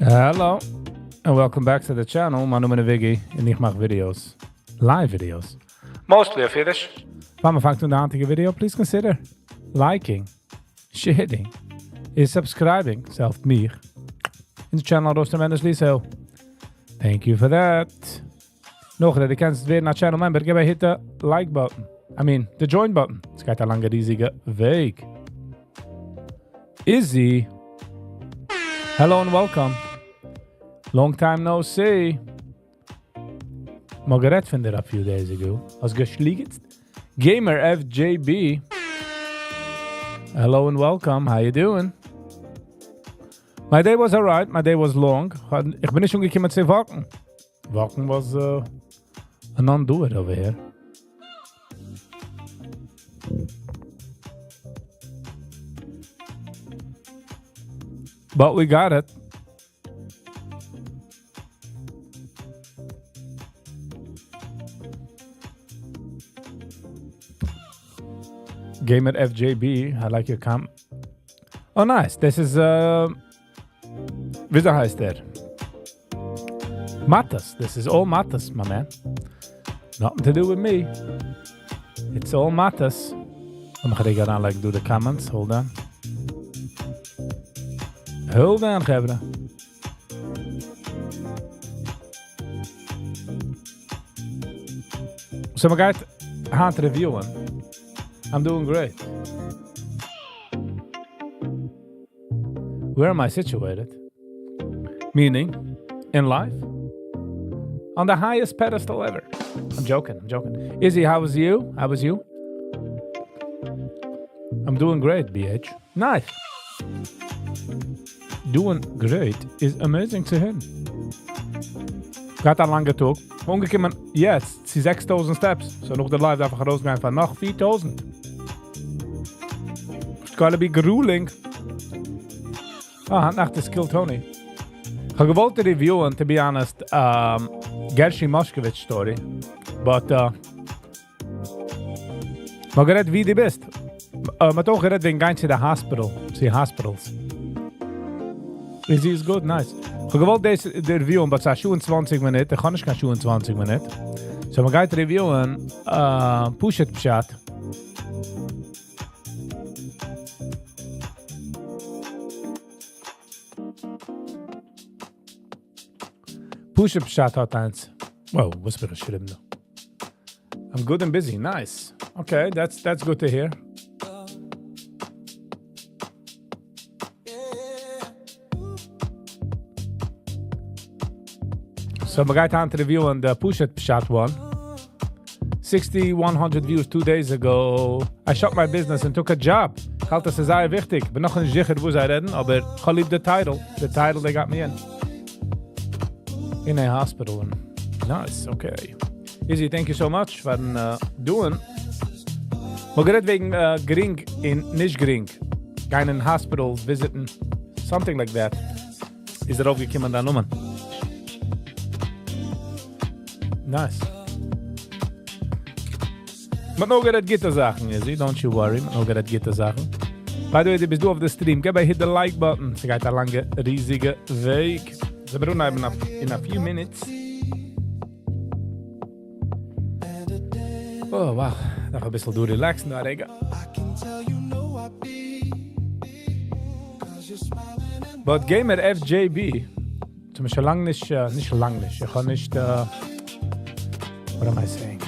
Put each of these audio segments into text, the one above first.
Hello, and welcome back to the channel. מיין נאמען איז Viggy, און איך מאך videos. Live videos. Mostly אויף אידיש. פאר מען פאנגט אן די היינטיגע video, please consider liking, sharing, און subscribing. ס'העלפט מיך. און די channel ארויס tremendously, so thank you for that. נאך דו קענסט ווערן א channel member, גיב א hit the like button. I mean, the join button. עס גייט א לאנגע ריזיגע וועג. Izzy. Hello and welcome. Long time no see. מ'האט גערעדט פון דיר a few days ago. האסט געשליגט? Gamer FJB. Hello and welcome. How you doing? My day was alright. My day was long. איך בין נישט אנגעקומען צו walk'ן. Walk'ן was a non-do it over here. But we got it. Gamer FJB, I like your com. Oh, nice. This is, וויאזוי הייסט ער? Matas. This is all Matas, my man. Nothing to do with me. It's all Matas. I'm gonna get on like do the comments. Hold on. Hold on, חברה. So מ'גייט היינט review'en. I'm doing great. Where am I situated? Meaning, in life? On the highest pedestal ever. I'm joking, I'm joking. Izzy, how was you? How was you? I'm doing great, BH. Nice. Doing great is amazing to him. געהאט א לאנגע טאג. אנגעקומען יעצט, צו 6,000 steps. So נאך די live דארף איך ארויסגיין פאר נאך 4,000. It's gonna be grueling. Ah, נאכט איז Kill Tony. איך האב געוואלט review'en, to be honest, Gershi Moshkovich story. But, מ'האט גערעדט ווי דו ביסט. מ'האט אויך גערעדט וועגן גיין צו די hospital, צו hospitals. Izzy is good, nice. איך האב געוואלט דאס review'en, but ס'איז א שעה און 20 מינוט. איך קען נישט קיין שעה און 20 מינוט. So מ'גייט review'en, פשוט פשט. פשוט פשט האט איינס. Wow, וואס האב איך געשריבן דא? I'm good and busy. Nice. Okay, that's good to hear. So מ'גייט היינט review'en the פשוט פשט one. 6,100 views 2 days ago. I shut my business and took a job. האלט דאס איז זייער וויכטיג. בין נאך נישט זיכער וואו זיי רעדן, אבער איך ליב the title. The title they got me in. In a hospital. And nice, okay. Izzy, thank you so much for doing. מ'האט גערעדט וועגן גרינג און נישט גרינג. גיין אין hospitals, visit'ן. Something like that. איז ארויפגעקומען דער נאמען. Nice. מ'האט נאר גערעדט גוטע זאכן, Izzy. Don't you worry. מ'האט נאר גערעדט גוטע זאכן. By the way, דו ביסט דא אויף די stream. גיב א hit the like button. ס'גייט א לאנגע, ריזיגע וועג. מיר אנהייבן in a few minutes. Oh, wow. נאך א ביסל דא relax'ן, דא, רגע. But Gamer FJB, צום שוין לאנג נישט, נישט לאנג נישט, איך האב נישט, what am I saying?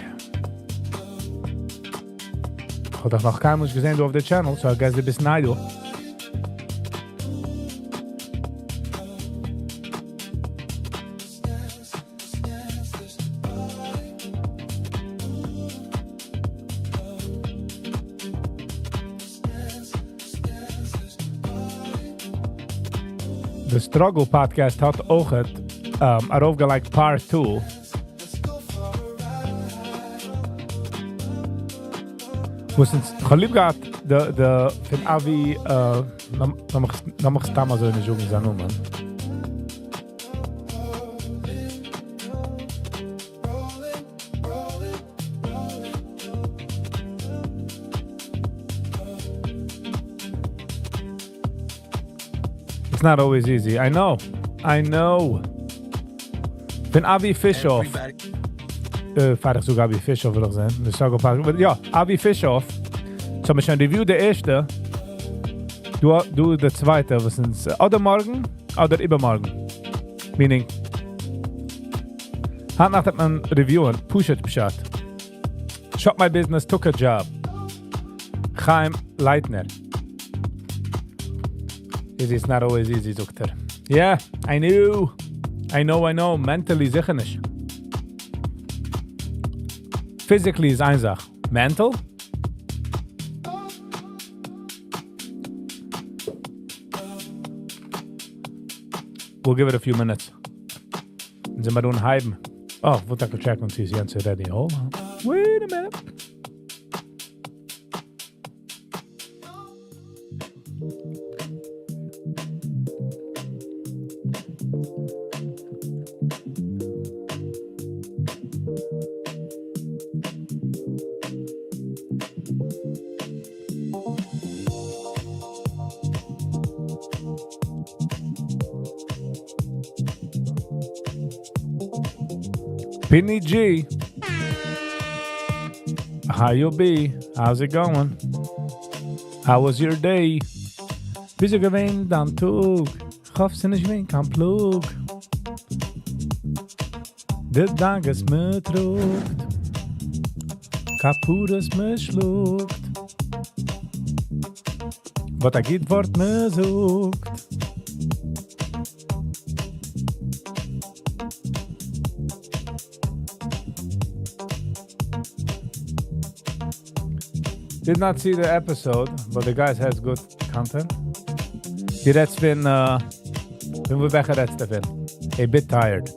האב דיך נאך קיינמאל נישט געזען דא אויף די channel, so I guess דו ביסט ניי דא. The Struggle Podcast האט אויכעט ארויפגעלייגט part two. וואס אונז, כ'האב ליב געהאט די די פון אבי, לאמיך סתם אזוי נישט זאגן זיין נאמען. It's not always easy, I know, I know. פון אבי פישאף. פאר איך זאג אבי פישאף וויל איך זען. די סאגא פאר, יא, אבי פישאף. So מיר שוין review די ערשטע. דא דא די צווייטע וואס אונז אדער מארגן אדער איבערמארגן. Meaning היינט נאכט וועט מען review ען פשוט פשט. Shut my business, took a job. חיים לייטנער. Easy is not always easy, זאגט ער. Yeah, I know. I know, I know. Mentally זיכער נישט. Physically איז איין זאך. Mental? We'll give it a few minutes. און זעמיר אנהייבן. אה, איך וואלט טאקע check ן צו איז יענץ ready. Hold on. Wait a minute. Pinny G. How you be? How's it going? How was your day? וויאזוי געווען דיין טאג? כ'האף ס'נישט געווען קיין פלאג. די דאגות מ'טראגט, כפרות מ'שלאגט, וואט א גוט ווארט מ'זאגט. Did not see the episode, but the guys has good content. די רעדסט פון, פון וועלכע רעדסטו פון? A bit tired.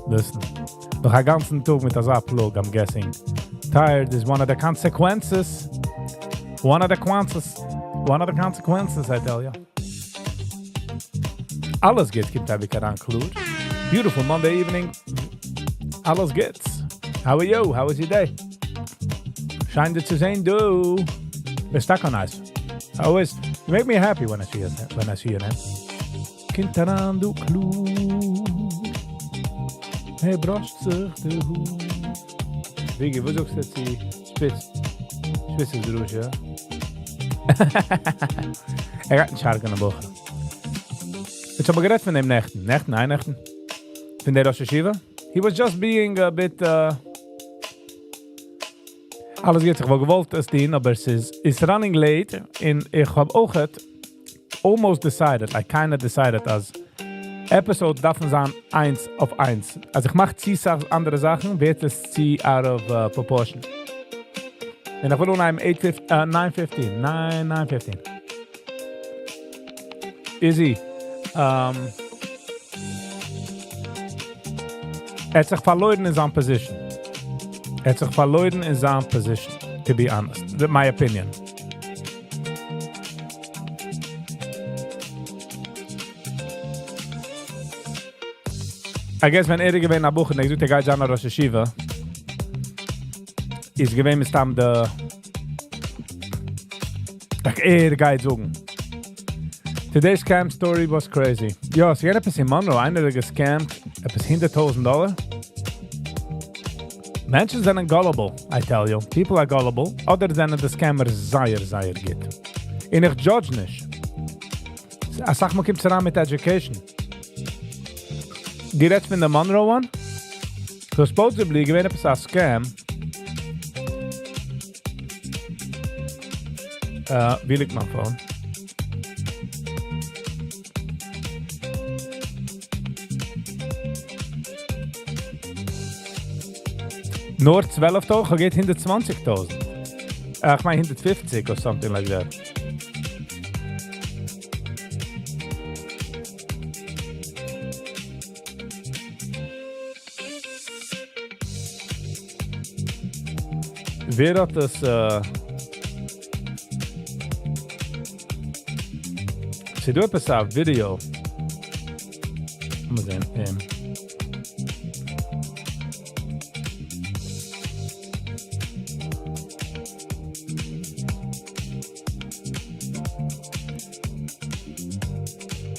Listen. נאך א גאנצן טאג מיט אזא פלאג, I'm guessing. Tired is one of the consequences. One of the consequences. One of the consequences, I tell you. אלעס גוט קומט אייביג אריין קלאר. Beautiful Monday evening. אלעס גוט. How are you? How was your day? שיין דיר צו זען, דו. ביסט טאקע nice. Always, you make me happy when I see you, when I see you, man. קומט אריין דא קלאר. ער בראשט זיך די האר. וויגי, וואס זאגסטו צו שפיץ? שפיץ איז דרוש, יא? ער גייט נישט הרג'ענען בחורים. איך האב גערעדט פון דעם נעכטן. נעכטן, אייערנעכטן. פון דער ראש ישיבה. He was just being a bit... Uh, אלעס גוט, איך וואלט געוואלט עס טון, אבער עס איז it's running late, און איך האב אויך almost decided, I kinda decided אז episodes דארפן זיין איינס אויף איינס. אז איך מאך צו סאך אנדערע זאכן, ווערט עס צו out of proportion. און איך וויל אנהייבן 9:15, 9, 9:15. Easy. Um, ער האט זיך פארלוירן אין זיין position. ער האט זיך פארלוירן אין זיין position, to be honest. My opinion. I guess ווען ער איז געווען א בחור און ער האט געזאגט ער גייט זיין א ראש ישיבה, איז געווען מסתם די like ער גייט זאגן. Today's scam story was crazy. יא, ס'געווען עפעס אין Monroe, איינער האט גע scam ט עפעס 100,000 דאלער. מענטשן זענען gullible, I tell you. People are gullible. אדער זענען די scammers זייער, זייער גוט. און איך judge נישט. אסאך מאל קומט עס אריין מיט education. דו רעדסט פון די Monroe one? So supposedly געווען עפעס א scam. וואו ליגט מיין phone? נאר 12,000? איך האב געהערט 120,000. איך מיין 150 or something like that. ווער האט עס? ס'איז דא עפעס א ווידיאו. לאמיר זען.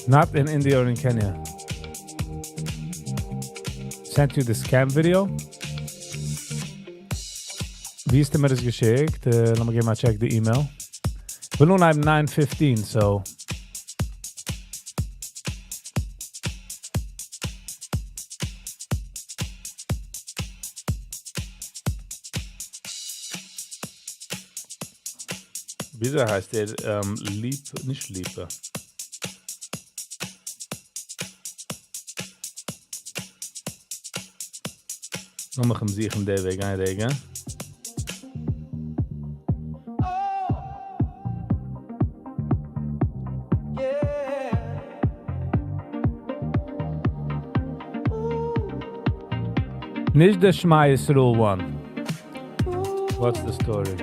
Not in India or in Kenya. Sent you the scam video? ווי האסטו מיר דאס געשיקט? לאמיר געבן א check די email. מיר אנהייבן 9:15, so. וויאזוי הייסט ער? ליפ, נישט ליפא. לאמיך אים זוכן דער וועג, איין רגע. נישט דער שמע ישראל one. What's the story?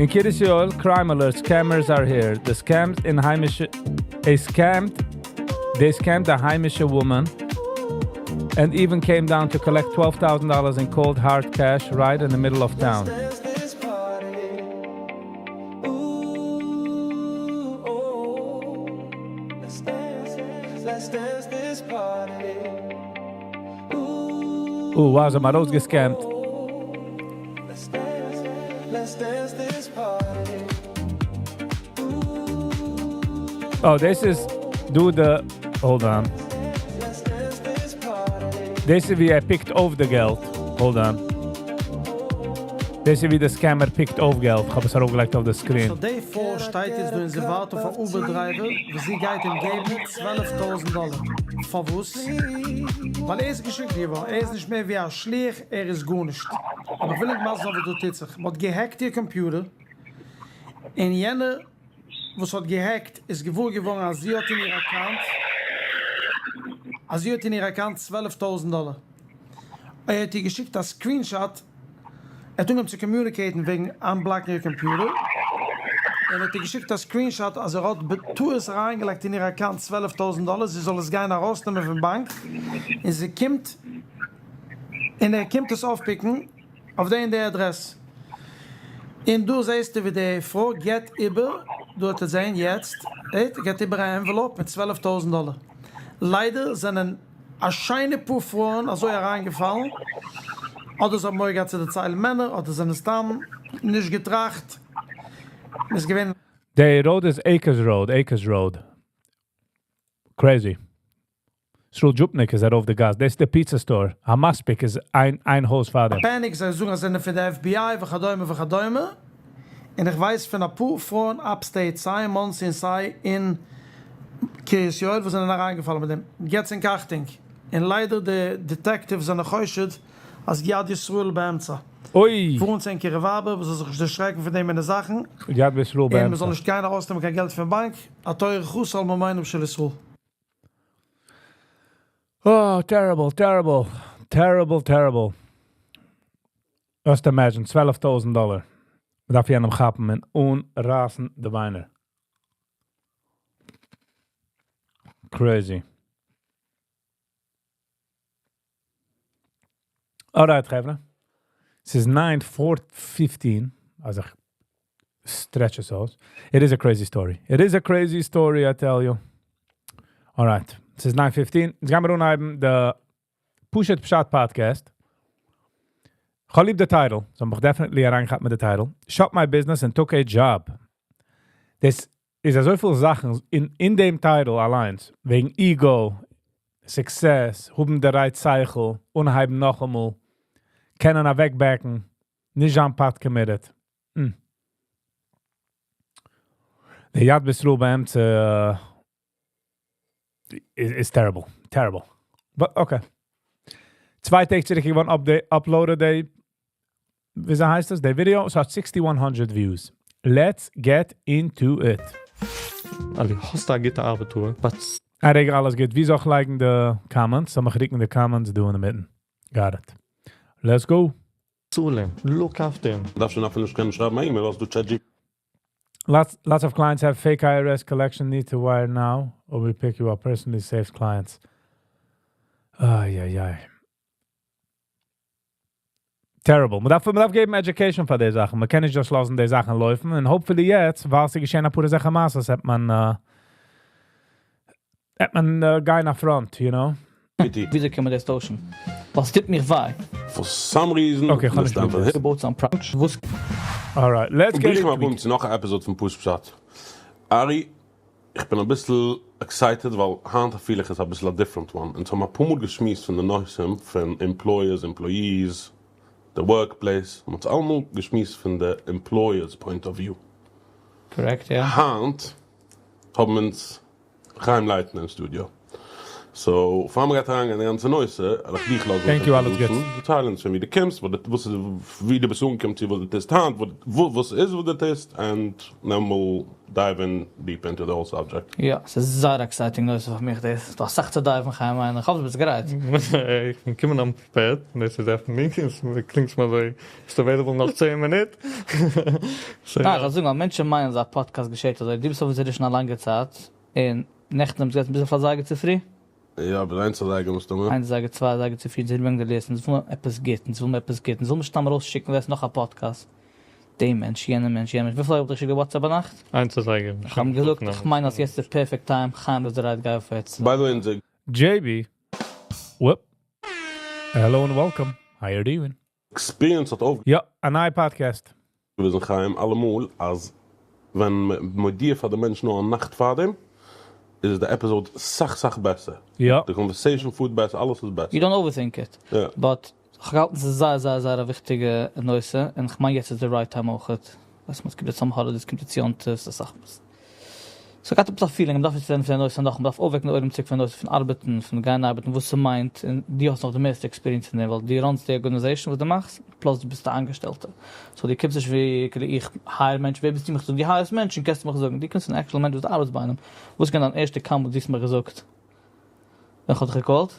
In Kiryas Joel, crime alert, scammers are here. The scammed in היימישע, a scammed, they scammed a היימישע woman and even came down to collect $12,000 in cold hard cash right in the middle of town. Let's dance this party. Ooh, oh. Let's dance, let's dance this party. Ooh, Oh, wow, זיי האבן ארויסגעscammed. Let's dance, let's dance this party. Oh, this is do the hold on. Let's dance this party. דאס איז ווי ער picked אויף די געלט. Hold on. דאס איז ווי די scammer picked אויף געלט. איך האב עס ארויפגעלייגט אויף די screen. So די פרוי שטייט יעצט דא און זי ווארט אויף א Uber driver, וואו זי גייט אים געבן 12,000 דאלאר. פארוואס? ווייל ער איז געשיקט געווארן. ער איז נישט מער ווי א שליח, ער איז גארנישט. אבער איך וויל ענק מסביר זיין וואס דא טוט זיך. מען האט געהעקט איר computer. און יענער, וואס האט געהעקט, איז געוואר געווארן, אז זי האט אין איר account, אז זי האט אין איר account 12,000 דאלאר. ער האט איר געשיקט א screenshot. ער האט אנגעהויבן צו communicate וועגן unblock איר computer. ער האט איר געשיקט א screenshot, אז ער האט בטעות אריינגעלייגט אין איר account 12,000 דאלאר, זי זאל עס גיין ארויסנעמען פון באנק. און זי קומט, און ער קומט עס אויפפיקן אויף די און די אדרעס. און דא זעסטו ווי די פרוי געט איבער, דא האט איר זען יעצט, געט איבער אן envelope מיט 12,000 דאלאר. ליידער זענען א שיינע פאר פרויען אזוי אריינגעפאלן, אדער זיי האבן מורא געהאט צו דערציילן מענער, אדער זענען סתם נישט געטראכט. עס געווען The road is Acres Road, Acres Road. Crazy. Srul Jupnik איז ארויף די גאס. דאס איז די pizza store. המספיק איז איין הויז פאר דעם. panic, זיי זאגן, אז זיי זענען פון די FBI, וכדומה וכדומה. און איך ווייס פון א פאר פרויען upstate, סיי אין מאנסי און סיי אין קרית יואל, וואס זענען אריינגעפאלן מיט דעם. געטס אין אכטונג. און ליידער די detectives זענען חושד, אז יד ישראל באמצע. אוי! ווארנטס ענקערע ווייבער, וואס זאל זיך נישט דערשרעקן פון דעם מיני זאכן. יד ישראל און מען באמצע. זאל נישט גיין ארויסנעמען קיין געלט פון באנק. א טויערע חוס על ממונם של ישראל. Oh, terrible, terrible, terrible, terrible. Just imagine, 12,000 דאלאר. מען דארף יענעם כאפן און אנרייסן די ביינער. Crazy. Alright, חברה. עס איז 9:15. אז איך stretch עס אויס. It is a crazy story. It is a crazy story, I tell you. Alright. עס איז 9:15. יעצט גייען מיר אנהייבן די פשוט פשט podcast. איך האב ליב די title. So האב איך definitely אריינגעכאפט מיט די title. Shut my business and took a job. דאס איז אזויפיל זאכן אין דעם title אליין. וועגן ego, success, האבן די right שכל, אנהייבן נאכאמאל, קענען אוועקבעקן, נישט זיין pot committed. די יד בישראל באאמטע is terrible. Terrible. But okay. 2 טעג צוריק געווארן update, uploaded די, וויאזוי הייסט דאס? די video, עס האט 6100 views. Let's get into it. אלי, האסט א גוטע ארבעט, but א רגע, אלעס גוט. ווי זאל איך לייגן די comments? זאל איך רוקן די comments דא אין די מיטן? Got it. Let's go. צאל אים, look after him. דארפסט שוין אפילו נישט קענען שרייבן email, האסט דו ChatGPT. Lots of clients have fake IRS collection, need to wire now, or we pick you up personally, saves clients. Ay, ay, ay. Terrible. מען דארף געבן education פאר די זאכן. מען קען נישט just לאזן די זאכן לויפן. און hopefully יעצט, ווייל ס'איז געשען א פאר זאכן מעשיות, וועט מען גיין up front. וויאזוי קען מען דאס טוישן? וואס טוט מיר וויי? For some reason, Okay, איך האב נישט דאס געוואוסט. געבויט זיין פראנטש. וואס Alright, let's get איך מאל into it. צו נאך אן episode פון פשוט פשט. Ari, איך בין א ביסל excited, ווייל היינט פיל איך עס א ביסל a different one. און האבן א פאר מאל געשמועסט פון די נושאים, פון employers, employees, the workplace. און מ'האט אלעמאל געשמועסט פון the employer's point of view. Correct, יא. היינט האבן אונז חיים לייטנער אין studio. So, פאר מיר גייט אריין אין די גאנצע נושא, וועל איך דיך לאזן Thank you, אלעס גוטס. דערצייל אונז פון וואו דו קומסט, וואס איז, ווי דו ביסט אנגעקומען צו וואס דו טוסט היינט, וואס איז וואס דו טוסט, and then we'll dive in deep into the whole subject. יא, עס איז זייער exciting נושא פאר מיך דאס. דו האסט אסאך צו dive ן, חיים, איך האף דו ביסט גרייט. איך בין געקומען unprepared, און דאס איז definitely, עס קלינגט מיר אזוי, ביסט available נאך 10 מינוט. So, ניין, איך וועל זאגן, אז מענטשן מיינען, אז א podcast געשעט אזוי. דו ביסט אויף שוין א לאנגע צייט. און נעכטן האבן זיי געזאגט, ביז א זייגער צופרי. יא, אבער 1 זייגער מוזטו מיר. 1 זייגער, 2 זייגער צופרי, זיי האבן געלעזט, און זיי ווילן עפעס גוט, און זיי ווילן עפעס גוט, און זיי ווילן נישט סתם ארויסשיקן, ווער נאך א podcast. דעם מענטש, יענער מענטש, יענער מענטש. וויפיל האב איך דיר געשיקט WhatsApp ביינאכט? 1 זייגער. איך האב געזאגט, איך מיין, אז יעצט איז the perfect time. חיים איז the right guy for it. By the way, אונזער JB. Whoop. Hello and welcome. How you doing? experience האט יא, א נייע podcast. אויפגעוויזן, חיים, אלעמאל, אז ווען מ'מודיע פאר די מענטש נאר א נאכט פאר דעם, איז די episode סאך, סאך בעסער. די conversation פארט בעסער, אלעס איז בעסער. You don't overthink it. But איך האלט, עס איז זייער, זייער, זייער א וויכטיגע נושא. און איך מיין, יעצט איז the right time אויך. ווייסט מען, עס קומט יעצט summer holidays, קומט יעצט יום טוב, ס'איז אסאך. So איך האב א feeling, מען דארף יעצט רעדן פון די נושא נאך, מען דארף אויפוועקן די עולם צוריק פון די נושא, פון ארבעטן, פון גיין ארבעטן, וואס ס'מיינט. און דו האסט נאך די מערסטע experience אין דעם, ווייל דו run סט די organization, וואס דו מאכסט, plus דו ביסט דער אנגעשטעלטער. So דו קומסט נישט ווי, איך hire מענטש, ווער ביסטו מיך זאגן? דו hire סט מענטשן, קענסטו מיך זאגן. דו קומסט אן actual מענטש, וואס דו ארבעטסט ביי איינעם. וואס קען דיין ערשטע comment, וואס דו האסט מיר געזאגט? ווען איך האב דיך גע call ט?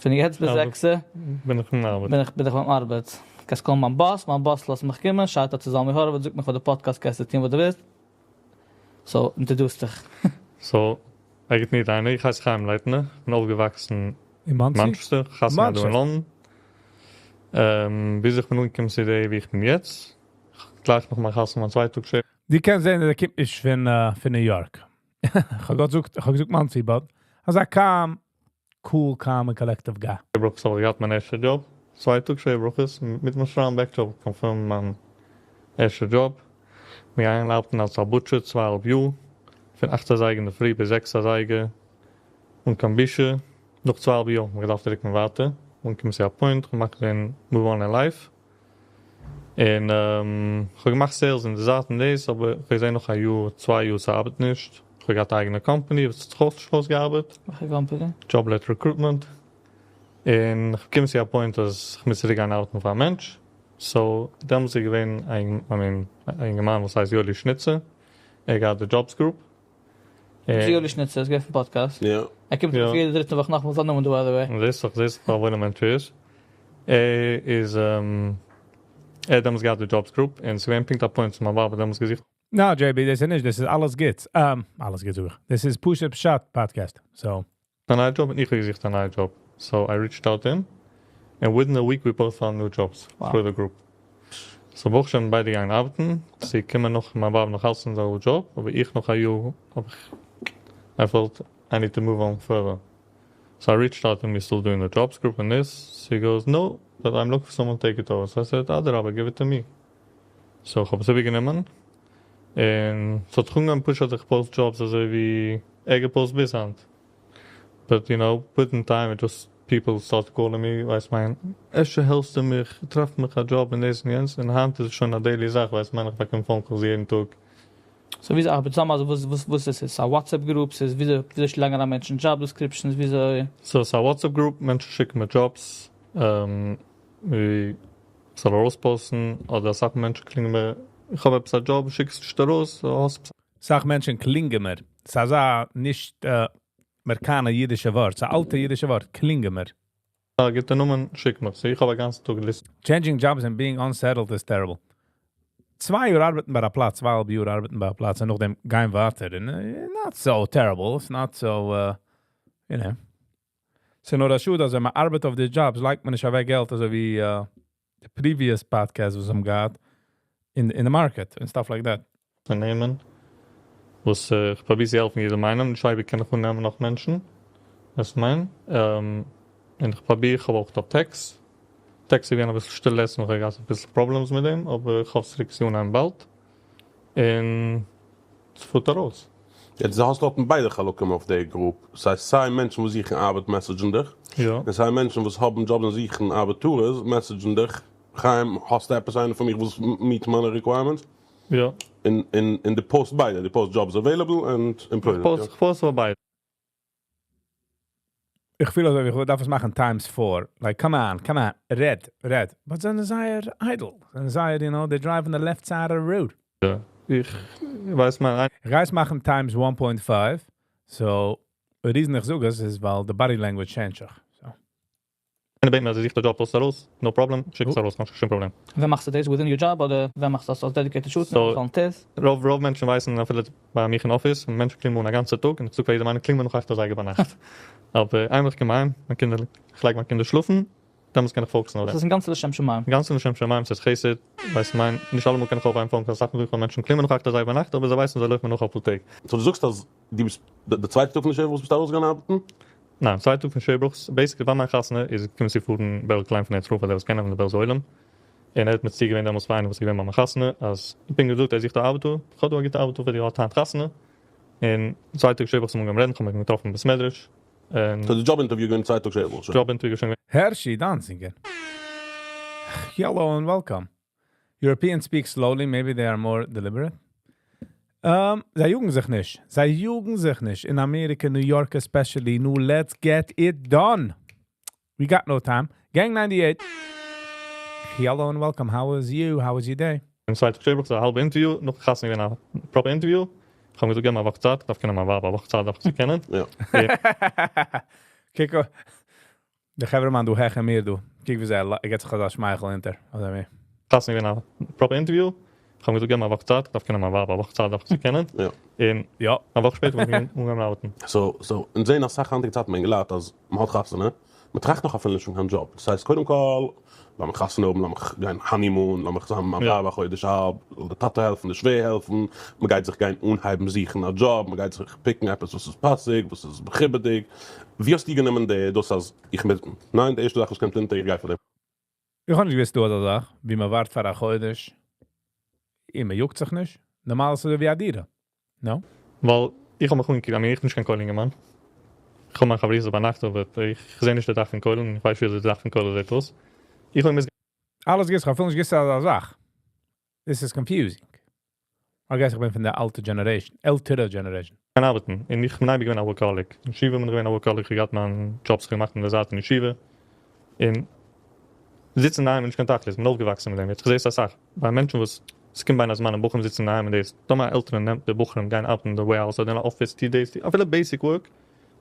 פון יעצט ביז ארבעט. 6 בין איך אין ארבעט. בין איך ביים ארבעט. קענסט call ן מיין boss, מיין boss לאזט מיך קומען, shout out צו זאלמי האראוויץ, זאגט מיך פאר די podcast, קענסטו טון וואס דו ווילסט. So, introduce דיך. So, איך נישט איינער, איך הייס חיים לייטנער, בין אויפגעוואקסן אין מאנסי? Manchester, חתונה דא אין Manchester. לאנדאן. ביז איך בין אנגעקומען צו דעם, וואו איך בין יעצט. גלייך נאך מיין חתונה, 2 טאג שפעטער. דו קענסט זען, דער קומט נישט פון New York. איך האב געזאגט מאנסי, but אזא calm, cool, calm and collective guy. ברכות האב איך געהאט מיין ערשטע job. 2 טאג שבע ברכות, מיט מיין שטראם job, confirm מיין ערשטע job. מיר איינלאפן אלס א butcher, 2.5 יאר. פון 8 זייגער אין דער פרי ביז 6 זייגער. און קיין בושה. נאך 2.5 יאר, מיר געדארפט דירעקט ווייטער. און קומט צו א point, געמאכט דעם move on in life. און איך האב געמאכט sales אין די זייט און דאס, אבער איך זע נאך א יאר, 2 יאר, ס'ארבעט נישט. איך האב געהאט אייגענע company, וואס האט זיך אויסגעארבעט. וועלכע company? Job-led recruitment. און איך קום צו א point, אז איך מוז צוריק גיין ארבעטן פאר א מענטש. So, דעמאלטס איז געווען איין, I mean, א יונגערמאן, וואס הייסט יולי שניצער. ער האט די Jobs Group. יולי שניצער, איז געווען פון podcast. יא. ער קומט יא. יעדע דריטע וואך נאכאמאל זיין נאמען, דו, by the way. דאס איז דאך וואו דער מענטש איז. ער האט דעמאלטס געהאט די Jobs Group און ס'איז געווען פונקט א point צו מיין ווייב, האט דעמאלטס געזאגט, No, JB, דאס איז נישט, דאס איז אלעס גוטס. אלעס גוטס אויך. דאס איז פשוט פשט podcast. So, א נייע job און איך האב געזוכט א נייע job. So I reached out to him and within a week we both found new jobs Wow. through the group. So ברוך השם ביידע געגאנגען ארבעטן. זיי קומען נאך, מיין ווייב נאך אלץ אין זעלבע job, אבער איך נאך א יאר, האב איך, I felt I need to move on further. So I reached out and we're still doing the jobs group and this. She goes, "No, but I'm looking for someone to take it over." So I said, "אדרבה, give it to me." So איך האב עס איבערגענומען. און ס'האט אנגעהויבן push האט איך post jobs אזוי ווי ער גע post ביז היינט. But within time it just people start calling me, ווייסט מיין, אפשר העלפסטו מיך, טרעף מיך א job און דאס און יענץ. און היינט איז עס שוין א daily זאך, ווייסט מיין, איך באקום phone calls יעדן טאג. So וויאזוי ארבעט צוזאם? אז וואס וואס וואס איז עס? א WhatsApp group? ס'איז וויאזוי שלאגן אריין מענטשן job descriptions? וויאזוי? So, ס'איז א WhatsApp group, מענטשן שיקן מיר jobs, ווי איך זאל ארויספאוסטן, אדער אסאך מענטשן קלינגען מיר, איך האב עפעס א job, שיק עס נישט ארויס, האסט עפעס אסאך מענטשן קלינגען מיר. ס'איז אזא נישט אמעריקאנער אידישע ווארט. ס'איז א אלטע אידישע ווארט, קלינגען מיר. א גוטע נאמען, שיק מיר. So, איך האב א גאנצן טאג list. Changing jobs and being unsettled is terrible. 2 יאר ארבעטן ביי א פלאץ, 2.5 יאר ארבעטן ביי א פלאץ און נאכדעם גיין ווייטער. און not so terrible. It's not so, you know. ס'איז נאר א שאד, אז ווען מען ארבעט אויף די jobs, לייגט מען נישט אוועק געלט, אזוי ווי the previous podcast וואס מיר האבן געהאט, in the market and stuff like that. נעמען, וואס איך פרוביר צו העלפן יעדעם איינעם, נישט אייביג קען איך אננעמען נאך מענטשן, דאס מיין. און איך פרוביר, איך האב אויך דא tax. Tax איז געווען א ביסל שטיל לעצטנס, איך האב געהאט א ביסל problems מיט דעם, אבער איך האף צוריק צו אנהייבן באלד. און עס פארט ארויס. יעצט, דו האסט דארט ביידע חלקים אויף דער group. ס'הייסט, סיי מענטשן וואס זוכן ארבעט message ן דיך, און סיי מענטשן וואס האבן jobs און זוכן ארבעטערס message ן דיך. חיים, האסטו עפעס איינער פאר מיך וואס meet מיינע requirements? יא. און דו post ביידע, דו post jobs available and employers. איך post אויף ביידע. איך פיל אזוי ווי איך דארף עס מאכן times 4. Like, come on, come on, רעד, רעד. But זענען זייער idle. זענען זייער, they drive on the left side of the road. יא. איך ווייס מיין איך גיי עס מאכן times 1.5. So, the reason איך זאג עס איז, ווייל the body language change זיך. So. איינער בעט מיר אז ער זוכט א job, post ארויס, no problem, שיק עס ארויס, קיין שום פראבלעם. ווען מאכסטו דאס? Within your job אדער ווען מאכסטו דאס אלס dedicated shoot? So- Volunteers? רוב מענטשן ווייסן אפילו ביי מיך אין office, מענטשן קלינגען מיר אן א גאנצע טאג, און איך זאג פאר יעדעם איינעם, קלינג מיר נאך 8 אזייגער ביינאכט. אבער איינמאל איך קום אהיים, מיין קינדער, איך לייג מיין קינדער שלאפן, דאן קען איך focus ן אויף דאס דעם. איז א גאנצע לשם שמים. גאנצע לשם שמים, ס'איז חסד, ווייסט מיין, נישט אלעמאל קען איך אויפהייבן phone, קיין סאך מאל מענטשן קלינגען נאך 8 אזייגער ביינאכט, אבער זיי ווייסן, זיי לויפן מיר נאך אפאר טעג. So, דו זאגסט, אז דו ביסט די צווייטע טאג פון די שבע ברכות ביסטו ארויסגעגאנגען ארבעטן? ניין, צווייטע טאג פון שבע ברכות, basically פאר מיין חתונה איז געקומען צו פארן בערל קליין פון ארץ ישראל, פאר די וואס קענען פון די בעלזער עולם. און ער האט מציע געווען דעמאלטס פאר איינער וואס איז געווען ביי מיין חתונה, אז איך בין געזאגט, ער זוכט א ארבעטער, איך האב דא א גוטע ארבעטער פאר דיר, האט היינט חתונה. און צווייטע טאג שבע ברכות האבן מיר אנגעהויבן רעדן, איך האב מיך געטראפן אין בית מדרש. און So, די job interview געווען צווייטע טאג שבע ברכות. Job interview שוין געווען. Hershey Danziger. Hello and welcome. Europeans speak slowly, maybe they are more deliberate. זיי יאגן זיך נישט. זיי יאגן זיך נישט. אין אמעריקע, New York especially. No, let's get it done. We got no time. Gang 98. Hello and welcome. How was you? How was your day? און צווייטע טאג שבע ברכות, א האלבע interview, נאך חתונה געווען א proper interview. איך האב געזאגט, געב מיר א וואך צייט, איך דארף קענען מיין ווייב, א וואך צייט דארף איך זי קענען. קוק, דער חברה-מאן, דו העכער מיר, דו. קוק ווי ער גיט זיך אזא שמייכל אונטער. אדער מיר. חתונה געווען א proper interview. איך האב געזאגט, געב מיר א וואך צייט, איך דארף קענען מיין ווייב, א וואך צייט דארף איך זי קענען. און א וואך שפעטער בין איך אנגעהויבן ארבעטן. So, אונז זעען אסאך היינטיגע צייטן ביי אינגעלייט אז מען האט חתונה, מען טראכט נאך אפילו נישט פון קיין job. דאס הייסט, קודם כל, לאמיך חתונה האבן, לאמיך גיין honeymoon, לאמיך זיין מיט מיין ווייב א חודש א האלב, זאל דער טאטע העלפן, די שווער העלפן, מען גייט זיך גיין אנהייבן זוכן א job, מען גייט זיך pick ן עפעס וואס איז פאסיג, וואס איז מכובד'יג. ווי האסטו גענומען די, דאס אז איך מיט, ניין, די ערשטע זאך וואס קומט אונטער, איך גיי פאר דעם? איך האב נישט געוואוסט דא אזא זאך, ווי מען ווארט פאר א חודש, און מען יאגט זיך נישט. נארמאל איז עס ווי א דירה. No? ווייל איך האב מיך אנגעקוקט, I mean, איך בין נישט קיין כולל אינגערמאן. איך האב מיין חברותא ביינאכט, אבער איך זע נישט די דאך פון כולל, איך ווייס ווי די דאך פון כולל זעט אויס. איך האב מיר אלעס געוואוסט, איך האב נישט געוואוסט אזא זאך. This is confusing. I guess איך בין פון די אלטע generation, עלטערע generation. גיין ארבעטן. און איך בין אייביג געווען א workaholic. אין ישיבה בין איך געווען א workaholic, איך האב געהאט מיין jobs געמאכט אין דער זייט אין ישיבה. און זיצן אינדערהיים איז נישט קיין תכלית, איך בין אויפגעוואקסן מיט דעם. יעצט איך זע עס אסאך. ביי מענטשן וואס עס קומט בין הזמנים, בחורים זיצן אינדערהיים און דאס, טאמער עלטערן נעמט די בחורים גיין ארבעטן אין די warehouse אדער אין א office, 2 days, אפילו basic work,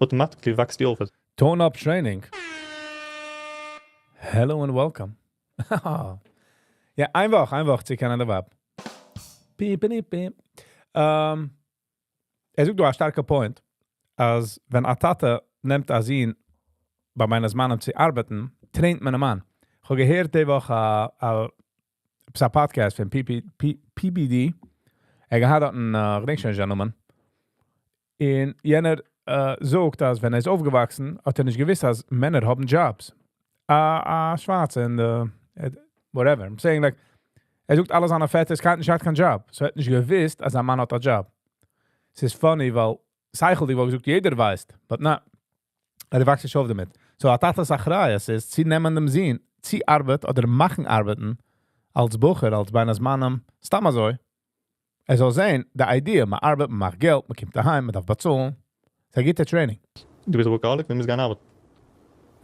automatically וואקסט די אויף. Tone up training. Hello and welcome. יא, איין וואך צו קענען די ווייב. פיפ, פיפ, פיפ. ער זאגט דא א שטארקע point, אז ווען א טאטע נעמט א זון ביי בין הזמנים צו ארבעטן, train ט מען א מאן. איך האב געהערט די וואך א podcast פון PBD. ער האט אן, איך געדענק שוין נישט זיין נאמען. און יענער זאגט, אז ווען ער איז אויפגעוואקסן, האט ער נישט געוואוסט, אז מענער האבן jobs. א שווארצע און whatever. I'm saying like, ער זאגט אלע זיינע פעטערס קיינער נישט האט קיין job. So ער האט נישט געוואוסט, אז א מאן האט א job. ס'איז funny, ווייל שכל'דיג וואלט געזאגט, יעדער ווייסט. But נא, ער וואקסט נישט אויף דערמיט. So א טאטע'ס אחריות איז, צו נעמען דעם זון, צו ארבעט אדער מאכן ארבעטן, אלס בחור, אלס בין הזמנים, סתם אזוי. ער זאל זען די idea, מען ארבעט, מען מאכט געלט, מען קומט אהיים, מען דארף באצאלן. ס'איז א גוטע training. דו ביסט א workaholic, דו מוזט גיין ארבעטן.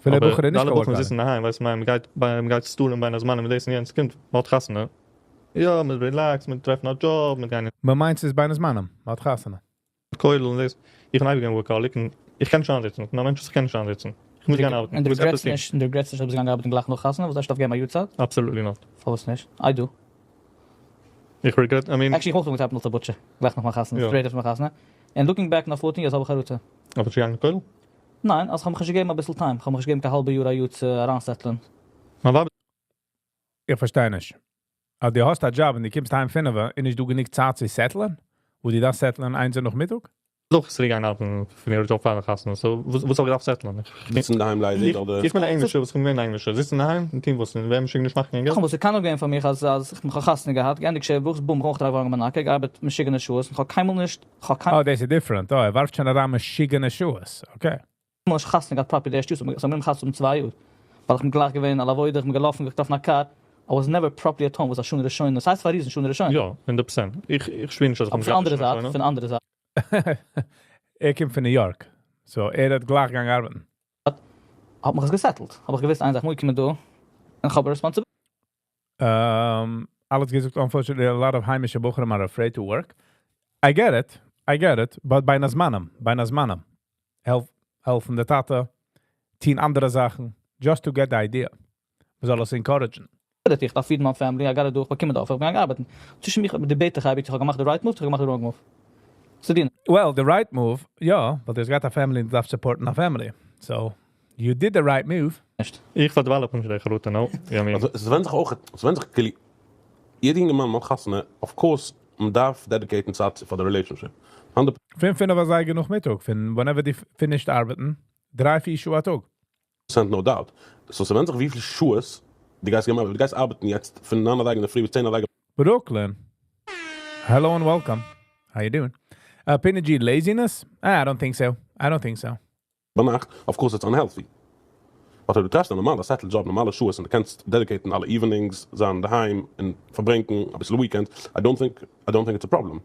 פילע אבער בחורים די נישט אלע קיין בחורים workaholic. זיצן אינדערהיים, ווייסט מען, מ'גייט ביי, מ'גייט סטאלן בין הזמנים מיט דאס און יענץ, קומט, מ'האט חתונה, יא, מ'איז relaxed, מ'טרעפן א דזשאב, מ'גייט אין. מען מיינט ס'איז בין הזמנים, מ'האט חתונה. כולל און דאס, איך בין אייביג געווען workaholic און איך קען נישט איינזיצן, איך בין א מענטש וואס איך קען נישט איינזיצן, איך מוז גיין ארבעטן, און איך דו מוז regret סט עפעס טון. נישט, און דו regret סט נישט אז ביסט געגאנגען ארבעטן גלייך נאך חתונה, וואס דארפסטו אויפגעבן א יאר צייט? Absolutely not. פארוואס נישט? I do. איך regret, I mean. Actually איך אויך האב געטאפט נאך די butcher, גלייך נאך מיין חתונה, straight after מיין חתונה, און looking back נאך 14 years האב איך חרטה. אבער צו גיין אין כולל? ניין, אז כ'האב מיך נישט געגעבן אביסל time, כ'האב מיך נישט געגעבן קיין האלבע יאר א יאר צו אריינsettle ען. מיין ווייב. איך פארשטיי נישט. אז דו האסט א דזשאב און דו קומסט אהיים פינף, איז נישט דא גענוג צייט צו settle ען? וואו דו דארפסט settle ען איינס נאכמיטאג? דאך צוריק גיין ארבעטן פון איר דזשאב פאר די חתונה, so וואס האב איך געדארפט settle ען? זיצן אינדערהיים ליידיג אדער? איך בין א ענגלישער, וואס איך בין געווען א ענגלישער, זיצן אינדערהיים און טון וואס און וועם משוגע נישט מאכן קיין געלט. וואס ס'קען נאר געווען פאר מיך אז אז איך האב חתונה געהאט, געענדיגט שבע ברכות, בום, איך אויך דריי וואכן געארבעט משוגענע שעות, און כ'האב קיינמאל נישט, כ'האב קיינמאל. אה, דאס איז different, אה, ער ווארפט שוין אריין משוגענע שעות, okay. קיינמאל נישט חתונה געהאט properly די ערשטע יאר, ס'האט מיר חתונה 2 יאר, ווייל איך בין גלייך געווען על עבודה, איך בין געלאפן, געטראפן א קאר, I was never properly at home, וואס א שנה ראשונה, ס'הייסט פאר reason שנה ראשונה. יא, 100%. איך שפיר נישט אז איך אבער פון אנדערע זייט, פון אנדערע זייט. ער קומט פון ניו יארק, so ער האט גלייך געגאנגען ארבעטן. האט מיך עס גע settle ט, האב איך געוואוסט איין זאך, מוז קומען דא, און איך האב א responsibility. אלעס געזאגט, unfortunately, a lot of היימישע בחורים are afraid to work. I get it, I get it, but בין הזמנים, בין הזמנים. העלף, העלפן די טאטע, טון אנדערע זאכן, just to get the idea. מ'זאל עס encourage ן. איך דארף feed מיין family, I gotta do, איך באקום דארף, איך בין געגאנגען ארבעטן. צווישן מיך debate איך, האב איך געמאכט די right move, איך האב געמאכט די wrong move. צו דינען. Well, the right move, יא, ווייל דו האסט געהאט א family און דו דארפסט support ן א family. So, you did the right move. נישט. איך פאר develop נישט די חרטה, no. I mean. אלזא, עס ווענדט זיך אויך, עס ווענדט זיך כאילו, יעדע אינגערמאן מאכט חתונה, of course, מען דארף dedicate ן צייט פאר די relationship. 100. פון 5 אזייגער נאכמיטאג, פון whenever דו finish ט ארבעטן, 3, 4 שעה א טאג. Percent no doubt. So ס'ווענדט זיך וויפיל שעות דו גייסט געבן, אבער דו גייסט ארבעטן יעצט פון 9 אזייגער אין די פרי ביז 10 אזייגער. Brooklyn. Hello and welcome. How you doing? PNG laziness? Ah, I don't think so. I don't think so. ביינאכט, of course it's unhealthy. But אויב דו טרעפסט א נארמאלע settled job, נארמאלע שעות און דו קענסט dedicate ן אלע evenings, זיין דערהיים און פארברענגען אביסל weekend, I don't think it's a problem.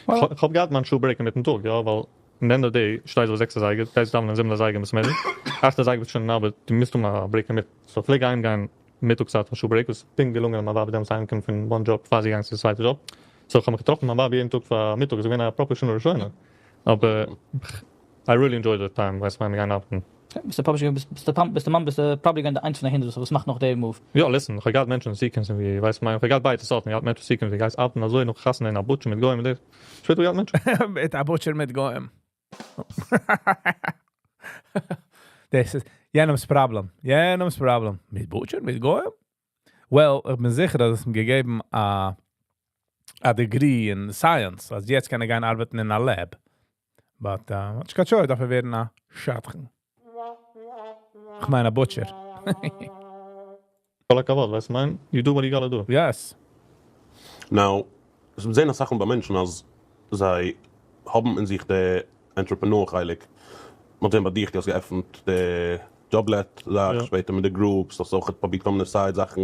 איך האב געהאט מיין שעה break אינמיטן טאג, יא, ווייל אין די end of the day שטייסט ביי 6 אזייגער, גייסט דאווענען 7 אזייגער מיט סמעדי, 8 אזייגער ביסט שוין אין ארבעט, דו מוזט האבן א break אינמיטן. So פלעג אהיימגיין מיטאג צייט פאר שעה break, וואס פונקט געלונגען אז מיין ווייב איז דעמאלטס אהיימגעקומען פון one job פאר זי געגאנגען צו די צווייטע job. So איך האב מיך געטראפן מיט מיין ווייב יעדן טאג פאר מיטאג, עס איז געווען א proper שנה ראשונה. אבער I really enjoyed the time, ווייסט מיין גיין ארבעטן. ביסטו probably ביסטו ביסטו מאן ביסטו probably געווען די איינס פון די הונדערט וואס מאכט נאך די move. יא, listen, איך האב געהאט מענטשן אין sequence ווי, ווייסט מיין, איך האב געהאט ביידע סארטן, איך האב מענטשן sequence ווי גייסט ארבעטן אזוי נאך חתונה אין א butcher מיט גוים מיט דאס. שפעטער געהאט מענטשן. מיט א butcher מיט גוים. דאס איז יענעמ'ס problem. יענעמ'ס problem. מיט butcher, מיט גוים? Well, איך בין זיכער, אז עס אים געגעבן א degree in science. אז יעצט קען ער גיין ארבעטן אין א lab. But, איך קען שוין, דארף ער ווערן א שדכן. איך מיין א butcher. כל הכבוד, ווייסט מיין, you do what you gotta do. Yes. Now, עס זענען זאכן ביי מענטשן אז זיי האבן אין זיך די entrepreneur חלק. מ'האט זען ביי דיך, דו האסט געעפנט די Joblet, זאך, שפעטער מיט די groups, האסט אויך פרובירט קומען side זאכן.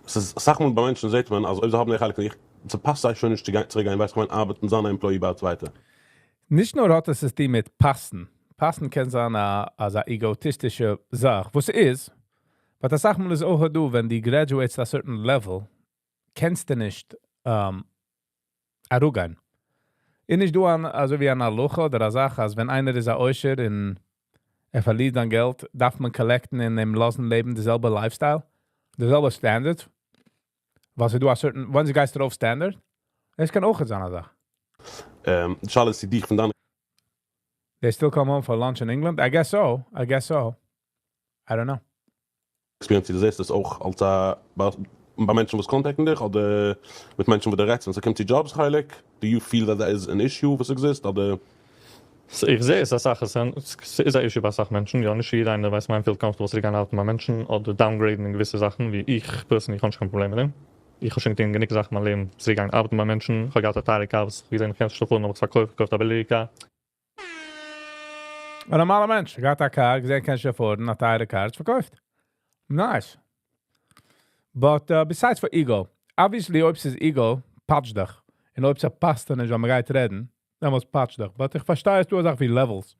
עס איז אסאך מאל ביי מענטשן זעט מען, אז אויב זיי האבן די חלק אין זיך, ס'פאסט זיי שוין נישט צו גיין, צוריקגיין, ווייסט, איך מיין, ארבעטן, זיין אן employee ביי א צווייטע. נישט נאר האט עס די מיט פאסן. פאסן קען זיין א עגאיסטישע זאך, וואס איז, but אסאך מאל איז אויך דא, ווען דו graduate סט a certain level, קענסטו נישט אראפגיין. איז נישט דא אן, אזוי ווי אן הלכה אדער א זאך, אז ווען איינער איז א עושר און ער פארלירט זיין געלט, דארף מען collect ן און אים לאזן לעבן די זעלבע lifestyle, די זעלבע standard. וואס איז דא א certain, ווען דו גייסט ארויף standard, דאס קען אויך זיין א זאך. די שאלה איז דיך פון דיין They still come home for lunch in England? I guess so. I guess so. I don't know. Experience, דו זעסט עס אויך אלס א ביי מענטשן וואס contact ן דיך אדער מיט מענטשן וואס דו רעדסט ווען ס'קומט צו jobs חלק, do you feel that that is an issue וואס exist אדער? So, איך זע עס אסאך, עס איז א issue ביי אסאך מענטשן, יא, נישט יעדער איינער ווייסט מיין feel comfortable צו גיין ארבעטן ביי מענטשן אדער downgrade ן אין געוויסע זאכן, ווי איך personally האב נישט קיין פראבלעם מיט דעם. איך האב שוין געטון גענוג זאכן אין מיין לעבן צו גיין ארבעטן ביי מענטשן, איך האב געהאט א טייערע קאר וואס איך האב געזען איך קען נישט afford ן, האב איך עס פארקויפט, געקויפט א ביליגע קאר. א נארמאלער מענטש, געהאט א קאר, געזען קען נישט afford ן, א טייערע קאר, עס פארקויפט. Nice. But besides for ego, obviously אויב ס'איז ego, פאטש דיך. און אויב ס'פאסט דיר נישט, ווען מ'גייט רעדן, דעמאלטס פאטש דיך. But איך פארשטיי, ס'איז דא אזא זאך ווי levels.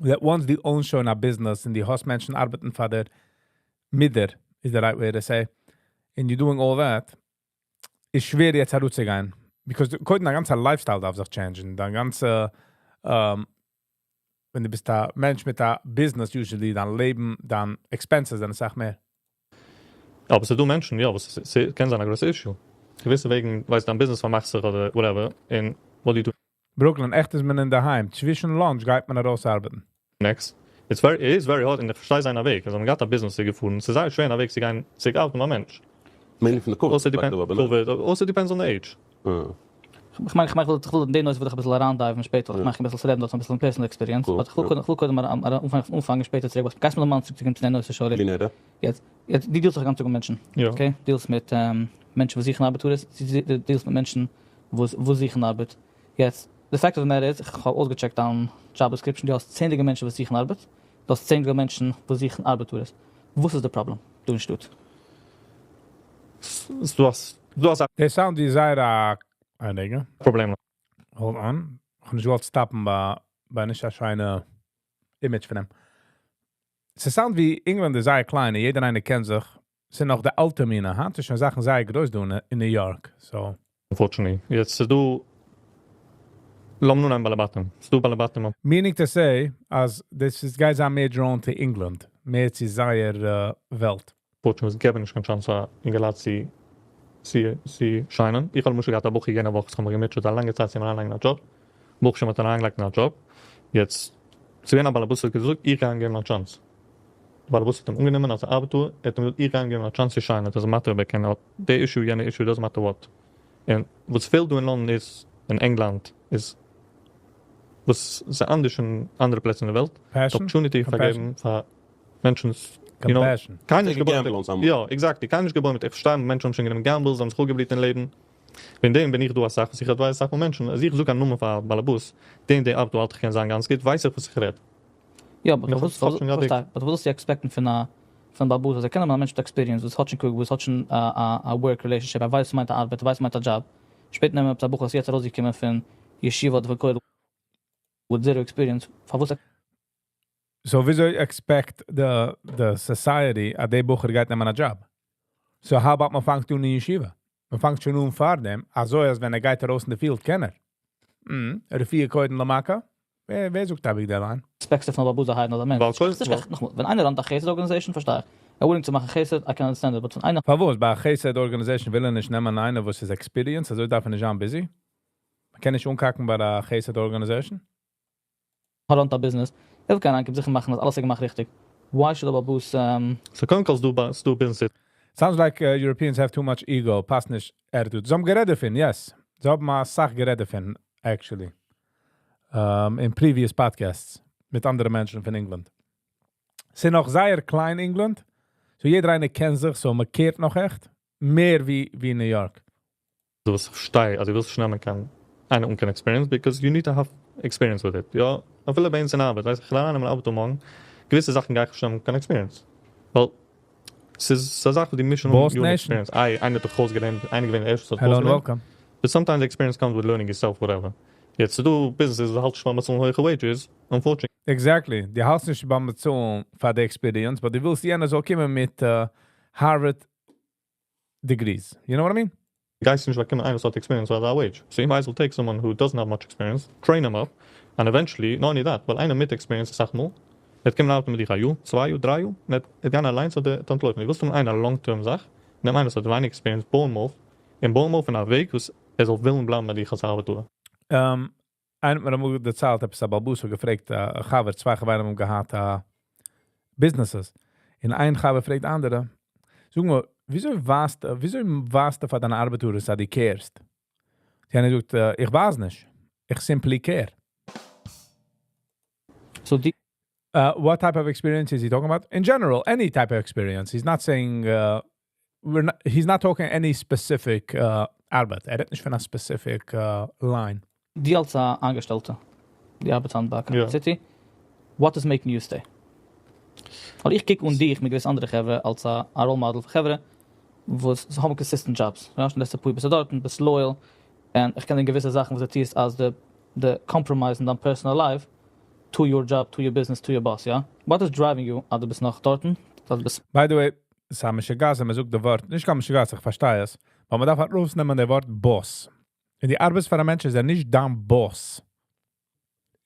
That once דו own שוין א business און דו האסט מענטשן ארבעטן פאר דיר, מיט דיר, is the right way to say, and you're doing all that, איז שווער יעצט ארויסצוגיין. Because קודם דיין גאנצע lifestyle דארף זיך change ן. דיין גאנצע, ווען דו ביסט א מענטש מיט א business, usually דיין לעבן, דיין expenses זענען אסאך מער. אבער ס'איז דא מענטשן, יא, וואס ס'קען זיין א גרויסע issue. געוויסע וועגן, ווייסט, דיין business פארמאכט זיך אדער whatever, און what do you do Brooklyn, עכט איז מען אינדערהיים. צווישן lunch גייט מען ארויס ארבעטן. Next? It's very, it is very hard, און איך פארשטיי זיין א וועג, אז מען האט געהאט א business איז געפארן, ס'איז זייער שווער אין א וועג צו גיין צוריק ארבעטן ביי א מענטש. Mainly פון די COVID Also depend, perspective, אבער COVID, also depends on the age. איך מיין, איך וויל אין די נושא וויל איך אביסל אריינ dive ן שפעטער, איך מאך אביסל רעדן דארט אביסל personal experience, Cool, but איך וויל קודם אנפאנגען שפעטער צוריק, וואס גייסט מיר דערמאנען צוריק צו גיין צו די נושא, sorry. בלי נדר. יעצט, דו deal סט זיך גאנץ מיט מענטשן, יא. Okay? Deal סט מיט מענטשן וואס זוכן ארבעט, דו deal סט מיט מענטשן וואס זוכן ארבעט. יעצט, the fact of the matter איז, איך האב אויסגע check ט דיין job description, דו האסט צענדליגע מענטשן וואס זוכן ארבעט, דו האסט צענדליגע מענטשן וואס זוכן ארבעטארעס. וואס איז די problem דא אין שטאט? דו האסט א דער sound איז זייער א רגע. פראבלעם. Hold on. איך האב נישט געוואלט stop ן ביי נישט א שיינע image פון אים. ס'sound ווי England איז זייער קליין, יעדער איינער קענט זיך. ס'איז נאך די אלטע מינע, הא? ס'איז שוין זאכן זייער גרויס דא אין New York. So. Unfortunately. יעצט ס'איז דא, לאמיר נאר נעמען בעלי בתים. ס'איז דא בעלי בתים. Meaning to say, אז דאס איז גייט זיין מער drawn to England, מער צו זייער וועלט. Unfortunately, עס געבן נישט קיין chance פאר אינגעלייט צו שיינען. איך האב למשל געהאט א בחור יענע וואך וואס איך האב מיך געמוטשעט א לאנגע צייט צו אים אריינלייגן א job. ברוך השם האט ער אריינגעלייגט אין א job. יעצט, צו ווען א באלעבאס האט געזאגט, איך גיי אים געבן א chance. דער באלעבאס האט אים אנגענומען אלס א ארבעטער, ער האט אים געזאגט, איך גיי אים געבן א chance צו שיינען, doesn't matter אויב ער קען די issue, יענע issue, doesn't matter what. און וואס פעלט דא אין לאנדאן איז, אין ענגלאנד, איז וואס איז אנדערש אין אנדערע פלעצער אין די וועלט, Passion? Opportunity פאר Compassion? געבן פאר מענטשן, you know, Compassion. קיינער נישט Take a געבוירן gamble on someone. יא, exactly, קיינער נישט געבוירן מיט, איך פארשטיי, מענטשן האבן שוין גענומען gambles, זיי האבן זיך אפגעבריט אין לעבן. וועגן דעם בין איך דא אסאך, וואס איך advise אסאך מאל מענטשן, אז איך זאג א נאמען פאר א באלעבאס, דעם דער ארבעט האלט איך קען זיין גאנץ גוט, ווייס איך וואס איך רעד. יא, but איך וואס האב שוין געהאט די פארשטיי, but וואס זאלסטו expect ן פון באלעבאס, אז ער קען האבן א מענטש מיט experience, וואס האט שוין קוק, וואס האט שוין א work relationship, ער ווייסט וואס מיינט א ארבעט, ער ווייסט וואס מיינט א job. שפעטער נעמען עפעס א בחור וואס איז יעצט ארויסגעקומען פון ישיבה אדער פון כולל with zero experience, פארוואס So וויאזוי expect the society אז דער בחור גייט נעמען א job? So how about מען פאנגט אן אין ישיבה? מען פאנגט שוין אן פאר דעם, אזוי אז ווען ער גייט ארויס אין די field, קען ער. רפואה קודם למכה? ווער זאגט א big deadline? Expect סט פון א באלעבאס hire ן אזא מענטש? ווייל קודם נאכאמאל, ווען איינער run ט א חסד organization, פארשטיי איך. ער willing צו מאכן חסד, I can understand it, but פון איינער פארוואס? ביי א חסד organization וויל ער נישט נעמען איינער וואס איז experienced, אזוי דארף ער נישט זיין busy? מען קען נישט אנקאקן ביי א חסד organization? Run ט א business, ער וויל קיין איינקופט זיכער מאכן אז אלעס איז געמאכט ריכטיג. Why should a באלעבאס So קודם כל ס'דא business Sounds like Europeans have too much ego. פאסט נישט attitude. זיי האבן גערעדט דערפון, yes. זיי האבן א סאך גערעדט דערפון, actually. In previous podcasts מיט אנדערע מענטשן פון England. ס'איז נאך זייער קליין England. So יעדער איינער קענט זיך, so מען care ט נאך עכט. מער ווי New York. דו ווילסט פארשטיי, אז דו ווילסט שנעל קיין איינער אן קיין experience, because you need to have experience with it. יא, אפילו ביי אונז אין ארבעט, ווייסט, איך לערן אין ארבעט מארגן, געוויסע זאכן גיי איך שוין קיין experience. ווייל ס'איז א זאך וואס די mission Boss your Nation. Experience. איי, איינער האט דאך אויסגעלערנט, איינער געווען דער ערשטער וואס האט Hello and אויסגעלערנט. Welcome. But sometimes experience comes with learning yourself, whatever. יעצט דא businesses האלט שוין באצאלן הויכע wages, unfortunately. Exactly. דו האלטסט נישט ביים באצאלן פאר די experience, but דו ווילסט יענער זאל קומען מיט Harvard degrees. You know what I mean? גייסט נישט באקומען איינער וואס האט experience פאר אזא wage. So you might as well take someone who doesn't have much experience, train him up, and eventually, not only that, ווייל איינער מיט experience אסאך מאל, ער קומט ארבעטן מיט דיר א יאר, 2 יאר, 3 יאר, און ער גיין אליינס אדער ער אנטלויפן. דו ווילסט האבן איינער long term זאך, נעם איינער וואס האט ווייניג experience, בוי אים אויף, און בוי אים אויף אין א וועג, וואס ער זאל ווילן בלייבן ביי דיר אלס ארבעטער. איינער האט מיר אמאל דערציילט, עפעס א באלעבאס האט געפרעגט, א חבר, צוויי חברים האבן געהאט businesses. און איין חבר פרעגט אנדערע, זאג מיר, וויאזוי ווייזטו פאר דיינע ארבעטער, אז דו care סט? די איינער זאגט, איך ווייס נישט. איך simply care. So די What type of experience is he talking about? In general, any type of experience. He's not saying, we're not, he's not talking any specific ארבעט. ער רעדט נישט פון א specific line. דו אלס א אנגעשטעלטע, דו ארבעטסט ביי City, what is making you stay? ווייל איך קוק אן דיך מיט געוויסע אנדערע חברה אלס א role model פאר חברה, וואס זיי האבן consistent jobs. יא, שוין לעצטע פאר יאר ביסטו דארט, ביסט loyal. און איך קען געוויסע זאכן וואס דו טוסט אז די compromise אין דיין personal life to your job, to your business, to your boss, יא? What is driving you אז דו ביסט נאך דארטן? אז דו ביסט By the way, ס'איז א משוגעת, מען זאגט די ווארט, נישט קיין משוגעת, איך פארשטיי עס, אבער מען דארף ארויסנעמען די ווארט boss. ווען דו ארבעטסט פאר א מענטש, איז ער נישט דיין boss.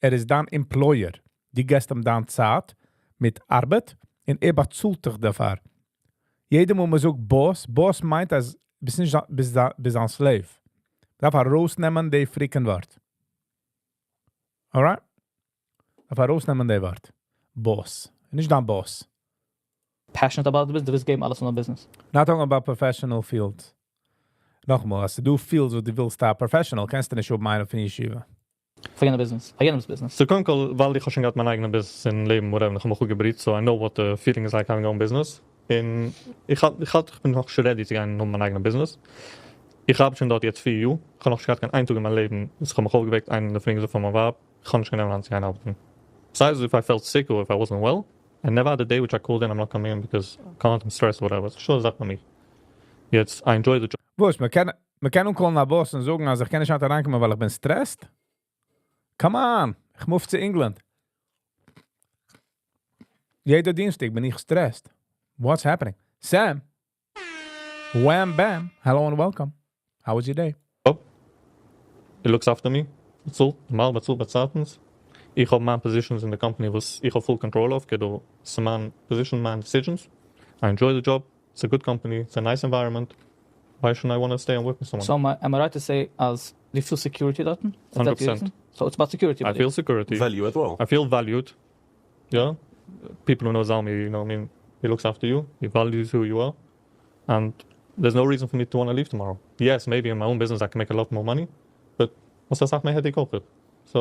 ער איז דיין employer. דו גיבסט אים דיין צייט מיט ארבעט און ער באצאלט דיך דערפאר. יעדער מאל מען זאגט boss, boss מיינט אז ביסט נישט ביסט א slave. דארף ארויסנעמען די freaking ווארט. Alright? דארף ארויסנעמען די ווארט. Boss. נישט דיין boss. Passionate about the business, דו ווילסט געבן אלעס אין די business. Not talking about professional fields. נאכאמאל, אז דו פילסט וואס דו ווילסט א professional, קענסטו נישט האבן איינער פון ישיבה. פאר יענע business, פאר יענעמ'ס business. So קודם כל, ווייל איך האב שוין געהאט מיין אייגענע business אין לעבן, whatever, איך האב מיך גוט געבריט, so I know what the feeling is like having your own business. און איך בין נאך נישט ready צו גיין האבן מיין אייגענע business. איך האב שוין דארט יעצט 4 יאר. איך האב נאך נישט געהאט קיין איין טאג אין מיין לעבן, וואס איך האב מיך אויפגעוועקט איין אין דער פרי און געזאגט פאר מיין ווייב, איך האב נישט קיין נערוון צו גיין ארבעטן. Besides, if I felt sick or if I wasn't well, I never had a day which I called in, I'm not coming in because I can't, I'm stressed or whatever. ס'איז שוין א זאך ביי מיר. יעצט, I enjoy the job. וואס, מען קען אנקאלן א boss און זאגן, אז איך קען נישט היינט אריינקומען, ווייל איך בין stressed? Come on, איך move צו England. יעדער דינסטאג בין איך stressed. What's happening? Sam? Wham bam. Hello and welcome. How was your day? It looks after me. באצאלט, נארמאל באצאלט באצייטנס. איך האב מיין positions in the company, וואס איך האב full control of, גייט דא מיין position, מיין decisions. I enjoy the job. It's a good company. It's a nice environment. Why shouldn't I want to stay and work with someone? So am I right to say אז דו feel security דארטן? Is that the 100%. reason? So it's about security I ביי דיר. Feel security. Value as well. I feel valued. Yeah. People who know Zalmi, you know, I mean, he looks after you. He values who you are. And there's no reason for me to want to leave tomorrow. Yes, maybe in my own business I can make a lot more money, but וואס דאס זאגט מיר headache אויך. So,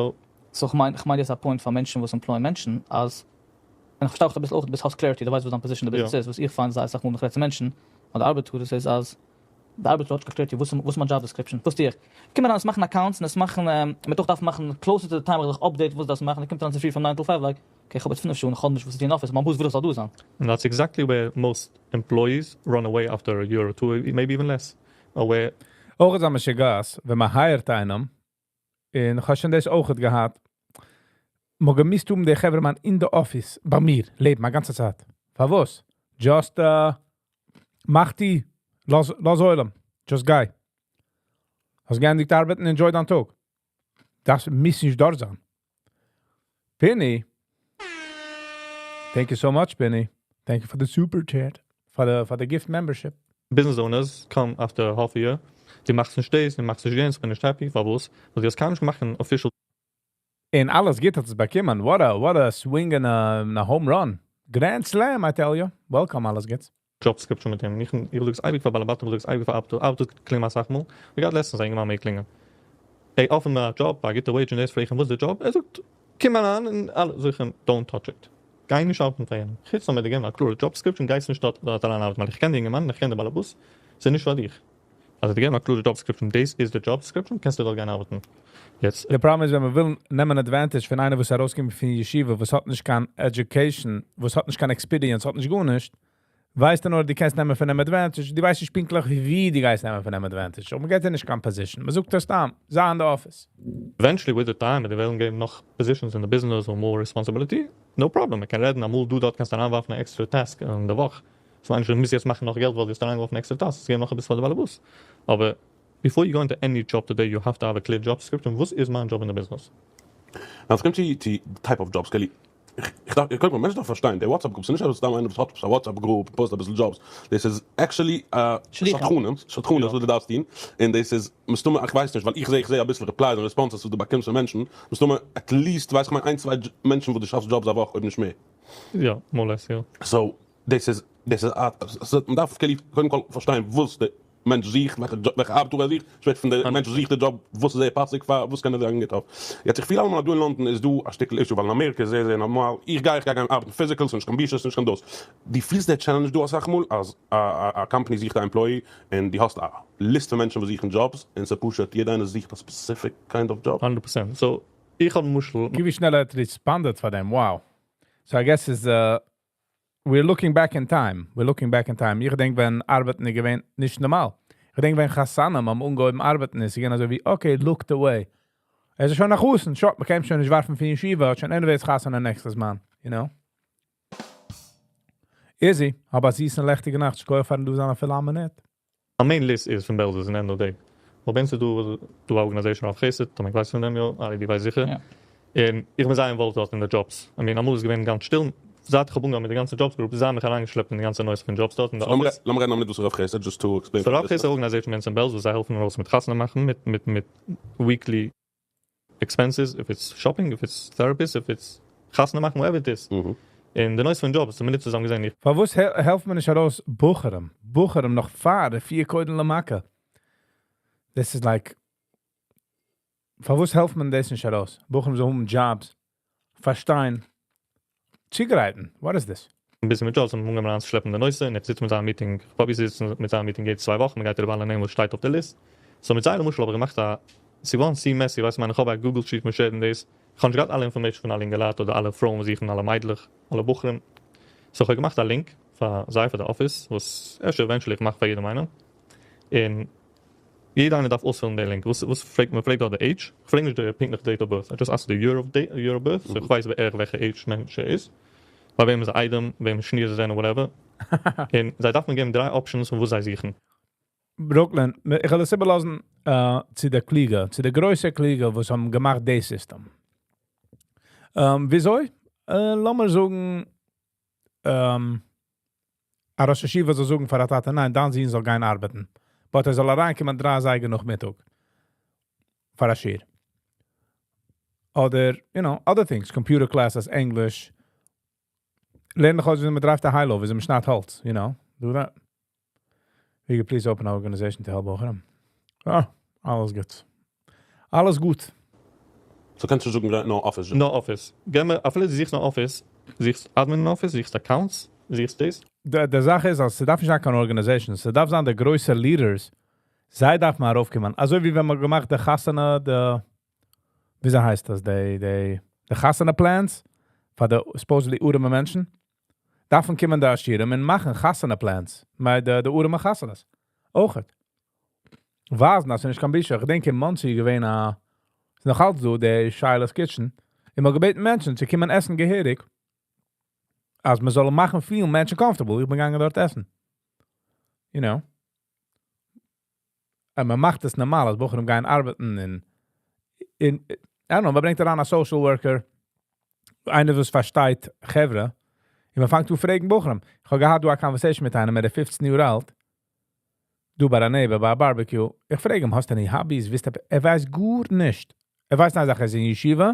So איך מיין דאס איז א point פאר מענטשן וואס employ מענטשן, אז און איך פארשטיי אויך אביסל אויך, דו ביסט האסט clarity, דו ווייסט וואס דיין position אין די business איז, וואס איך find זייער אסאך מאל מיט רעדן צו מענטשן, אדער ארבעט טוט, דאס איז אז די ארבעט האט קיין clarity, וואס איז מיין job description, וואס טו איך? קומט אריין, עס מאכן accounts און עס מאכן, מען דאך דארף מאכן closer to the time, איך update וואס דאס מאכן, קומט אריין צו פרי פון 9 till 5, like, okay, איך האב יעצט 5 שעה, איך האב נישט וואס צו טון אין office, מיין boss וויל איך זאל דא זיין. And that's exactly where most employees run away after a year or two, maybe even less. Or where אויך איז א משוגעת, ווען מען hired איינעם, און איך האב שוין דאס אויך געהאט, מ'האט געמוזט האבן דער חברהמאן אין די office, ביי מיר, לעבן, א גאנצע צייט. פארוואס? Just, מאך די, לאז עולם, just גיי. האסט געענדיגט ארבעטן, enjoy דיין טאג. דאס מוז נישט דארט זיין. Penny. Thank you so much, Penny. Thank you for the super chat. For the gift membership. Business owners come after half a year, דו מאכסט נישט דאס, דו מאכסט נישט יענץ, איך בין נישט happy, פארוואס? ווייל דו האסט קיינמאל נישט געמאכט אן official און אלעס גוט האט עס באקומען. What a swing and a home run. Grand slam, I tell you. Welcome, אלעס גוט. Job description מיט אים. איך זאג עס אייביג פאר בעלי בתים, איך זאג עס אייביג פאר ארבעטער. ארבעטער קלינגען אסאך מאל. איך געהאט לעצטנס איינער מיר קלינגען. Hey, offer מיר א job, א גוטע wage און דאס, פרעג איך אים, וואס איז דער job? ער זאגט, קום אריין און אלע זאג איך אים, don't touch it. גיי נישט ארבעטן פאר יענעם. חוץ נאר מיט דיר געבן א קלארע job description, גייסט נישט דארט אריין ארבעטן, ווייל איך קען דעם יונגערמאן, איך קען דעם באלעבאס, ס'איז נישט פאר דיך. אז דיר געבן א קלארע job description, this is the job description, קענסטו דארט גיין ארבעטן. יעצט, The problem איז, ווען מען וויל נעמען advantage פון איינער, וואס ארויסקומט פון ישיבה, וואס האט נישט קיין education, וואס האט נישט קיין experience, האט נישט גארנישט, ווייסט ער נאר, דו קענסט נעמען פון אים advantage, דו ווייסט נישט פונקטליך, ווי דו גייסט נעמען פון אים advantage. און מען געט דיר נישט קיין position. מען זאגט דאס דאן, זיי אין די office. Eventually with the time, די וועלן געבן נאך positions in the business or more responsibility, no problem. מען קען רעדן, אמאל דו דארט קענסט אריינווארפן אן extra task אין די וואך. ס'מיינט נישט, דו מוזט יעצט מאכן נאך געלט, ווייל דו האסט אריינגעווארפן extra task. עס געבן נאך אביסל פאר די באלעבאס. אבער before you go into any job today, you have to have a clear job description. וואס איז מיין job in the business? Now, עס קומט צו די type of jobs, Kelly. איך קוק, מענטשן דארפן פארשטיין, די WhatsApp group, ס'איז נישט אז ס'איז דא איינער וואס האט א WhatsApp group, post אביסל jobs. דאס איז actually שליחים. שדכנות וואס דו דארפסט טון. און דאס איז, מסתמא, איך ווייס נישט, ווייל איך זע אביסל replies און responses וואס דו באקומסט פון מענטשן. מסתמא, at least, ווייס איך מיין, איין, צוויי מענטשן, וואס דו שאפסט jobs א וואך, אויב נישט מער. יא, more or less, יא. So, דאס איז, מען דארף Kelly, קודם כל פארשטיין, וואס דער מענטש זוכט, וועלכע ארבעט ער זוכט, שפעטער פון דער מענטש זוכט די job, וואס איז ער פאסיג פאר, וואס קען ער זיין גוט אויף. יעצט, איך פיל אלעמאל, דא אין לאנדאן איז דא א שטיקל issue, ווייל אין אמעריקע איז זייער, זייער נארמאל. איך גיי גיין ארבעטן physical, ס'איז נישט קיין בושה, ס'איז נישט קיין דאס. דו פילסט דער challenge דא אסאך מאל, אז א company זוכט א employee, און דו האסט א list פון מענטשן, וואס זוכן jobs, און ס'פשוט, יעדער איינער זוכט א specific kind of job. 100%. So, איך האב למשל, ווי שנעל ער האט responded פאר דעם. Wow. So I guess is we're looking back in time. We're looking back in time. איך דענק, ווען ארבעטן איז געווען נישט נארמאל. איך דענק, ווען חתנים האבן אנגעהויבן ארבעטן, איז געווען אזוי ווי, okay, look the way. ער איז שוין א חתן, שוין, מען קען שוין נישט ווארפן פון ישיבה, האט שוין anyways חתונה next זמן, you know? Easy, אבער זיסע לעכטיגע נאכט, שכוח פארן דא זיין אפילו א מינוט. Our main list איז פון בעלזא אין end of day. אבער ווען דא דא organization אויף חסד, דא מען ווייסט פון דעם, יא, אלע די ווייסט זיכער. Ja. און איך בין זייער involved דארט אין די jobs. I mean, אמאל איז געווען גאנץ שטיל. זייט איך האב אנגעהויבן מיט די גאנצע jobs group, זיי האבן מיך אריינגעשלעפט אין די גאנצע נושא פון jobs דארט אין די לאמיר office. לאמיר רעדן מיט דאס רב חסד, just to explain. So רב חסד organization מענטשן אין בעלזא, זיי העלפן ארויס מיט חתונה מאכן, מיט weekly expenses, if it's shopping, if it's therapist, if it's חתונה מאכן, whatever it is. און די נושא פון jobs, די מינוט צוזאמען געזען, איך פארוואס העלפט מען נישט ארויס בחורים? בחורים נאך פאר די פיר קודם למכה. This is like, פארוואס העלפט מען דאס נישט ארויס? בחורים זאלן האבן jobs, פארשטיין, צוגרייטן. What is this? א ביסל מיט jobs, און אנגעהויבן אריינצושלעפן די נושא, און איך זיץ מיט זיי אין meeting, איך פרוביר זיצן מיט זיי אין meeting יעדע 2 וואכן, מען גייט איבער אלע נעמען וואס שטייט אויף די list. So מיט זיי למשל האב איך געמאכט א, ס'איז געווארן צו messy, ווייסט מיין, איך האב א Google Sheet מיט share דאס. איך האב נישט געהאט אלע information פון אלע אינגעלייט אדער אלע פרויען וואס זוכן, אלע מיידלעך, אלע בחורים. So איך האב געמאכט א link פאר זיי, פאר די office, וואס אפשר eventually איך מאך פאר יעדעם איינעם. און יעדער איינער דארף אויספילן דעם link. וואס פרעגט מען? פרעגט דארט די age. איך פרעג נישט די פונקטליכע date of birth. I just ask the year of date, year of birth. So איך ווייס בערך וועלכע age מענטש ער איז. ביי וועם איז איידעם, וועם שניר זיי זענען, whatever. און זיי דארפן געבן דריי options פון וואס זיי זוכן. Brooklyn, איך וועל עס איבערלאזן צו די קלוגע, צו די גרויסע קלוגע, וואס האבן געמאכט די system. וויאזוי? לאמיר זאגן, א ראש ישיבה זאל זאגן פאר א טאטע, ניין, דיין זון זאל גיין ארבעטן. But ער זאל אריינקומען 3 אזייגער נאכמיטאג. פאר א שיעור. אדער, other things, computer classes, English. לערן דאך אויס ווי מען drive ט א high-low, ווי מען שניידט האלץ. Do that. We could please open our organization to help בחורים. Ah, אלעס גוט. אלעס גוט. So קענסטו זאגן נאר office. נאר office. גיב מיר, אפילו דו זוכסט נאר office, זוכסט admin office, זוכסט accounts, זוכסט דאס. די זאך איז, אז ס'דארף נישט זיין קיין organization, ס'דארף זיין די גרויסע leaders, זיי דארף מען ארויפקומען. אזוי ווי ווען מען געמאכט די חתונה, די, וויאזוי הייסט דאס, די חתונה plans, פאר די supposedly ארעמע מענטשן, דארפן קומען די עשירים און מאכן חתונה plans, מיט די ארעמע חתונות. אויך. ווייזן, אז ס'איז נישט קיין בושה. איך דענק אין מאנסי געווען א, ס'איז נאך אלץ דא, די Shiloh's Kitchen, אימער געבעטן מענטשן צו קומען עסן געהעריג, אז מען זאל מאכן פיל מענטשן comfortable. איך בין געגאנגען דארט עסן. און מען מאכט עס נארמאל, אז בחורים גייען ארבעטן אין, I don't know, מען ברענגט אריין א social worker, איינער וואס פארשטייט חברה, און מען פאנגט אן פרעגן בחורים. איך האב געהאט דא א conversation מיט איינעם, ער איז 15 יאר אלט, דא ביי א neighbor, ביי א barbecue. איך פרעג אים, האסטו any hobbies? ווייסט ער, ער ווייסט גארנישט. ער ווייסט איין זאך, ער איז אין ישיבה,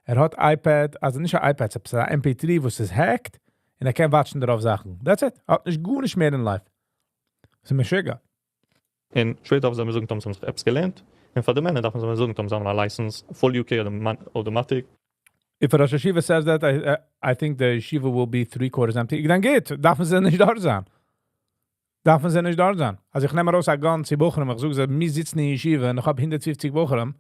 ער האט iPad, אלזא נישט א iPad, עס איז א MP3, וואס איז hacked, און ער קען watch ן דערויף זאכן. That's it. ער האט נישט גארנישט מער אין life. ס'איז משוגע. און שפעטער זאל מען זאגן, טאמער זיי האבן זיך עפעס געלערנט. און פאר די מענער דארף מען זאגן, טאמער זיי האבן א license, full UK אדער automatic. If a Rosh Yeshiva says that, I think the yeshiva will be three quarters empty. דאן גייט, דארפן זיי נישט דארט זיין. דארפן זיי נישט דארט זיין. אז איך נעם ארויס א gun צו בחורים, איך זאג זיי, מיר זיצן אין ישיבה, און איך האב 150 בחורים.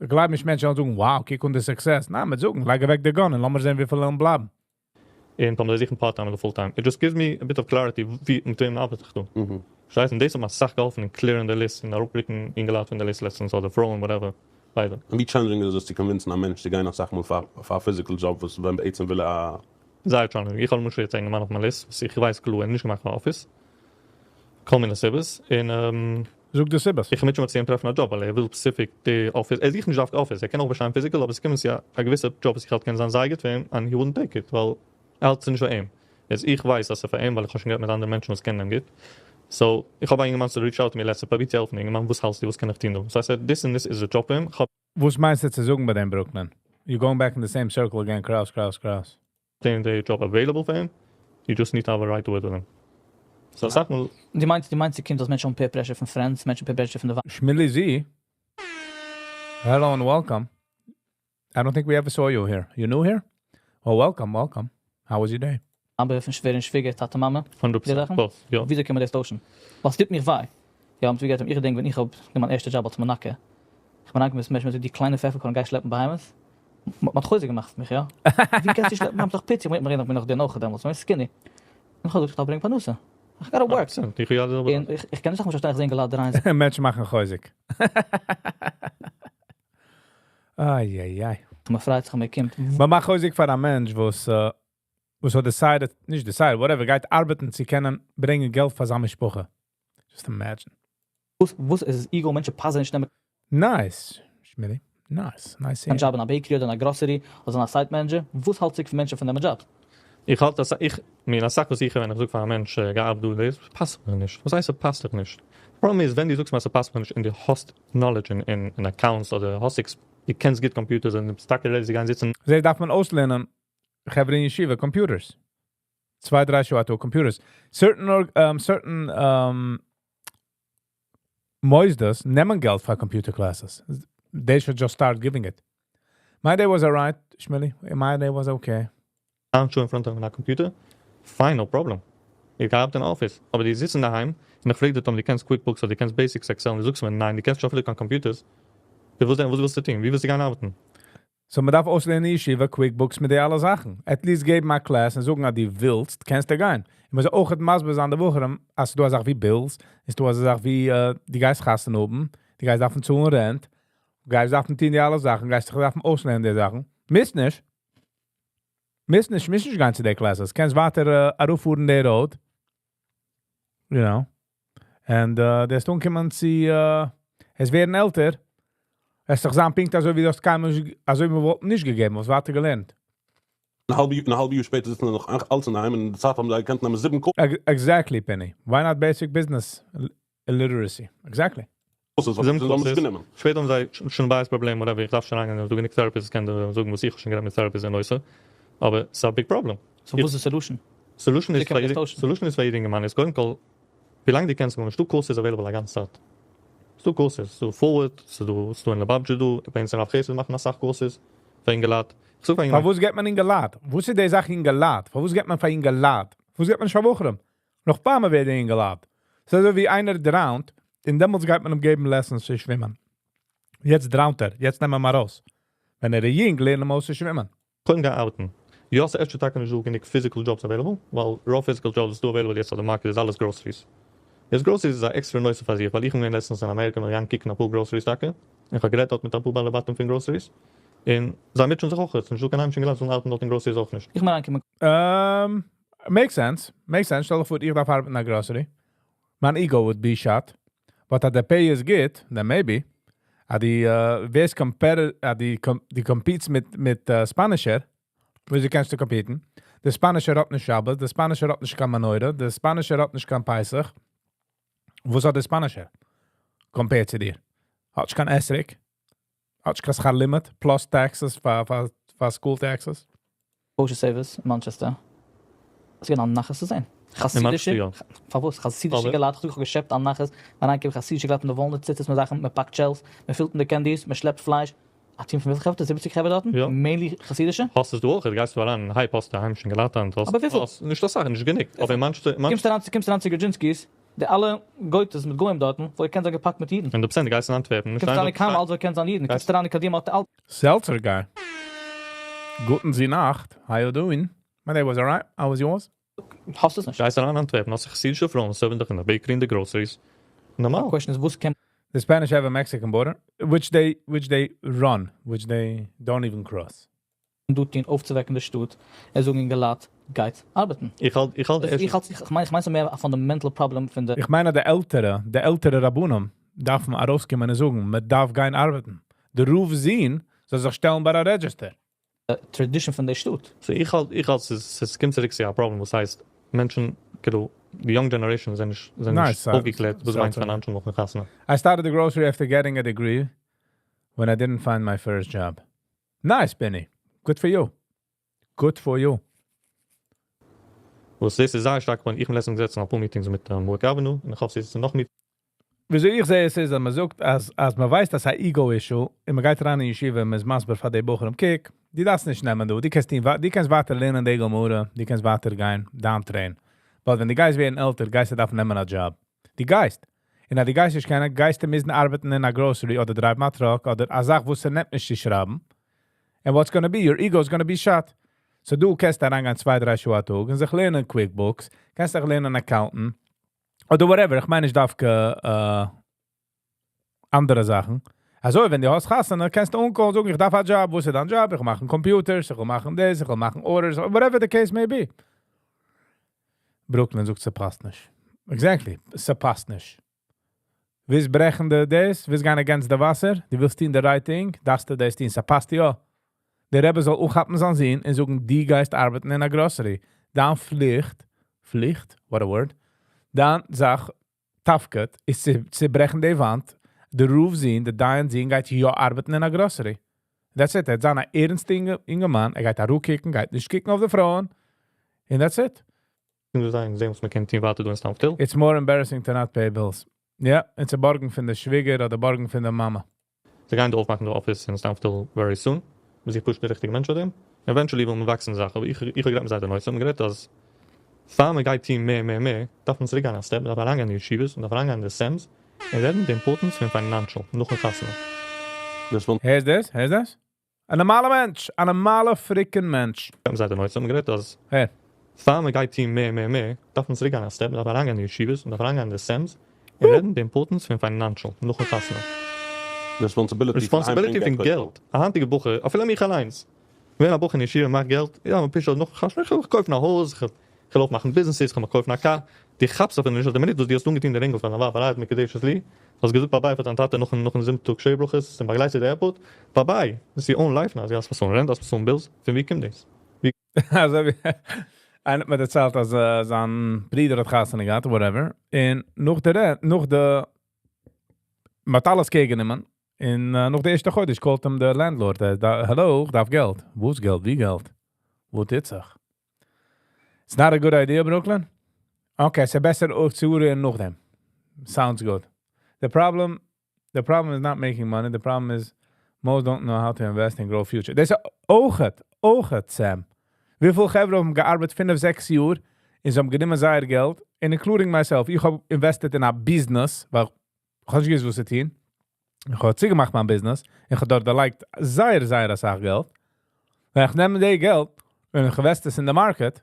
איך גלייב נישט מענטשן זאגן, wow, קוק אן די success. ניין, מיר זאגן, לייג אוועק די gun און לאמיר זען, וויפיל וועלן בלייבן. און טאמער זיי זוכן part-time אדער full-time. It just gives me a bit of clarity, ווי מיט וועם ארבעט איך דא. פארשטייסט? און דאס האט מיר אסאך געהאלפן אין clearing the list, און אראפרוקן אינגעלייט פון די list לעצטנס, אדער פרויען, whatever. ביידע. און ווי challenging איז עס צו convince ן א מענטש צו גיין אסאך מאל פאר א physical job, וואס ווען בעצם וויל ער זייער challenging. איך האב למשל יעצט א יונגערמאן אויף מיין list, וואס איך ווייס קלאר, ער האט נישט געמאכט פאר office. כל מיני סיבות. און זאג די סיבות. איך מיט שוין צו אים טרעפן א job, ווייל ער וויל specific די office. ער זוכט נישט דווקא office, ער קען אויך באשטיין physical, אבער עס קומט צו א געוויסע job וואס איך האלט קען זיין זייער גוט פאר אים, and he wouldn't take it, ווייל ער האלט עס נישט פאר אים. יעצט איך ווייס אז עס איז פאר אים, ווייל איך האב שוין גערעדט מיט אנדערע מענטשן וואס קענען אים גוט. So, איך האב א יונגערמאן צו reach out מיר לעצטע פרובירט צו העלפן, יונגערמאן, וואס האלטסטו, וואס קען איך טון דא? So I said, this and this is a job פאר אים. איך האב וואס מיינסטו צו זאגן ביי דעם Brooklyn? You're going back in the same circle again, cross, cross, cross. דעם די job available פאר אים. You just need to have a right word with him. So זאג מאל, דו מיינסט, ס'קומט אז מענטשן האבן peer pressure פון friends, מענטשן peer pressure פון די Shmili Z. Hello and welcome. I don't think we ever saw you here. You new here? Well, welcome, welcome. How was your day? אבער פון שווער און שוויגער, טאטע, מאמע. 100%. די זאכן? Both, יא. וויאזוי קען מען דאס טוישן? וואס טוט מיר וויי? יא, און ווי געזאגט, איך דענק, ווען איך האב מיין ערשטע job אלס מנקה. איך בין אנגעקומען, צום די קליינע פעפערקארן גיי שלעפן בהמות. מען האט חוזק געמאכט פון מיך, יא. ווי קענסטו שלעפן בהמות? דאך פיצי, איך בין נאך דער נאך דעמאלטס, איך בין skinny. און איך האב געזאגט, איך דארף ברענגען פרנסה. איך gotta work. איך יא די זעלבע. און איך קען נישט זאגן איך זעה אינגעלייט דרייען זיך. מענטשן מאכן חוזק. איי איי איי. מען פרייט זיך מען קומט. מען מאכט חוזק פאר א מענטש וואס וואס האט decided, נישט decided, whatever, גייט ארבעטן צו קענען ברענגען געלט פאר זיין משפחה. Just imagine. וואס איז ego? מענטשן פאסן נישט נעמען Nice, Shmili. Nice. Nice קיין seeing. job אין א bakery אדער אין א grocery אדער זיין א site manager. וואס האלט זיך פון מענטשן פון נעמען jobs? איך האלט אז איך מיר א זאך וואס איך ווען איך זאג פאר א מענטש גיי ארבעט דו דאס פאסט מיר נישט. וואס הייסט ס'פאסט דיך נישט? Problem איז ווען דו זאגסט מיר אז ס'פאסט מיר נישט און דו האסט knowledge אין accounts אדער האסט דו קענסט גוט computers און דו ביסט טאקע ready צו גיין זיצן. זיי דארף מען אויסלערנען, חברה אין ישיבה, computers. 2, 3 שעה א טאג, computers. Certain מוסדות נעמען געלט פאר computer classes. They should just start giving it. My day was alright, Shmili. My day was okay. שעה in front of a computer, fine, no problem. איך ארבעט אין office, אבער די זיצן דאהיים און איך פרעג דיך אויב דו קענסט QuickBooks אדער דו קענסט basics Excel און דו זאגסט מיר ניין, דו קענסט שוין אפילו קיין computers. דו ווילסט, וואס ווילסטו טון? ווי ווילסטו גיין ארבעטן? So מען דארף אויסלערנען אין ישיבה QuickBooks מיט די אלע זאכן. At least געבן א class און זאגן, אז דו ווילסט, קענסטו גיין. איך מוז אויך מסביר זיין די בחורים, אז דו האסט זאכן ווי bills, איז דו האסט זאכן ווי דו גייסט חתונה האבן, דו גייסט דארפן צאלן rent, דו גייסט דארפן טון די אלע זאכן, גייסט דיך דארפן אויסלערנען די זאכן. מוזט נישט. מוזט נישט, מוזט נישט גיין צו די classes. קענסט ווייטער ארויפפארן די road. And דאס טון קומען צו עס ווערן עלטער. עס דאך זיין פונקט אזוי ווי דו האסט קיינמאל נישט, אזוי ווי מ'וואלט נישט געגעבן, וואס ווייטער געלערנט. א האלבע יאר שפעטער זיצן נאך אלץ אינדערהיים און אין די צייט האבן זיי געקענט נעמען זיבן Exactly, Penny. Why not basic business literacy? Exactly. courses, וואס זיבן זיי זאלן נישט courses. גענומען. שפעטער האבן זיי שוין בייס פראבלעם, whatever, איך דארף שוין אריינגיין, דו גענוג therapists קען דיר זאגן וואס איך האב שוין גערעדט מיט therapists און נושא. אבער ס'איז א big problem. So וואס איז די solution? Solution איז ווי קען מען דאס טוישן? Solution איז פאר יעדן יונגערמאן איז קודם כל, ווי לאנג דו קענסט גארנישט, דא courses available א גאנצע צייט. ס'דא courses, ס'דא Forward, ס'דא אין Lubavitch דא, ביי אונז אין רב חסד מאכן אסאך courses פאר אינגעלייט. איך זאג פאר אינגעלייט. פארוואס געט מען אינגעלייט? וואס איז די זאך אינגעלייט? פארוואס געט מען פאר אינגעלייט? פארוואס געט מען נישט פאר בחורים? נאך פאר מען ווערט אינגעלייט. ס'איז אזוי ווי איינער drowned, און דעמאלטס גייט מען אים געבן lessons צו שווימען. יעצט drowned ער, יעצט נעמען מיר ארויס. ווען ער איז יונג, לערן אים אויס צו שווימען. קודם גיי ארבעטן. יא, ס'איז אפשר טאקע נישט דא גענוג physical jobs available, ווייל רוב physical jobs איז דא available יעצט אויף די market איז אלעס groceries. יעצט groceries איז א עקסטערע נושא פאר זיך, ווייל איך בין געווען לעצטנס אין אמעריקע און געגאנגען קוקן אפאר groceries טאקע, און איך האב גערעדט דארט מיט אפאר בעלי בתים פון groceries, און זיי מוטשען זיך אויך, עס איז נישטא קיין היימישע אינגעלייט וואס זאלן ארבעטן דארט אין groceries אויך נישט. איך מיין אריינקומען. Makes sense. Makes sense. שטעל דיך פאר, איך דארף ארבעטן אין א grocery. מיין ego would be shot. But אז the pay is good, then maybe. אז דו ווערסט compare, אז דו compete מיט ספאנישער, וואו קענסטו compete ן? דער ספאנישער האט נישט שבת, דער ספאנישער האט נישט קיין מנורה, דער ספאנישער האט נישט קיין פסח. וואס האט דער ספאנישער? Compared צו דיר. האט נישט קיין אתרוג. האט נישט קיין שכר לימוד, plus taxes פאר school taxes. Kosher Service אין מאנטשעסטער. עס איז געווען א נחת צו זען. חסידישע, מאנטשעסטער, יא. פארוואס? חסידישע אבער? אינגעלייט, איך האב געשעפט א נחת, מען אריינקומען חסידישע אינגעלייט מיט די וואלנער ציצית מיט זאכן, מען פאקט shelves, מען פילט אין די candies, מען שלעפט פלייש. א team פון וויפיל חברה? 70 חברה דארטן? יא. Mainly חסידישע? האסט עס דא אויך, גייסט דו אריין, Hype האסט דו היימישע אינגעלייט און אבער וויפיל? האסט נישט דאס זאכן, נישט גענוג. אבער אין מאנטשעסטער, קומסט אריין צו Grodzinski's, די אלע גויטעס מיט גוים דארטן, וואו איר קענט זיי געפאקט מיט אידן. 100%, גייסט אין אנטווערפן, נישט קומסט אריין אין קאמא, אלזא קענט זיין אידן. קומסט אריין אין קדימה, האט אלט Seltzer guy. גוטן זי נאכט. How you doing? My day was alright. How was yours? האסט עס נישט. גייסט אריין אין אנטווערפן, האסט חסידישע פרויען, serve ן דיך אין די bakery, אין די groceries. נארמאל. The question is, וואס קען The Spanish have a Mexican border, which they run, which they don't even cross. דא טון אויפצווועקן די שטאט, ער זאגן אינגעלייט, גייט ארבעטן. איך האלט איך מיין ס'איז מער א fundamental problem פון די איך מיין, די עלטערע רבנים דארפן ארויסקומען און זאגן, מען דארף גיין ארבעטן. דער רב זון זאל זיך שטעלן ביי א register. Tradition פון דער שטאט. So איך האלט, עס קומט צוריק צו א problem, וואס הייסט, מענטשן, כאילו, די young generation זענען נישט Nice, אויפגעקלערט, וואס מיינט Seltzer. Financial נאכן חתונה. I started the grocery after getting a degree when I didn't find my first job. Nice, Benny. Good for you. Good for you. וואס דאס איז זייער שטארק, ווען איך בין לעצטנס געזעצן אויף meetings מיט Work Avenue, און איך האף, ס'איז נאך מיט וויאזוי איך זע עס איז, אז מען זאגט, אז מען ווייסט, אז ס'איז א ego issue, און מען גייט אריין אין ישיבה, מען איז מסביר פאר די בחורים, קוק, דו דארפסט נישט נעמען, דו קענסט ווייטער לערנען די גמרא, דו קענסט ווייטער גיין, down train. ווייל ווען דו גייסט ווערן עלטער, גייסטו דארפן נעמען א job. דו גייסט. און אז דו גייסט נישט קענען, גייסטו מוזן ארבעטן אין א grocery אדער drive ן א truck אדער א זאך, וואס ס'נעמט נישט צו שרייבן. And what's gonna be? Your ego is gonna be shot. So דו קענסט אריינגיין 2, 3 שעה א טאג און זיך לערנען QuickBooks, קענסט זיך לערנען accounting. אדער whatever, איך מיין נישט דווקא אנדערע זאכן. אזוי, ווען דו האסט חתונה, קענסטו אנקומען און זאגן, איך דארף א job, וואס איז דיין job? איך וויל מאכן computers, איך וויל מאכן דאס, איך וויל מאכן orders, whatever the case may be. Brooklyn זאגט, ס'פאסט נישט. Exactly, ס'פאסט נישט. ווילסט ברעכן די דאס, ווילסט גיין against די וואסער, דו ווילסט טון the right thing, דארפסטו דאס טון, ס'פאסט יא. דער רבי זאל אויך כאפן זיין זון און זאגן, דו גייסט ארבעטן אין א grocery. דיין פליכט, פליכט, what a word, דיין זאך, תפקיד, איז צו ברעכן די וואנט, דער רב'ס זון, דער דיין'ס זון גייט יא ארבעטן אין א grocery. That's it. ער וועט זיין אן ערנסטער אינגערמאן, ער גייט אראפקוקן, גייט נישט קוקן אויף די פרויען. And that's it. זיין, זען וואס מען קען טון ווייטער דא אין Stamford Hill. It's more embarrassing to not pay bills. Yeah, און צו בארגן פון די שוויגער אדער בארגן פון די מאמע. זיי גייען דא אויפמאכן די office אין Stamford Hill very soon. מיר זיך push ן די ריכטיגע מענטשן אויף דעם. Eventually וויל מען וואקסן זאכן, אבער איך האב גערעדט מיט זיי דערנאך, זיי האבן גערעדט אז פאר מען גייט טון מער, מער, מער, דארף מען צוריקגיין א step, מען דארף אריינגיין אין די ישיבות, מען דארף אריינגיין אין די SEMs, און רעדן די importance פון financial, נאכן חתונה. הערסט דאס? הערסט דאס? א נארמאלער מענטש, א נארמאלער freaking מענטש. מיט זיי דערנאך, זיי האבן גערעדט אז הער. פאר מען גייט טון מער, מער, מער, דארף מען צוריקגיין א step, מען דארף אריינגיין אין די ישיבות, מען דארף אריינגיין אין די SEMs, און רעדן די importance פון financial, נאכן חתונה. Responsibility. Responsibility פון געלט. א היינטיגע בחור, אפילו מיך אליינס. ווען א בחור אין ישיבה מאכט געלט, יא, מען push ט נאך חתונה, איך וויל קויפן א הויז, איך וויל אויפמאכן businesses, איך וויל קויפן א car. דו כאפסט אפילו נישט, אז די מינוט וואס דו האסט אנגעטון די רינגל פון דיין ווייב, הרי את מקודשת לי, האסט געזאגט bye bye פאר דיין טאטע נאכן זיבן טאג שבע ברכות, און באגלייט צו די airport, bye bye. דאס איז your own life now, דו האסט באצאלן rent, דו האסט באצאלן bills, פון וואו קומט דאס? ווי אזוי ווי איינער האט מיר דערציילט, אז זיין ברודער האט חתונה געהאט, whatever. און נאך די rent, נאך די, מ'האט אלעס care גענומען. און נאך די ערשטע חודש call ט אים דער landlord, "Hello, איך דארף געלט." וואס געלט? ווי געלט? וואו טוט זיך? It's not a good idea, Brooklyn? Okay, ס'איז בעסער אויך צו רעדן נאכדעם. Sounds good. The problem is not making money. The problem is most don't know how to invest and grow future. דאס איז אויכעט, Sam. וויפיל חברה האבן געארבעט 5, 6 יאר און זיי האבן גענומען זייער געלט, and including myself, איך האב invested אין א business, ווייל איך האב נישט געוואוסט וואס צו טון. איך האב צוגעמאכט מיין business, איך האב דארט דערלייגט זייער, זייער א סאך געלט. ווען איך נעם די געלט, ווען איך invest עס אין די market,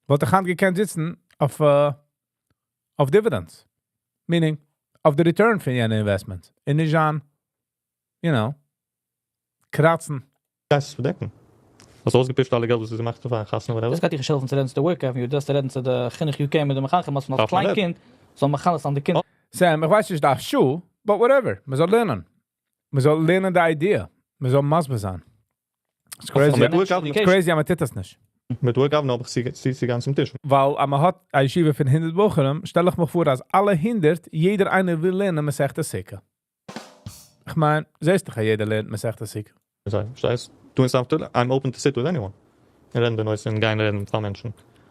וואלט איך היינט געקענט זיצן אויף dividends. Meaning, אויף די return פון יענע investment. און נישט אן, קראצן. גייסט עס באדעקן. האסט אויסגעפישט אלע געלט וואס דו געמאכט פאר חתונה, whatever. דאס גייט דיך העלפן צו רעדן צו די Work Avenue, דאס צו רעדן צו די חינוך UK מיט די מחנכים, וואס מען als דארף מען קליין רעדן. קינד זאל מחנך זיין די קינד. Sam, איך ווייס נישט, דארף שול, but whatever. מען זאל לערנען. מען זאל לערנען די idea. מען זאל מסביר זיין. It's crazy. מיט Work Avenue- It's crazy, אז מען טוט דאס נישט. מיט Work Avenue האב איך זי גאנץ צום טיש. ווייל אז מען האט א ישיבה פון 100 בחורים, שטעל איך מיר פאר, אז אלע 100, יעדער איינער וויל לערנען מסכת סוכה. איך מיין, זעסט דאך, יעדער לערנט מסכת סוכה. זיי, פארשטייסט? דו אין Stamford Hill, I'm open to sit with anyone. און רעדן די נושא און גיין רעדן מיט פאר מענטשן.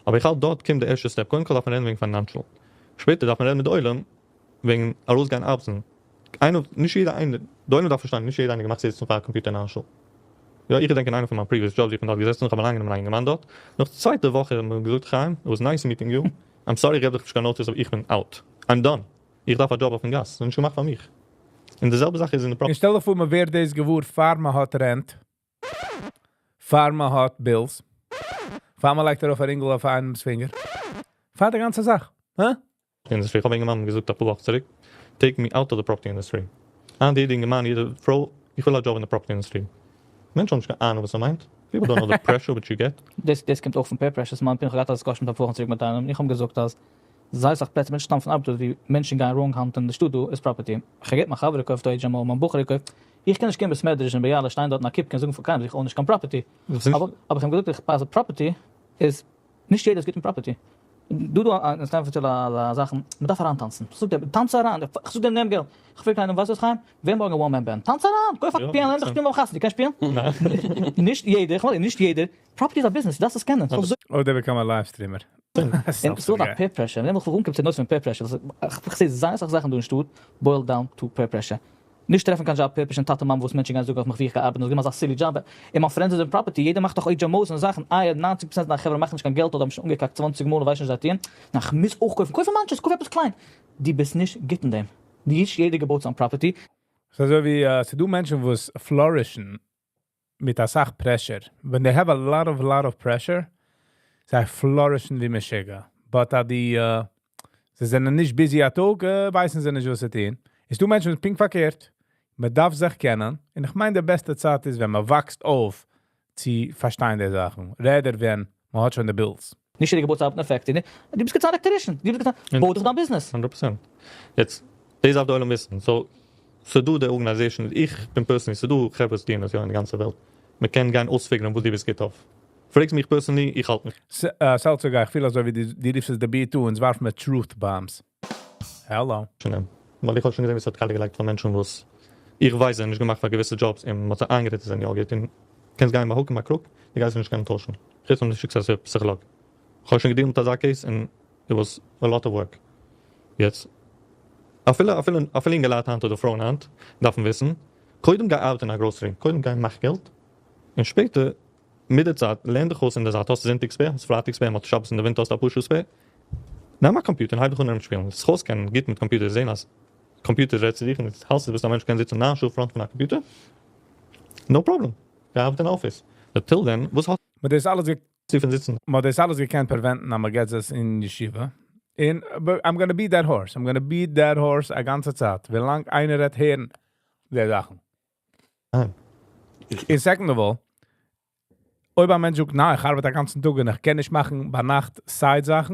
אבער איך האלט דארט קומט דער ערשטער step. קודם כל דארף מען רעדן וועגן financial. שפעטער דארף מען רעדן מיט די עולם וועגן ארויסגיין ארבעטן. איינער, נישט יעדער איינער, די עולם דארף פארשטיין, נישט יעדער איינער געמאכט זיצן פאר א computer אין א שול. יא, איך געדענק אין איינער פון מיין previous jobs, איך בין דארט געזעסן, איך האב אריינגענומען א יונגערמאן דארט. נאך די צווייטע וואך האט מיר געזאגט, "חיים, it was nice meeting you. I'm sorry, איך געב דיך נישט קיין notice, אבער איך בין out. I'm done. איך דארף א job אויפן גאס. ס'איז נישט געמאכט פאר מיך." און די זעלבע זאך איז אין די איך שטעל דיר פאר, מען ווערט דאס געוואר, פאר מען האט rent, פאר מען האט bills, פאר מען לייגט ארויף א רינגל אויף איינעמס פינגער, פאר די גאנצע זאך. הא? Industry. איך האב איינמאל געזאגט א פאר וואכן צוריק, take me out of the property industry. און די יונגערמאן, יעדע פרוי, איך וויל א job אין די property industry. מענטשן האבן נישט קיין אהנונג וואס ער מיינט. People don't know the pressure which you get. דאס קומט אויך פון peer pressure. מיין איך האב געהאט א discussion מיט א פאר וואכן צוריק מיט איינעם. איך האב געזאגט, אז זייער א סאך פלעצער מענטשן שטאמען פון ארבעט ווי מענטשן גייען wrong hunt אין די שטאט דא איז property. איך געב מיין חבר געקויפט א HMO, מיין בחור געקויפט. איך קען נישט גיין בית מדרש אין ביאלא שטיין דארט אין א קופקע און זאגן פאר קיינעם, איך own נישט קיין property. אבער איך האב געזאגט, איך פאס property איז נישט יעדער איז גוט אין property. דו אין Stamford Hill זאכן, מען דארף אריינטאנצן. זאג דיר, טאנץ אריין. איך זאג דיר, נעם געלט. איך פרעג איינעם, וואס איז חיים? ווער מארגן one man band? טאנץ אריין, קויף א piano, לערן זיך שפילן ביים חתונה. דו קענסט שפילן? נישט יעדער, איך מיין, נישט יעדער. Property איז א business, דו דארפסט עס קענען. אדער become a live streamer. און ס'איז דא א peer pressure. ווען איך אנקומען צו נושא פון peer pressure, איך זע זייער אסאך זאכן דא אין שטאט boil down to peer pressure. נישט טרעפן קיין job, peer pressure, טאטע מאמע וואס מענטשן גייען זאגן אויף מיך ווי איך גיי ארבעטן, איך געב אזא silly job. און מיין friends איז אין property, יעדער מאכט דאך HMOs און זאכן. איי, 90% פון די חברה מאכן נישט קיין געלט אדער האבן שוין אנגעקאקט 20 מאל און ווייסן נישט וואס זיי טוען. נא, איך מוז אויך קויפן. קויף א מאנטשעס, קויף עפעס קליין. דו ביסט נישט גוט אין דעם. נישט יעדער געבויט זיין property. ס'איז אזוי ווי, ס'דא מענטשן וואס flourish ן מיט א סאך pressure. When they have a lot of pressure, זיי flourish ן ווי משוגע. But די, זיי זענען נישט busy א טאג, ווייסן זיי נישט, וואס צו טון. איז דא מענטשן, פונקט פארקערט. מען דארף זיך קענען. און איך מיין, די בעסטע צייט איז, ווען מען וואקסט אויף, צו פארשטיין די זאכן. Rather ווען מען האט שוין די bills. נישט יעדע געבורט ארבעט אין א factory. דו ביסט גוט electrician. דו ביסט גוט, בוי דיך דיין business. 100%. יעצט, דאס דארף דער עולם וויסן. So, ס'דא די organization, איך בין personally, ס'דא חברה וואס טוען דאס יא אין די גאנצע וועלט. מען קען גיין אויספיגערן, וואו דו ביסט גוט אויף. פרעגסט מיך personally, איך האלט נישט. Seltzer, איך פיל אזוי ווי די רופסט עס די B2 און ווארפט מיט truth bombs. Hello. שוין, ווייל איך האב שוין געזען, ווי עס האט קאליע געלייגט פון מענטשן, וואס איך ווייס, זענען נישט געמאכט פאר געוויסע jobs, און מען האט זיי איינגערעדט, זיי זענען יא גוט, און קענסט גיין ביי hook און ביי crook, דו גייסט נישט קענען טוישן. חוץ אויב דו שיקסט א פסיכאלאג. איך האב שוין געדילט מיט אזא case, און it was a lot of work. יעצט, אפילו אינגעלייט היינט אדער פרויען היינט דארפן וויסן, קודם גיי ארבעטן אין א grocery, קודם גיי מאך געלט, און שפעטער, מיט דער צייט, לערן דיך אויס אין דער זייט, האסט זונטאג spare, האסט פרייטאג spare, מ'האט שבת אין די ווינטער האסטו א פאר שעה spare. נעם א קאמפיוטער און הייב דיך אן ארומשפילן. זיך אויסקענען גוט מיט קאמפיוטער, זען אז קאמפיוטער רעדט צו דיך און האלטסט דו ביסט א מענטש קען זיצן 9 שעה front פון א קאמפיוטער. No problem. גיי ארבעטן אין office. But till then, וואס האסט מען דאס אלעס דו פון זיצן? מען דאס אלעס געקענט prevent ן, אז מען גייט עס אין ישיבה. און but I'm gonna beat that horse. I'm gonna beat that horse א גאנצע צייט. ווי לאנג איינער וועט הערן די זאכן. ניין. און second of all, אויב א מענטש זאגט, ניין, איך ארבעט א גאנצן טאג און איך קען נישט מאכן ביינאכט side זאכן,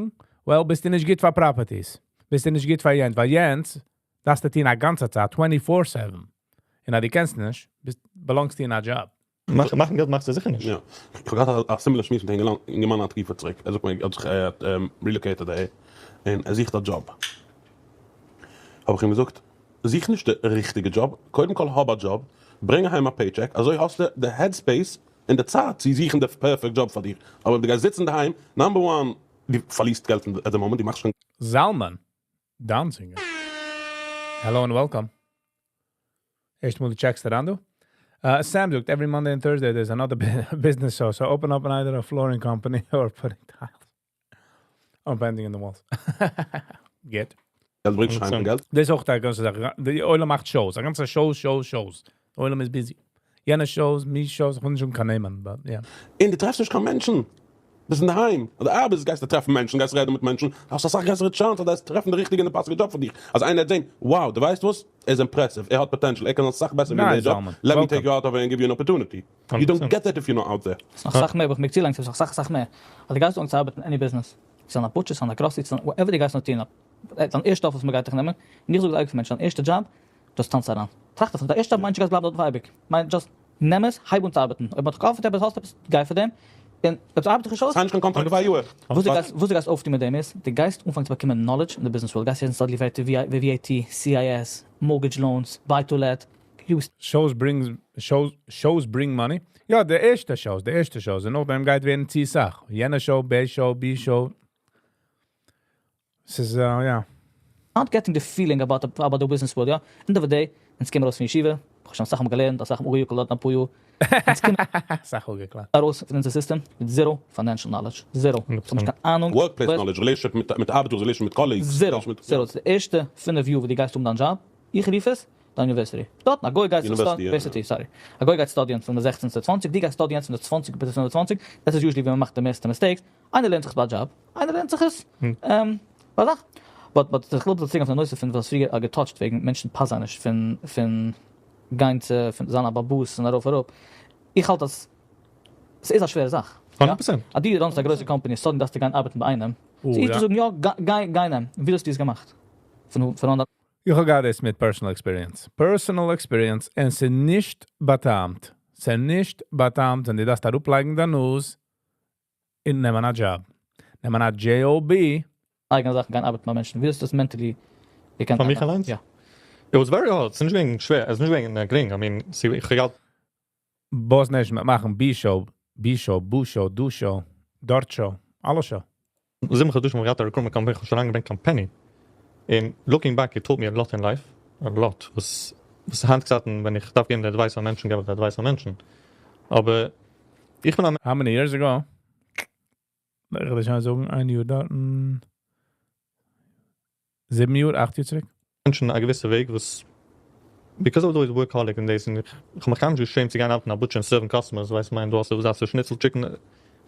well, ביסטו נישט גוט פאר properties. ביסטו נישט גוט פאר יענץ, ווייל יענץ, דארפסטו טון א גאנצע צייט, 24/7. און אז דו קענסט נישט, ביסט, belong סטו אין א job. מאכן געלט מאכסטו זיכער נישט. יא. איך האב געהאט א similar שמועס מיט א אינגערמאן א תקופה צוריק. ער זאגט מיר, ער האט זיך relocated אהער, און ער זוכט א job. האב איך אים געזאגט, זוך נישט די ריכטיגע job, קודם כל האב א job, ברענג אהיים א paycheck, אזוי האסטו די headspace און די צייט צו זוכן די perfect job פאר דיר. אבער אויב דו גייסט זיצן דערהיים, number one, דו פארלירסט געלט at the moment, דו מאכסט שוין Zalman Danzinger. Hello and welcome. ערשט מאל דו check סט אריין דא. Sam זאגט, every Monday and Thursday there's another business show, so open up either a flooring company or putting tiles or painting in the walls. Get. געלט, ברענגסט נישט אהיים קיין געלט. דאס איז אויך די גאנצע זאך. די עולם מאכט shows, א גאנצע shows, shows, shows. די עולם איז busy. יענע shows, מי shows, איך וויל נישט זאגן קיין נעמען, but yeah. און דו טרעפסט נישט קיין מענטשן. ביסט אינדערהיים. אדער ארבעטסט, גייסטו טרעפן מענטשן, גייסט רעדן מיט מענטשן, האסט אסאך גרעסערע chance אז דו וועסט טרעפן די ריכטיגע און די פאסיגע job פאר דיך. אז איינער וועט זען, wow, דו ווייסט וואס? ער איז impressive, ער האט potential, ער קען אסאך בעסער ווי אין די job, let me take you out of and give you an opportunity. You don't get that if you're not out there. ס'איז נאך אסאך מער, וואס מיר צולייגן, ס'איז נאך אסאך אסאך מער. אז דו גייסט אן צו ארבעטן אין any business, ס'איז א butcher, ס'איז א grocery, ס'איז whatever דו גייסט נאר טון, דיין ערשטע offer וואס מ'גייט דיך נעמען, און איך זאג עס אייביג פאר מענטשן, דיין ערשטע job, just טאנץ אריין. טראכט דערפון, דיין ערשטע job מיינט נישט גייסט בלייבן דארט אויף אייביג. מיין just נעם עס, הייב אן צו ארבעטן. אויב מ'האט דיך גע offer ט עפעס, האסט עפעס, גיי פאר דעם. און אויב ס'ארבעט זיך נישט אויס, Sign נישט קיין contract פאר א יאר. וואס דו גייסט אויפטון מיט דעם איז, דו גייסט אנפאנגען צו באקומען knowledge אין די business וועלט, גייסט הערן suddenly ווערטער ווי VAT, CIS, mortgage loans, buy to let, Shows brings shows shows bring money. יא, די ערשטע shows, די ערשטע shows. און נאכדעם גייט ווערן צו אסאך. יענע show, B show, B show. ס'איז, יא. Not getting the feeling about the business world, יא. End of the day, אונז קומען ארויס פון ישיבה, איך האב שוין אסאך מאל געלערנט, אסאך מאל אפגעיאגט דארט אפאר יאר. אונז קומען אסאך אפגעקלאפט. ארויס פון אונזער system מיט zero financial knowledge. Zero. איך האב נישט קיין אהנונג. Workplace knowledge, relationship מיט ארבעטערס, relationship מיט colleagues. Zero. Zero. די ערשטע 5 יאר וואס דו גייסט האבן דיין job, איך רוף עס דיין university. דארט, א גוי גייט university, sorry. א גוי גייט study ען פון די 16 צו 20, דו גייסט study ען פון די 20 ביז 25. דאס איז usually ווי מען מאכט די מערסטע mistakes. איינער לערנט זיך עס ביי א job, איינער לערנט זיך עס ביי זאך. But איך וויל צוריק אויף די נושא פון וואס פריער גע touch ט וועגן מענטשן פאסט זיי נישט פון גיין צו פון זיין א באבוס און ארויף אראפ. איך האלט אז ס'איז א שווערע זאך. 100%. אז דו run סט א גרויסע company, suddenly דארפסטו גיין ארבעטן ביי איינעם. So איך זאג יא, גיי גיי נעם. ווי האסטו עס געמאכט? פון איך האב געהאט דאס מיט personal experience. Personal experience, און ס'איז נישט באטעמט. ס'איז נישט באטעמט, ווען דו דארפסט אראפלייגן דיין נאז און נעמען א job. נעמען א JOB. אייגענע זאכן גיין ארבעטן ביי מענטשן. ווי האסטו דאס mentally געקענט? פאר מיך אליינס? יא. It was very hard. ס'איז נישט געווען שווער, עס איז נישט געווען גרינג. I mean, איך האב געהאט באס נישט מאכן B show, B show, בו show, דו show, דארט show, אלע show. 7 חדשים האב איך געהאט א recruitment company, איך האב שוין לאנג געברענגט קיין penny. און looking back, it taught me a lot in life. A lot. וואס היינט געזאגט, ווען איך דארף געבן די advice פאר מענטשן, געב איך די advice פאר מענטשן. אבער איך בין א How many years ago? איך וועל שוין זאגן, איין יאר דארט, 7 יאר, 8 יאר צוריק. מענטשן א געוויסע וועג וואס because I was always workaholic in days, און איך האב מיך קיינמאל נישט גע shame ט צו גיין ארבעטן א butcher און serve ן customers, ווייסט מיין, דו האסט וואס דארפסט schnitzel, chicken,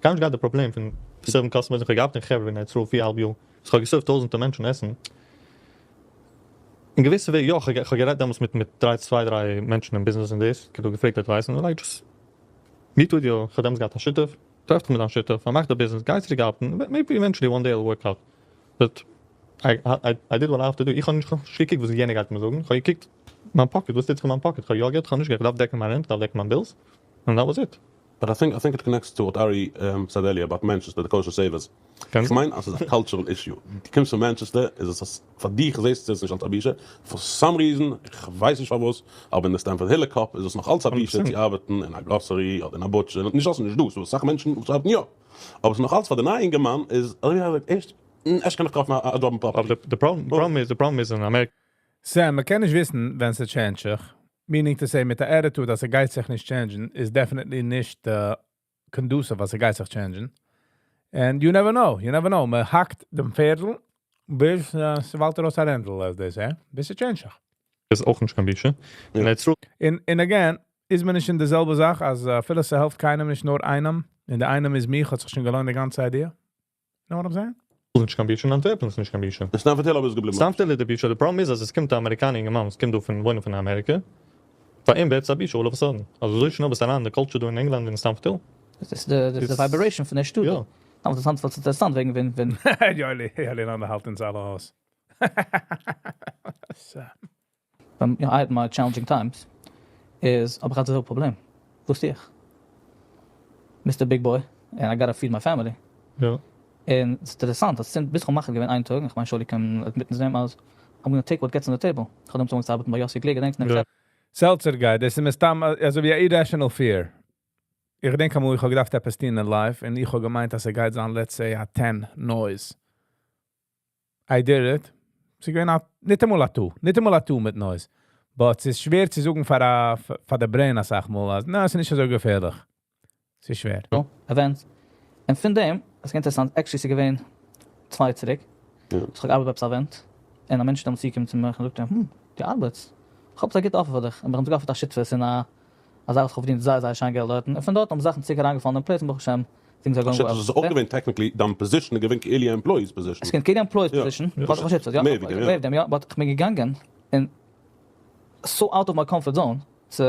קיינמאל נישט געהאט די פראבלעם פון serve ן customers. איך האב געארבעט אין חברה אין ארץ ישראל 4.5 יאר. איך האב גע serve ט טויזענטער מענטשן עסן, אין געוויסע וועג יא, איך האב גערעדט דעמאלטס מיט מיט דריי צוויי דריי מענטשן אין ביזנעס און דאס, איך האב געפרעגט advice און like just meet with your, איך האב דעמאלטס געהאט א שותף, טרעף דיך מיט דיין שותף, פארמאך די ביזנעס, גיי צוריק ארבעטן, maybe eventually one day it'll work out, but I did what I have to do, איך האב נישט געקוקט וואס יענער גייט מיר זאגן, איך האב געקוקט מיין pocket, וואס טוט זיך אין מיין pocket, איך האב יא געלט, איך האב נישט געלט, איך דארף דעקן מיין rent, איך דארף דעקן מיין bills, and that was it. But I think it connects to what Ari said earlier about Manchester, the kosher savers. איך מיין אז ס'איז א cultural issue. דו קומסט פון מאנטשעסטער איז עס אז פאר דיך זעסטו עס נישט אלס א בושה, for some reason, איך ווייס נישט פארוואס, אבער אין די Stamford Hill קאפ איז עס נאך אלץ א בושה צו ארבעטן אין א גראסערי אדער אין א butcher, נישט אז ס'איז נישט דא, ס'איז דא אסאך מענטשן וואס ארבעטן יא, אבער ס'איז נאך אלץ פאר די נייע אינגערמאן איז אזוי ווי ער זאגט ערשט, ערשט קען איך טרעפן א דזשאב אין property. אבער די problem איז, די problem איז אין אמעריקע. Sam, מ'קען נישט וויסן ווען ס' change ט זיך. Meaning to say, מיט די attitude אז ס'גייט זיך נישט change ן, איז definitely נישט conducive אז ס'גייט זיך change ן. And you never know, you never know. מען האקט דעם פערדל, ביז ס'פאלט ארויס א רענדל, as they say, ביז ס'change ט זיך. איז אויך נישט קיין בושה. און יעצט און again, איז מען נישט אין די זעלבע זאך, אז אפילו ס'העלפט קיינעם נישט נאר איינעם, און די איינעם איז מיך, האט זיך שוין געלוינט די גאנצע idea. Know what I'm saying? איז נישט קיין בושה, אין אנטווערפן איז נישט קיין בושה. אין Stamford Hill אבער איז געבליבן. Stamford Hill איז די בושה, די פראבלעם איז אז עס קומט א אמעריקאנער אינגערמאן וואס קומט דא פון וואוינען פון אמעריקע, פאר אים ווערט עס א בושה all of a sudden, אז אזוי שנעל ביסטו אריין אין די culture דא אין ענגלאנד אין Stamford Hill. דאס איז די vibration פון די שטאט. יא. אינטערעסאנט ווייל ס'איז אינטערעסאנט וועגן ווען ווען. יואלי, יואלי לאנדא האלט אונז אלע אויס. ווען I had my challenging times איז האב איך געהאט די זעלבע פראבלעם, וואס טו איך? Mister Big Boy and I gotta feed my family. יא. און ס'איז אינטערעסאנט אז צינד ביז כ'האב מחליט געווען איין טאג, איך מיין שאולי קען admit ן צו דעם אז I'm gonna take what gets on the table. כ'האב דעמאלטס אנגעהויבן צו ארבעטן ביי יאסי גליק, געדענקסט? יא. Seltzer guy, דאס איז מסתם אזוי ווי א irrational fear. איך געדענק אמאל איך האב געדארפט עפעס טון אין life און איך האב געמיינט אז ס'גייט זיין let's say א 10 noise. I did it. ס'איז געווען א, ניטאמאל א 2, ניטאמאל א 2 מיט noise. But ס'איז שווער צו זאגן פאר א, פאר די brain אסאך מאל אז נא, ס'איז נישט אזוי געפערליך. ס'איז שווער. Events. און פון דעם, עס איז אינטערעסאנט, actually ס'איז געווען צוויי צוריק, איך האב געארבעט ביי עפעס א event, און א מענטש איז דעמאלטס צוגעקומען צו מיר און געזאגט, דו ארבעטסט? איך האב עפעס א גוטע offer פאר דיך, און מיר האבן זיך גע offer ט א שותפות אין א א זאך וואס איך האב פארדינט זייער זייער שיין געלט דארטן, און פון דארט האבן זאכן צוריק אריינגעפאלן אין place און ברוך השם things are going well. שותפות איז אויך געווען technically דיין position איז געווען כאילו employee's position. עס איז געווען כאילו employee's position, but איך האב שותפות, יא, מער ווי דעם, יא. מער ווי דעם, יא, but איך בין געגאנגען און so out of my comfort zone צו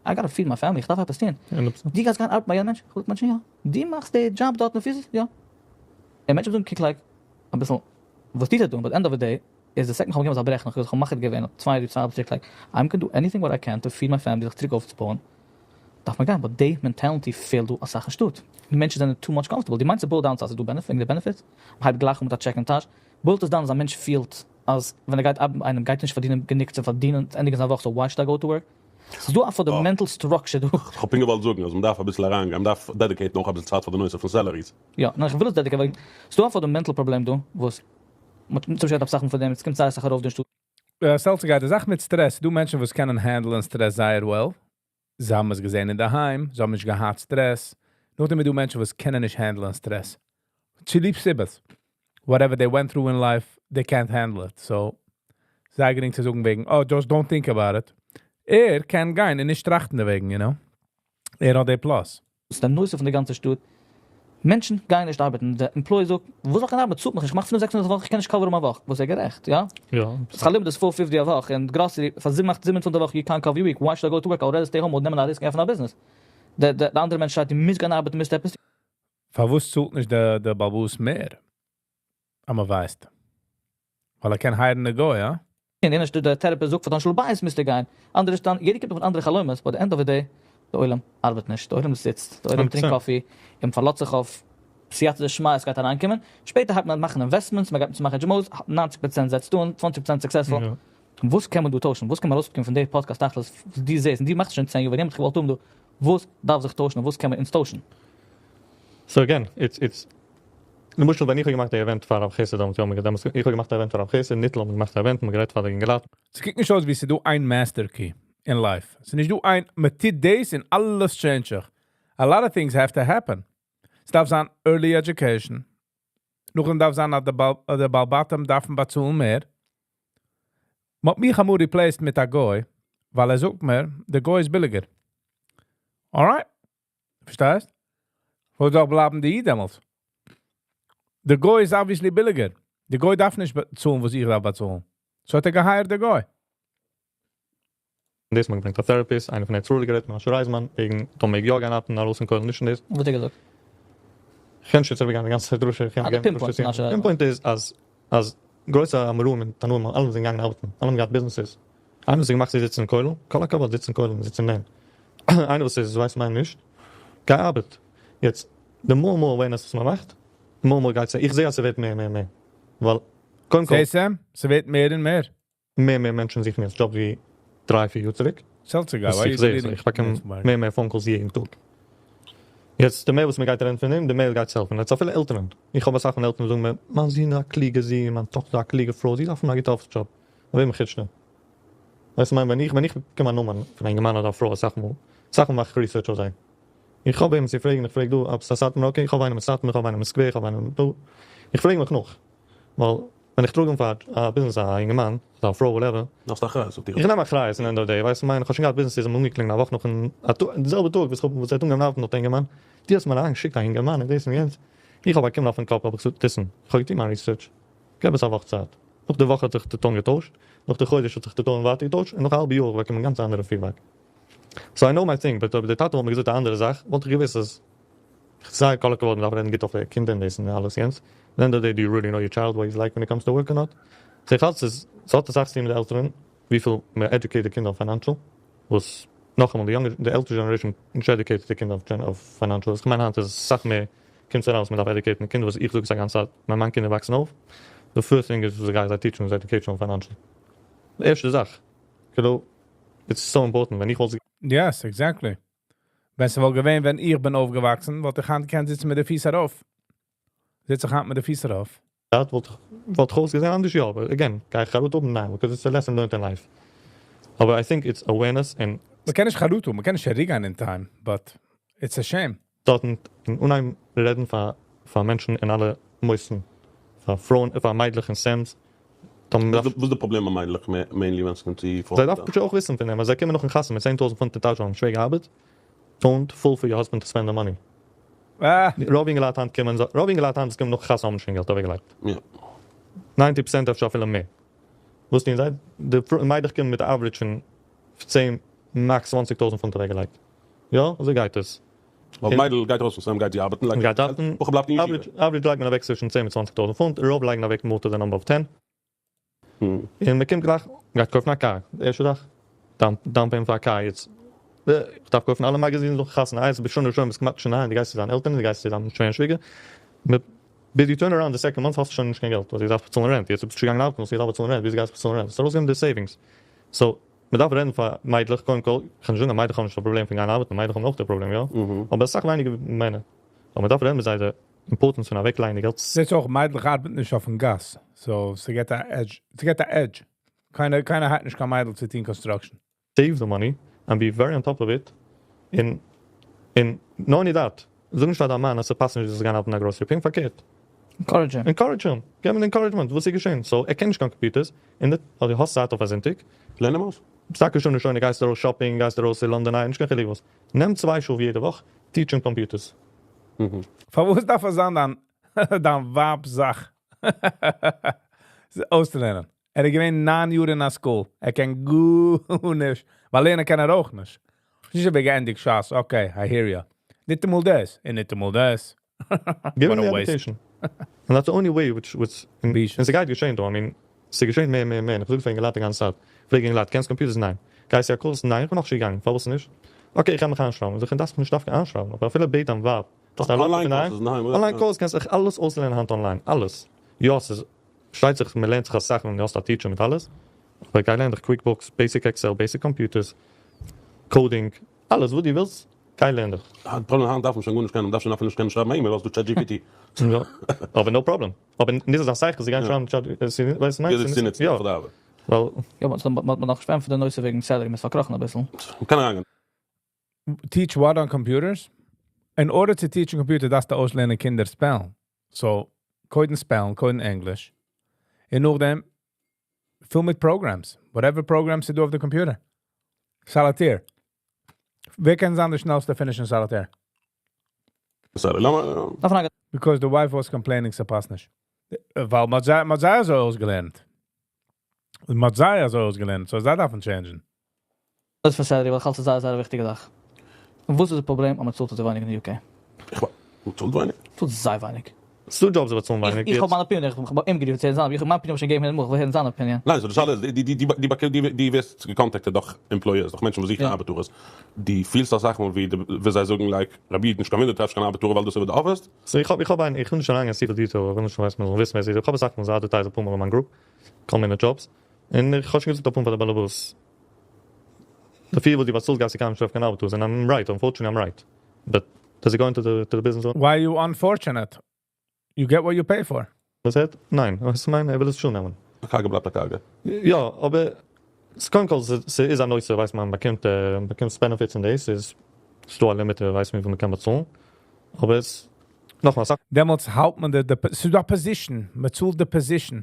I gotta feed my family, איך דארף עפעס טון. דו גייסט גיין ארבעטן ביי יענע מענטש? איך זאג מענטשן יא. דו מאכסט די דזשאב דארט אין פיזיס? יא. און מענטשן זאגן קוק like אביסל וואס טוט ער דא? But end of the day איז די second איך האב באקומען אזא ברעכן, איך האב מחליט געווען 2 צוויי צוריק like I'm gonna do anything what I can to feed my family זיך צוריק אויפצובויען דארף מען גיין, but די mentality פעלט דא אסאך אין שטאט. מענטשן זענען too much comfortable. דו מיינסט ס'בוילט down צו אז ס'איז דא benefit וועגן די benefits? מ'הייבט גלייך אן מיט א טשעק אין טאש. בוילט עס down אז א מענטש פילט אז ווען ער גייט ארבעטן ביי איינעם גייט ער נישט פארדינען גענוג צו פארדינען צו ענדיגן זיין וואך so why should I go to work? ס'איז דא א fundamental structure דא. כ'האב פונקט געוואלט זאגן אז מ'דארף אביסל אריינגיין, מ'דארף dedicate ן אויך אביסל צייט פאר די נושא פון salaries. יא, נאר איך וויל עס dedicate ן ווייל ס'איז דא א fundamental פראבלעם דא וואס מ'האט צום גערעדט אסאך פון דעם, עס קומט זייער אסאך ארויף דא אין שטאט. Seltzer guy, די זאך מיט stress, דא מענטשן וואס קענען handle ן stress זייער well. זיי האבן עס געזען אינדערהיים, זיי האבן נישט געהאט stress. נאכדעם איז דא מענטשן וואס קענען נישט handle ן stress. צוליב סיבות. Whatever they went through in life, they can't handle it. So, זייער גרינג צו זאגן וועגן, oh, just don't think about it. ער קען גיין און נישט טראכטן דערוועגן, you know. ער האט די plus. דאס איז די נושא פון די גאנצע שטאט. מענטשן גייען נישט ארבעטן. דער employer זאגט, וואס זאל איך גיין ארבעטן? צאלט מיך נישט, איך מאך פינף זעקס הונדערט א וואך, איך קען נישט cover ן מיין וואך. וואס איז ער גערעכט, יא? יא. שכר לימוד איז four fifty א וואך, און גראסערי פאר זיבן אכט 27 א וואך, you can't cover your week, why should I go to work, I would rather stay home אדער נעמען א risk און עפענען א ביזנעס. דער דער אנדערע מענטש שרייט, דו מוזט גיין ארבעטן, מוזט עפעס. פארוואס צאלט נישט דער בעל הבית מער? אז מען ווייסט. ווייל ער קען hire ן א גוי, יא? און יענער שטאט דער therapist זאגט פאר דיין שלום בית מוזטו גיין, אנדערע שטאט, יעדער קומט מיט אנדערע חלומות, but end of the day, די עולם ארבעט נישט, די עולם זיצט, די עולם טרינקט coffee, און פארלאזט זיך אויף סייעתא דשמיא עס גייט אריינקומען, שפעטער הייבט מען אן מאכן investments, מען גייט צו מאכן HMOs, 90% זעצט אן, 20% successful. וואס קען מען דא טוישן? וואס קען מען ארויסבאקומען פון די פאדקעסט תכלית וואס דו זעסט, און דו מאכסט שוין 10 יאר, ווען יענער האט געוואלט האבן דא, וואס דארף זיך טוישן און וואס קען מען אונז טוישן? So again, it's למשל ווען איך האב געמאכט די event פאר רב חסד, דעמאלטס יא, דעמאלטס איך האב געמאכט א event פאר רב חסד, ניטל האבן געמאכט א event, מ'האט גערעדט פאר די אינגעלייט. ס'קוקט נישט אויס ווי ס'איז דא איין master key אין life. ס'איז נישט דא איין, מ'טוט דאס און אלעס change ט זיך. A lot of things have to happen. ס'דארף זיין early education. נאכדעם דארף זיין אז די בעל בתים דארפן באצאלן מער. מ'האט מיך אמאל replaced מיט א גוי, ווייל ער זאגט מיר, דער גוי איז ביליגער. Alright. פארשטייסט? וואו זאל בלייבן די איד דעמאלטס? דער גוי איז obviously ביליגער. די גוי דארף נישט באצאלן וואס איך דארף באצאלן. So האט ער גע hired די גוי. דאס מאל געברענגט א therapist, איינער פון ארץ ישראל גערעדט מיט משה רייזמאן, וועגן טאמער מעג יא גיין ארבעטן ארויס אין כולל נישט און דאס. וואס האט ער געזאגט? כ'קען נישט יעצט איבערגיין די גאנצע דרשה, כ'קען אה, די געבן pinpoint פון משה רייזמאן. pinpoint איז אז אז גרויסע אמוראים און תנאים אלע זענען געגאנגען ארבעטן, אלע האבן געהאט ביזנעסעס, איינער וואס איז געמאכט צו זיצן אין כולל, כל הכבוד זיץ אין כולל און זיץ און לערן, איינער וואס איז ווייסט מיין נישט, גיי ארבעט, יעצט די more more awareness וואס מ'מאכט, די more more גייט זיין, איך זע אז ס'ווערט מער מער מער, ווייל קודם כל. זעסט סעם? ס'ווערט מער און מער. מער מער מענטשן זוכן יעצט דזשאב ווי דריי פיר יאר צוריק. וואס איך זעה, איך באקום מער מער phone calls יעדן טאג. יעצט די מער וואס מען גייט רעדן פון דעם די מער גייט עס העלפן. יעצט אפילו עלטערן, איך האב אסאך פון עלטערן וואס זאגן מיר, מיין זון איז א קלוגע זון, מיין טאכטער איז א קלוגע פרוי, זי דארף האבן א גוטע office job. אויף וועם חוץ דעם? ווייסט מיין ווען איך ווען איך באקום א נאמען פון א אינגערמאן אדער א פרוי אסאך מאל, אסאך מאל מאך איך research אויף זיי. איך האב וועמען צו פרעגן, איך פרעג דא, אויב ס'איז א סאטמאר okay, איך האב איינעם אין סאטמאר, איך האב איינעם אין סקווער, איך האב איינעם דא. איך פרעג מיך נאך. ווייל ווען איך טראג אן פאר א ביזנעס א אינגערמאן אדער א פרוי whatever. נעמסט אחריות אויף דיר. איך נעם אחריות אין end of day, ווייסט מיין איך האב שוין געהאט ביזנעסער זיי האבן אנגעקלינגען א וואך נאכן א טאג די זעלבע טאג וואס איך האב וואס ער האט אנגעהויבן ארבעטן דארט אינגערמאן, דו האסט מיר אריין געשיקט א אינגערמאן און דאס און יענץ, איך האב באקומען אויפן קאפ האב איך געזאגט listen איך האב געטון מיין research, געב עס א וואך צייט, נאך די וואך האט זיך די tone געטוישט, נאך די חודש האט זיך די tone ווייטער געטוישט און נאך א האלבע יאר האב איך באקומען גאנץ א אנדערע feedback. So I know my thing, but אויב די טאטע וואלט מיר געזאגט א אנדערע זאך וואלט איך געוואוסט אז זייער כל הכבוד מ'דארף רעדן גוט אויף די קינדער און דאס און אלעס יענץ, at end of day do you really know your child what he's like when it comes to work or not? So איך האלט ס'איז ס'האט אסאך צוטון מיט די עלטערן וויפיל מ'עדיוקעיט די קינדער אויף financial, וואס נאכאמאל די יונגע די עלטערע generation נישט עדיוקעיטעד די קינדער אויף financial, איך מיין היינט איז אסאך מער קומט אריין וואס מ'דארף עדיוקעיטן די קינדער וואס איך זאג עס א גאנצע צייט ווען מיין קינדער וואקסן אויף די first thing איז וואס איך גיי זיי טיטשן איז education אויף financial די ערשטע זאך כאילו it's so important ווען איך וואלט Yes, exactly. ווען ס'וואלט געווען ווען איך בין אויפגעוואקסן, וואלט איך היינט געקענט זיצן מיט די פיס ארויף. זיץ איך היינט מיט די פיס ארויף. דארט וואלט איך וואלט איך אויסגעזען אנדערש יא, אבער again, גיי איך חרטה האבן? ניין, because it's a lesson learned in life. אבער I think it's awareness און. מ'קען נישט חרטה האבן, מ'קען נישט צוריקגיין אין time, but it's a shame. דארטן און אנהייבן רעדן פאר פאר מענטשן אין אלע מוסדות, פאר פרויען פאר מיידלעך אין SAMs, וואס איז די פראבלעם ביי מיידלעך mainly ווען ס'קומט צו פרויען? זיי דארפן פשוט אויך וויסן פון דעם אז זיי קומען נאכן חתונה מיט 10,000 פונט אין טאש און האבן שווער געארבעט, don't fall for your husband to spend the money. רוב אינגעלייט היינט קומען, רוב אינגעלייט היינט וואס קומען נאכן חתונה האבן נישט קיין געלט אוועקגעלייגט. 90% אפשר אפילו מער. וואס טוען זיי? די מיידלעך קומען מיט א average פון צען max 20,000 פונט אוועקגעלייגט. יא, אזוי גייט עס. ווייל מיידל גייט ארויס פון SAM גייט זי ארבעטן לייגט גייט ארבעטן, בחור בלייבט אין ישיבה. average לייגט מען אוועק צווישן צען און 20,000 פונט, רוב לייגן אוועק more to the number of ten. און מען קומט גלייך, גייט קויפן א קאר, די ערשטע זאך, down payment פאר א קאר, יעצט איך דארף קויפן אלע magazines נאכן חתונה, איי עס איז בשנה ראשונה ביסט כמעט שוין אהיים, דו גייסט צו דיינע עלטערן, דו גייסט צו דיין שווער און שוויגער, ביז you turn around די second month האסטו שוין נישט קיין געלט, ווייל דו דארפסט באצאלן rent, יעצט ביסטו שוין געגאנגען ארבעטן, האסטו געדארפט באצאלן rent, וויאזוי גייסטו באצאלן rent, האסט ארויסגעגעבן די savings, so מען דארף רעדן פאר מיידלעך קודם כל, איך קען נישט זאגן אז מיידלעך האבן נישט א פראבלעם פון גיין ארבעטן, מיידלעך האבן אויך די פראבלעם יא, אבער אסאך ווייניגער ווי מענער, אבער מען דארף רעדן מיט זיי די importance פון אוועקלייגן די געלט. זעהסט אויך מיידלעך ארבעטן נישט אויפן גאס, so ס'געט א edge, ס'געט א edge, קיינער קיינער האט נישט קיין מיידל צו טון construction. Save the money and be very on top of it, און און not only that, זאג נישט פאר דיין מאן אז ס'פאסט נישט דו זאלסט גיין ארבעטן אין א גראסערי, פונקט פארקערט. Encourage אים. Encourage אים, געב אים די encouragement, וואס איז געשען? So ער קען נישט קיין computers, און די אדער האסט צייט אויף א זונטאג, לערן אים אויס. טאקע שוין שוין, גייסט ארויס shopping, גייסט ארויס צו לאנדאן איי, נישט קיין חילוק וואס, נעם 2 שעה יעדע וואך, teach אים computers. פארוואס דארף עס זיין דיין דיין ווייב זאך אויסצולערנען? ער איז געווען 9 יאר אין א school. ער קען גארנישט. ווייל לערנען קען ער אויך נישט. נישט אזוי געענדיגט ש"ס. Okay, I hear you. נישט אמאל דאס, און נישט אמאל דאס. Give What him a the waste. education. And that's the only way which און ביש. ס'גייט געשען דא, I mean, ס'געשען מער מער מער. איך זאג פאר אינגעלייט די גאנצע צייט. פרעג אינגעלייט, קענסט computers? ניין. גייסט צו א קורס? ניין, איך בין נאכנישט געגאנגען. פארוואס נישט? Okay, איך קען מיך איינשרייבן. זאג איך, דארפסט מיך נישט דווקא איינשרייבן, אבער אפילו בעט דיין ווייב. דאס איז א Online laptop אינדערהיים. courses, ניין, Online course קענסט זיך אלעס אויסלערנען היינט online. אלעס. יא, ס'איז, פארשטייט זיך, מען לערנט זיך אסאך ווען דו האסט א teacher מיט אלעס. אבער גיי לערן דיך QuickBooks, basic Excel, basic computers, coding, אלעס וואס דו ווילסט, גיי לערן דיך. היינט פראבלעם היינט דארף מען שוין גארנישט קענען, מען דארף שוין אפילו נישט קענען שרייבן א אימעיל, האסט דא ChatGPT. יא, אבער no problem. אבער נישט אזא שכל, זיי גייען שרייבן Chat, ווייסט ווי אזוי צו נוצן יא. פאר די ארבעט. ווייל יא, מ'האט נאך נישט פארענטפערט די נושא וועגן salary, מ'איז פארקראכן אביסל. מ'קען אריינגיין. Teach what on computers? In order to teach a computer, דארפסטו אויסלערנען קינדער spell ן. So, קודם spell ן, קודם ענגליש. און נאכדעם, פיל מיט programs. Whatever programs you do אויף the computer. Solitaire. ווער קען זיין די שנעלסטע finish אין Solitaire? Sorry, לאמיר דארף מען Because the wife was complaining, ס'פאסט נישט. ווייל מ'האט זיי אזוי אויסגעלערנט. מ'האט זיי אזוי אויסגעלערנט, so זיי דארפן change ן. דאס פאר salary, ווייל איך האלט ס'איז זייער זייער א וויכטיגע זאך. און וואס איז די פראבלעם אז מ'צאלט אזוי ווייניג אין די UK? איך מ'צאלט ווייניג? מ'צאלט זייער ווייניג. ס'דא jobs וואס באצאלן ווייניג. איך האב מיין opinion, איך האב אים גערופן צו הערן זיין, איך האב מיין opinion שוין געגעבן הונדערט מאל, איך וויל הערן זיין opinion. ניין, so די שאלה איז, די ווערסט גע contacted דורך employers, דורך מענטשן וואס זוכן ארבעטארעס, די פילסט אסאך מאל ווי ווי זיי זאגן like, רבי איד, נישט קיין וואונדער טרעפסט קיין ארבעטארער ווייל דאס איז וואס דו offer סט? So איך האב איך האב איין, איך וויל נישט אריינגיין צופיל detail, איך וויל נישט ווייסן מען זאל וויסן ווער ס'איז, איך האב אסאך מאל זיי advertise אפאר מאל אין מיין group, כל מיני דזשאבס, און איך האב שוין געזאגט אפאר מאל פאר די באלעבאס, די fee וואס דו באצאלסט גייסטו קיינמאל נישט טרעפן קיין ארבעטארס, און I'm right, unfortunately I'm right, but does it go into the to the business Why are you unfortunate? You get what you pay for. וואס ער האט? ניין, וואס מיין ער וויל עס שוין נעמען. א קארגע בלייבט א קארגע. יא, אבער ס'קודם כל ס'איז א נושא ווייסט מען באקומט באקומט benefits און דאס איז ס'דא א limit ווייסט מען וויפיל מ'קען באצאלן אבער עס נאכאמאל אסאך. דעמאלטס האלט מען די, ס'איז דא א position, מ'צאלט די position.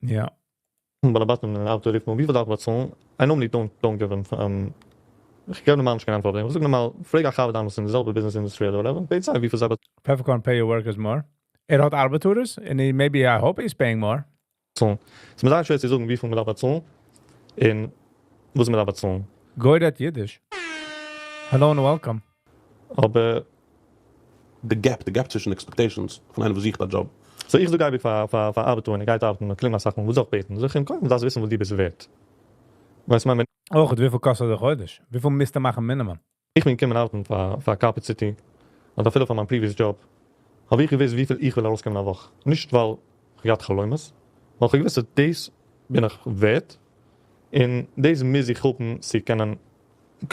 יא. בעלי בתים און ארבעטער רופן אן וויפיל דארף איך באצאלן, I normally don't don't give them, איך געב נארמאל נישט קיין ענטפער אויף דעם, איך זאג נארמאל פרעג א חבר דיינס וואס איז אין די זעלבע business industry אדער whatever, בעט זיי וויפיל זיי Peppercorn pay your workers more. ער האט ארבעטארעס און he maybe I hope he's paying more. באצאלן. ס'איז מיר זייער שווער צו זאגן וויפיל מ'דארף באצאלן און וואס מ'דארף באצאלן. גוי רעדט אידיש. Hello and welcome. אבער. די gap, די gap צווישן expectations פון איינער וואס זוכט א דזשאב. So איך זאג אייביג פאר פאר פאר ארבעטער ווען ער גייט ארבעטן און קלינגט אסאך מאל וואס זאל איך בעטן? זאג איך אים קודם דארפסט וויסן וואס דו ביסט ווערט. ווייסט מיין ווען. אויך וויפיל קאסט די חודש? וויפיל מוזטו מאכן מינימום? איך בין געקומען ארבעטן פאר פאר Carpet City אדער אפילו פאר מיין previous job האב איך געוואוסט וויפיל איך וויל ארויסקומען א וואך, נישט ווייל איך האב געהאט חלומות, ווייל איך האב געוואוסט אז דאס בין איך ווערט און דאס מוז איך האבן צו קענען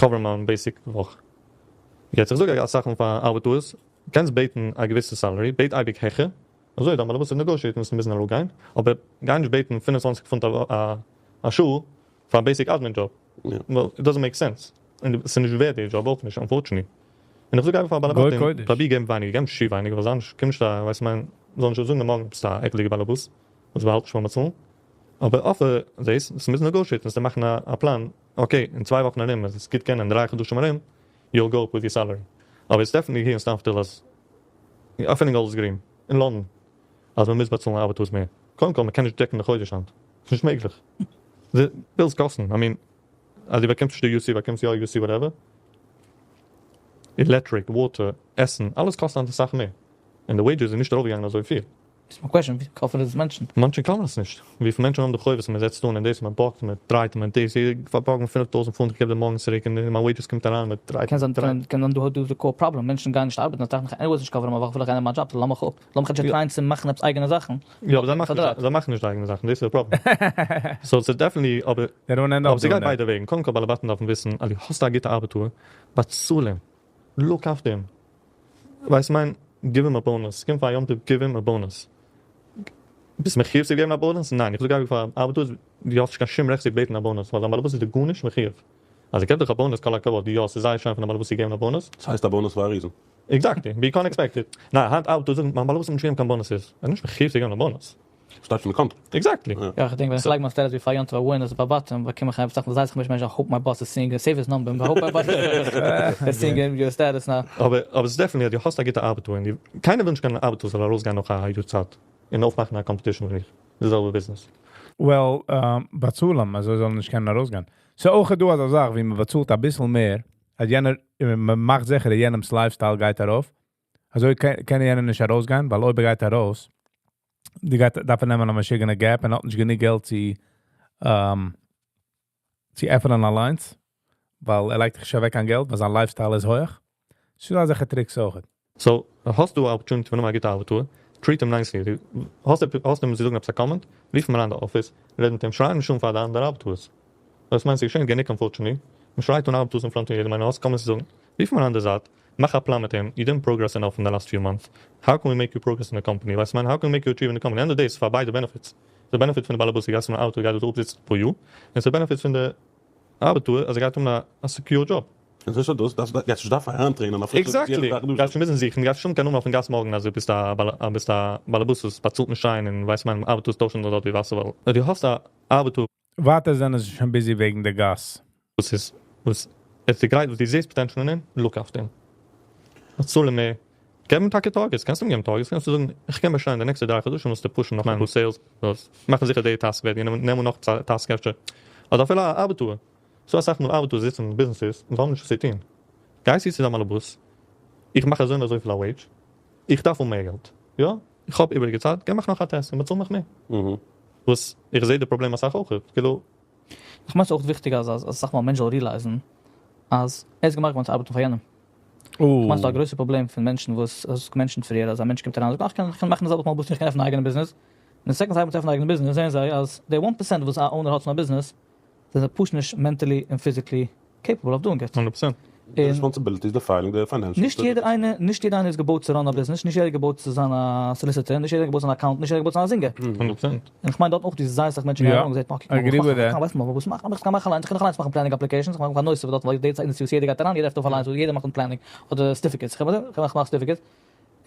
cover ן מיין basic וואך. יעצט איך זאג אסאך מאל פאר ארבעטארס, קענסט בעטן א געוויסע salary, בעט אייביג העכער, אזוי דיין באלעבאס וועט negotiate ן וואס מוזן אראפגיין, אבער גיי נישט בעטן 25 פונט א שעה פאר א basic admin job, ווייל it doesn't make sense, און ס'איז נישט ווערט די דזשאב אויך נישט unfortunately. און איך זאג אייביג פאר בעלי בתים, פראביר געבן ווייניגער, געב נישט צו ווייניג, ווייל זיי נישט, קום נישט א, ווייסט מיין, זאל נישט זאגן מארגן ביסט א עקלדיגע באלעבאס וואס באהאלט נישט פארן באצאלן, אבער offer דאס, עס מוז negotiate ן, עס מאכן א פלאן, okay, אין 2 וואכן ארום, עס גוט קענען, 3 חדשים ארום, you'll go up with your salary. אבער it's definitely here אין Stamford Hill אז, אפילו אין Golders Green, אין לאנדאן, אז מען מוז באצאלן ארבעטארס מער. קודם כל, מען קען נישט דעקן די חודש היינט. ס'איז נישט מעגליך. די bills קאסטן, I mean, אז דו באקומסט נישט די UC, באקומסט יא UC whatever. Electric, water, עסן, אלעס קאסט היינט אסאך מער. און די wages איז נישט ארויפגעגאנגען אזוי פיל. דאס איז מיין question, ווי cover ן דאס מענטשן? מענטשן cover ן עס נישט. וויפיל מענטשן האבן די חובות און מען זעצט אן און דאס, מען בארגט, מען דרייט און מען דאס, יעדער פארבארגט מיר 5000 פונט, איך געב דיר מארגן צוריק און מיין wages קומט אריין, מען דרייט. קען זיין, קען זיין דא האט דא די core problem, מענטשן גייען נישט ארבעטן, זיי טראכטן איך anyways נישט cover ן מיין וואך, וויל איך ענדיגן מיין דזשאב, לאז מיך אפ, לאז מיך כאטש try ען צו מאכן עפעס אייגענע זאכן. יא, אבער זיי מאכן נישט, זיי מאכן נישט אייגענע זאכן, דאס איז די פראבלעם. So ס'איז definitely, אבער, אבער ס'גייט ביידע וועגן, קודם כל בעלי בתים דארפן וויסן אז דו האסט א גוטע ארבעטאר, באצאל אים, look after אים, ווייסט מיין, גיב אים א bonus, קומט פאר א יום טוב גיב אים א bonus. ביסט מחיוב צו געבן א bonus? ניין, איך זאג אייביג פאר ארבעטארס, דו האסט נישט קיין שום רעכט צו בעטן א bonus, ווייל דיין באלעבאס איז דיר גארנישט מחיוב. אז ער געבט דיך א bonus כל הכבוד, יא ס'איז זייער שיין פון דיין באלעבאס צו געבן א bonus. ס'הייסט א bonus פאר א reason. Exactly, but you can't expect it. ניין, היינט ארבעטארס זאגן מיין באלעבאס האט נישט געגעבן קיין bonuses, ער איז נישט מחיוב צו געבן א bonus. שטייט פון די contract. Exactly. יא, איך דענק ווען איך לייג מיין status ווי פאר יום טוב א win אז ביי בתים באקום איך עפעס זאכן, זיי זיך נישט מענטש, I hope my boss is seeing, save his number, I hope my boss is seeing your status now. אבער אבער ס'איז definitely אז דו האסט א גוטע ארבעטאר און דו, קיינער וויל נישט קיין ארבעטאר זאל ארויסגיין נאך א יאר צייט און אויפמאכן א competition מיט די זעלבע business. Well, באצאלן, אז זיי זאלן נישט קענען ארויסגיין. So אויך דא אזא זאך, ווי מען באצאלט א ביסל מער, אז יענער, מען מאכט זיכער, יענעמ'ס lifestyle גייט ארויף. אזוי קען יענער נישט ארויסגיין, ווייל אויב ער גייט ארויס, די גייט דארף ער נעמען א משוגענע gap און האט נישט גענוג געלט צו עפענען אליינס, ווייל ער לייגט זיך שוין אוועק קיין געלט, ווייל זיין lifestyle איז הויך. ס'איז דא אזעלכע tricks אויך. So, האסט דו א opportunity פון האבן א גוטע ארבעטאר, treat אים nicely. דו האסט האסט אים צו זאגן עפעס א comment, רוף אים אריין די אפיס, רעד מיט אים, שריי נישט אן פאר די אנדערע ארבעטארס. דאס מיינט ס'געשעט גענוג unfortunately. מ'שרייט אן ארבעטארס אין front פון יעדעם איינער, האסט comments צו זאגן, רוף אים אריין די זייט, מאך א פלאן מיט אים, you didn't progress enough in the last few months, how can we make you progress in the company, ווייסט מיין, how can we make you achieve in the company, end of day איז פאר ביידע benefits, די benefit פון די באלעבאס גייסט פון א ארבעטאר גייט דארט אפזיצן אפאר יאר, און ס'איז benefit פון די ארבעטאר אז ער גייט האבן א secure job. און זיכער דאס דארפסט גייסט נישט דארפן אריינטרעינען א פרישע Exactly, גייסט שוין מוזן זוכן, גייסט שוין האבן קיין נאמען אויפן גאס מארגן אז דו ביסט א ביסט א באלעבאס וואס באצאלט נישט שיין און ווייסט מיין ארבעטארס טוישן דארט ווי וואסער ווייל דו האסט א ארבעטאר. ווייטער זענען זיי שוין busy וועגן די גאס. וואס איז וואס עס איז גרייט וואס דו זעסט potential אין אים, look after אים. באצאל אים מער, געב אים טאקע targets, קענסט אים געבן targets, קענסטו זאגן, איך קען באשטיין די נעקסטע דריי חדשים זאלסטו push ן נאך אפאר sales, זאלסט מאכן זיכער די task ווערט גענומען, נעם אן נאך task אפשר, אדער אפילו א ארבעטאר, ס'דא אסאך מאל ארבעטאר זיצן אין ביזנעסעס און זיי האבן נישט וואס צו טון, גיי צו צו דיין באלעבאס, איך מאך אזוי און אזויפיל א וועידזש, איך דארף האבן מער געלט, יא, איך האב איבעריגע צייט, גיי מאך נאך א task און באצאל מיך מער. וואס איך זעה די פראבלעם אסאך אויכעט, כאילו. איך מיין ס'איז אויך וויכטיג אז אז אסאך מאל א מענטש זאל realize ן אז ער איז געמאכט געווארן צו ארבעטן פאר יענעם. איך מיין ס'איז דא א גרויסע פראבלעם פון מענטשן וואס האסט געמענטשנט פריער אז א מענטש קומט אריין און זאגט אה איך קען מאכן די זעלבע כמו באס איך קען עפענען א אייגענע ביזנעס, און די second זיי הייבן אן צו עפענען א אייגענע ביזנעס זעען זיי אז די one percent וואס א owner האט פון א ביזנעס זענען זיי פשוט נישט mentally און physically capable of doing it. 100%. די responsibilities, די filing, די financial. נישט יעדער איינער, נישט יעדער איינער איז געבויט צו run ן א ביזנעס, נישט יעדער איז געבויט צו זיין א solicitor, נישט יעדער איז געבויט צו זיין א accountant, נישט יעדער איז געבויט צו זיין א זינגער. 100%. און איך מיין דארט אויך די זייער אסאך מענטשן גייען ארום און זעט okay agree with that. ווייסט מען וואס מאכט איך קען מאכן אליינס איך קען דאך אליינס מאכן planning applications איך מאך א נושא דארט ווייל די צייט וואס יעדער גייט אריין יעדער עפנט אויף אליינס יעדער מאכט planning אדער certificates איך מאך certificates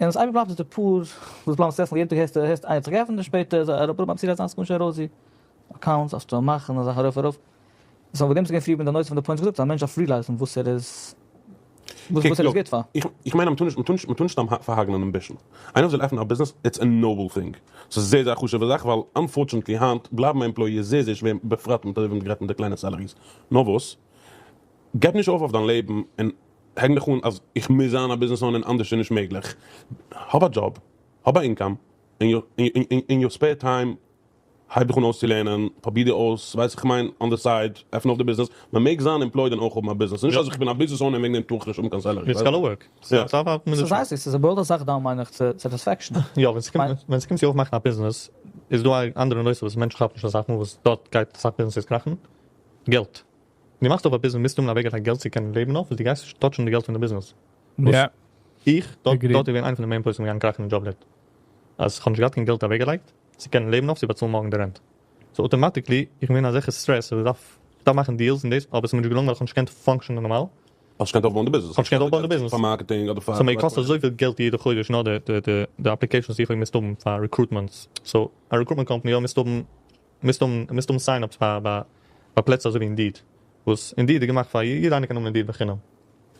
און עס אייביג בלייבט עס די פאר וואס בלייבן successful יעדן טאג הערסטו הערסט איינער האט זיך געעפנט און שפעטער איז ער אראפ ביים ציל אזאנס קומט שוין ארויס די accounts דארפסטו מאכן אזאך ארויף ארויף. so וועגן דעם איז געווען פריער מיט די נושא פון די points געזאגט אז א מענטש דארף realize ן וואס ער איז וואס ער איז גוט פאר. איך מיין אז מ'טאר נישט מ'טאר נישט מ'טאר נישט סתם פארהאגלען ambition. איינער וואס וויל עפענען א ביזנעס it's a noble thing. ס'איז זייער זייער א חשוב'ע זאך ווייל unfortunately היינט בלייבן א employee איז זייער זייער שווער בפרט מיט אזוי ווי מ'האט גערעדט מיט די קליינע salaries. נאר וואס? געב נישט אויף אויף דיין לעבן און הענג דיך אן אז איך מוז זיין א business owner און אנדערש איז נישט מעגליך. האב א דזשאב, האב א income, אין your spare time הייב דיך אן אויסצולערנען, פרוביר דיר אויס, ווייס איך מיין, on the side, עפן אויף די ביזנעס, מען מעג זיין employed און אויך האבן א ביזנעס, נישט אז איך בין א business owner און וועגן דעם טאר איך נישט האבן קיין salary. It's gotta work. ס'איז הייסט ס'איז א בולט'ע זאך דא מיין איך צו satisfaction. יא, ווען ס'קומט ווען ס'קומט צו אויפמאכן א ביזנעס איז דא א אנדערע נושא וואס מענטשן כאפן נישט אסאך מאל וואס דארט גייט אסאך ביזנעסעס קראכן, געלט. דו מאכסט אויף א ביזנעס מוזטו האבן אוועקגעלייגט געלט צו קענען לעבן אויף, דו גייסט נישט touch ן די געלט פון די ביזנעס. וואס איך, דארט איז געווען איינע פון די main points וואס מיר גייען קראכן אין דזשאבלעט, אז כ'האב נישט געהאט קיין געלט אוועקגעלייגט צו קענען לעבן אויף צו באצאלן מארגן די rent. So automatically איך בין געווען אין אזעלכע stress אז איך דארף איך דארף מאכן deals און דאס, אבער עס איז מיר נישט געלונגען ווייל איך האב נישט געקענט function ען נארמאל. האסט נישט געקענט אויפבויען די ביזנעס. כ'האב נישט געקענט אויפבויען די ביזנעס. פאר marketing אדער פאר. ס'האט מיר געקאסט אזויפיל געלט יעדע חודש נאר די די די applications וואס איך האב געמוזט האבן פאר recruitments. So א recruitment company יא מוזט האבן מוזט האבן מוזט האבן sign ups פאר ביי פלעצער אזוי ווי Indeed, וואס Indeed איז געמאכט פאר יעדער איינער קען האבן Indeed בחינם,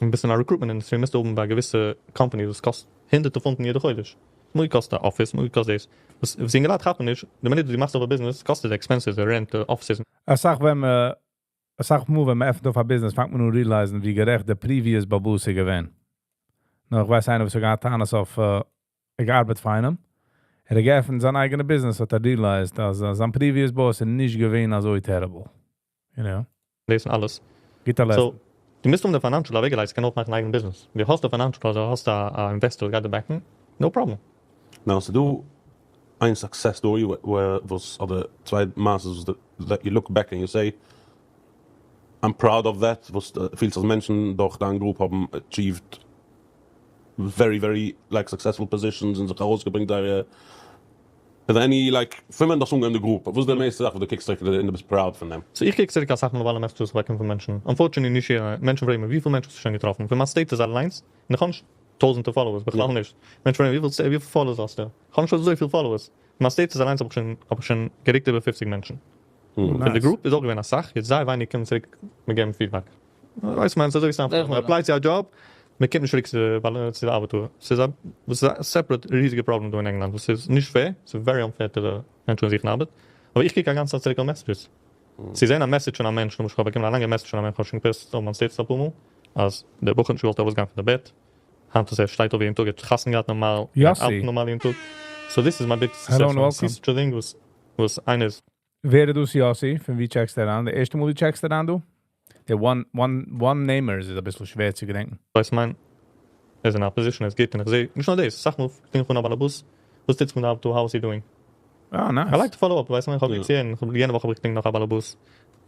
און ביסט אין א recruitment industry מוזטו האבן ביי געוויסע companies וואס קאסט הונדערטער פונטן יעדע חודש, אמאל קאסט א אפיס אמאל קאסט דאס, וואס וואס יונגעלייט כאפן נישט, די מינוט וואס דו מאכסט אויף א ביזנעס קאסט עס די expenses, די rent, די offices. אסאך ווען מען, אסאך מאל ווען מען עפנט אויף א ביזנעס פאנגט מען אן realize ן ווי גערעכט די previous באלעבאס איז געווען. נאר איך ווייס איינער וואס האט געהאט טענות אויף ער געארבעט פאר איינעם, ער האט געעפנט זיין אייגענע ביזנעס האט ער realized אז זיין previous boss איז נישט געווען אזוי terrible. You know? דאס און אלעס. גוט א lesson. So, דו מוזט האבן די financial אוועקגעלייגט צו קענען אויפמאכן אייגענע ביזנעס. דו האסט די financial אדער האסט א investor וואס גייט דיר back ן, no problem. Now ס'דא איין success story וואס אדער צוויי מעשות וואס that you look back and you say I'm proud of that וואס פילסט אז מענטשן דורך דיין group האבן achieved very very like successful positions און זיך ארויסגעברענגט זייערע איז any like פון ווען דו האסט אנגעהויבן די group וואס איז די מערסטע זאך וואס דו קוקסט צוריק און דו ביסט proud פון דעם? So איך קוק צוריק אסאך מאל אויף אלע messages וואס איך באקום פון מענטשן, unfortunately נישט יעדער, מענטשן פרעגן מיר וויפיל מענטשן האסטו שוין געטראפן, פון מיין status אליינס, און איך האב נישט טויזענטער followers, בכלל נישט, מענטשן פרעגן מיר וויפיל followers האסטו, איך האב נישט אזויפיל followers, פון מיין status אליינס האב איך שוין האב איך שוין געריקט איבער 50 מענטשן, פון די group איז אויך געווען אסאך, יעצט זייער ווייניג קומען צוריק מיר געבן feedback. ווייסט מען, ס'איז אזוי simple, מען apply ט צו א דזשאב, מען קומט נישט צוריק צו די ארבעטאר, ס'איז א וואס איז א separate ריזיגע פראבלעם דא אין ענגלאנד, וואס איז נישט fair, ס'איז very unfair to די מענטשן וואס זוכן ארבעט, אבער איך קוק א גאנצע צייט צוריק אויף messages, צו זען א message פון א מענטש, למשל כ'האב באקומען א לאנגע message פון א מענטש, כ'האב שוין גע post ט אויף מיין status אפאר מאל, אז דער בחור האט נישט געוואלט ארויסגיין פון די בעט, היינט אז ער שטייט אויף יעדן טאג, ער האט חתונה געהאט נארמאל, ער ארבעט נארמאל יעדן טאג, so this is my biggest success, וואס איינער איז. ווער איז דאס יאסי? פון ווי check סטו אריין? די ערשטע מאל דו check סט אריין דא? די one one one namers איז אביסל שווער צו געדענקן. ווייסט מיין ער איז אין א position ער איז גוט און איך זעה נישט נאר דאס אסאך מאל קלינג איך אן א באלעבאס וואס טוט זיך מיט די ארבעט דא how is he doing? אה nice. I like to follow up ווייסט מיין איך האב ליב צו הערן איך האב יענע וואך האב איך געקלינגט נאך א באלעבאס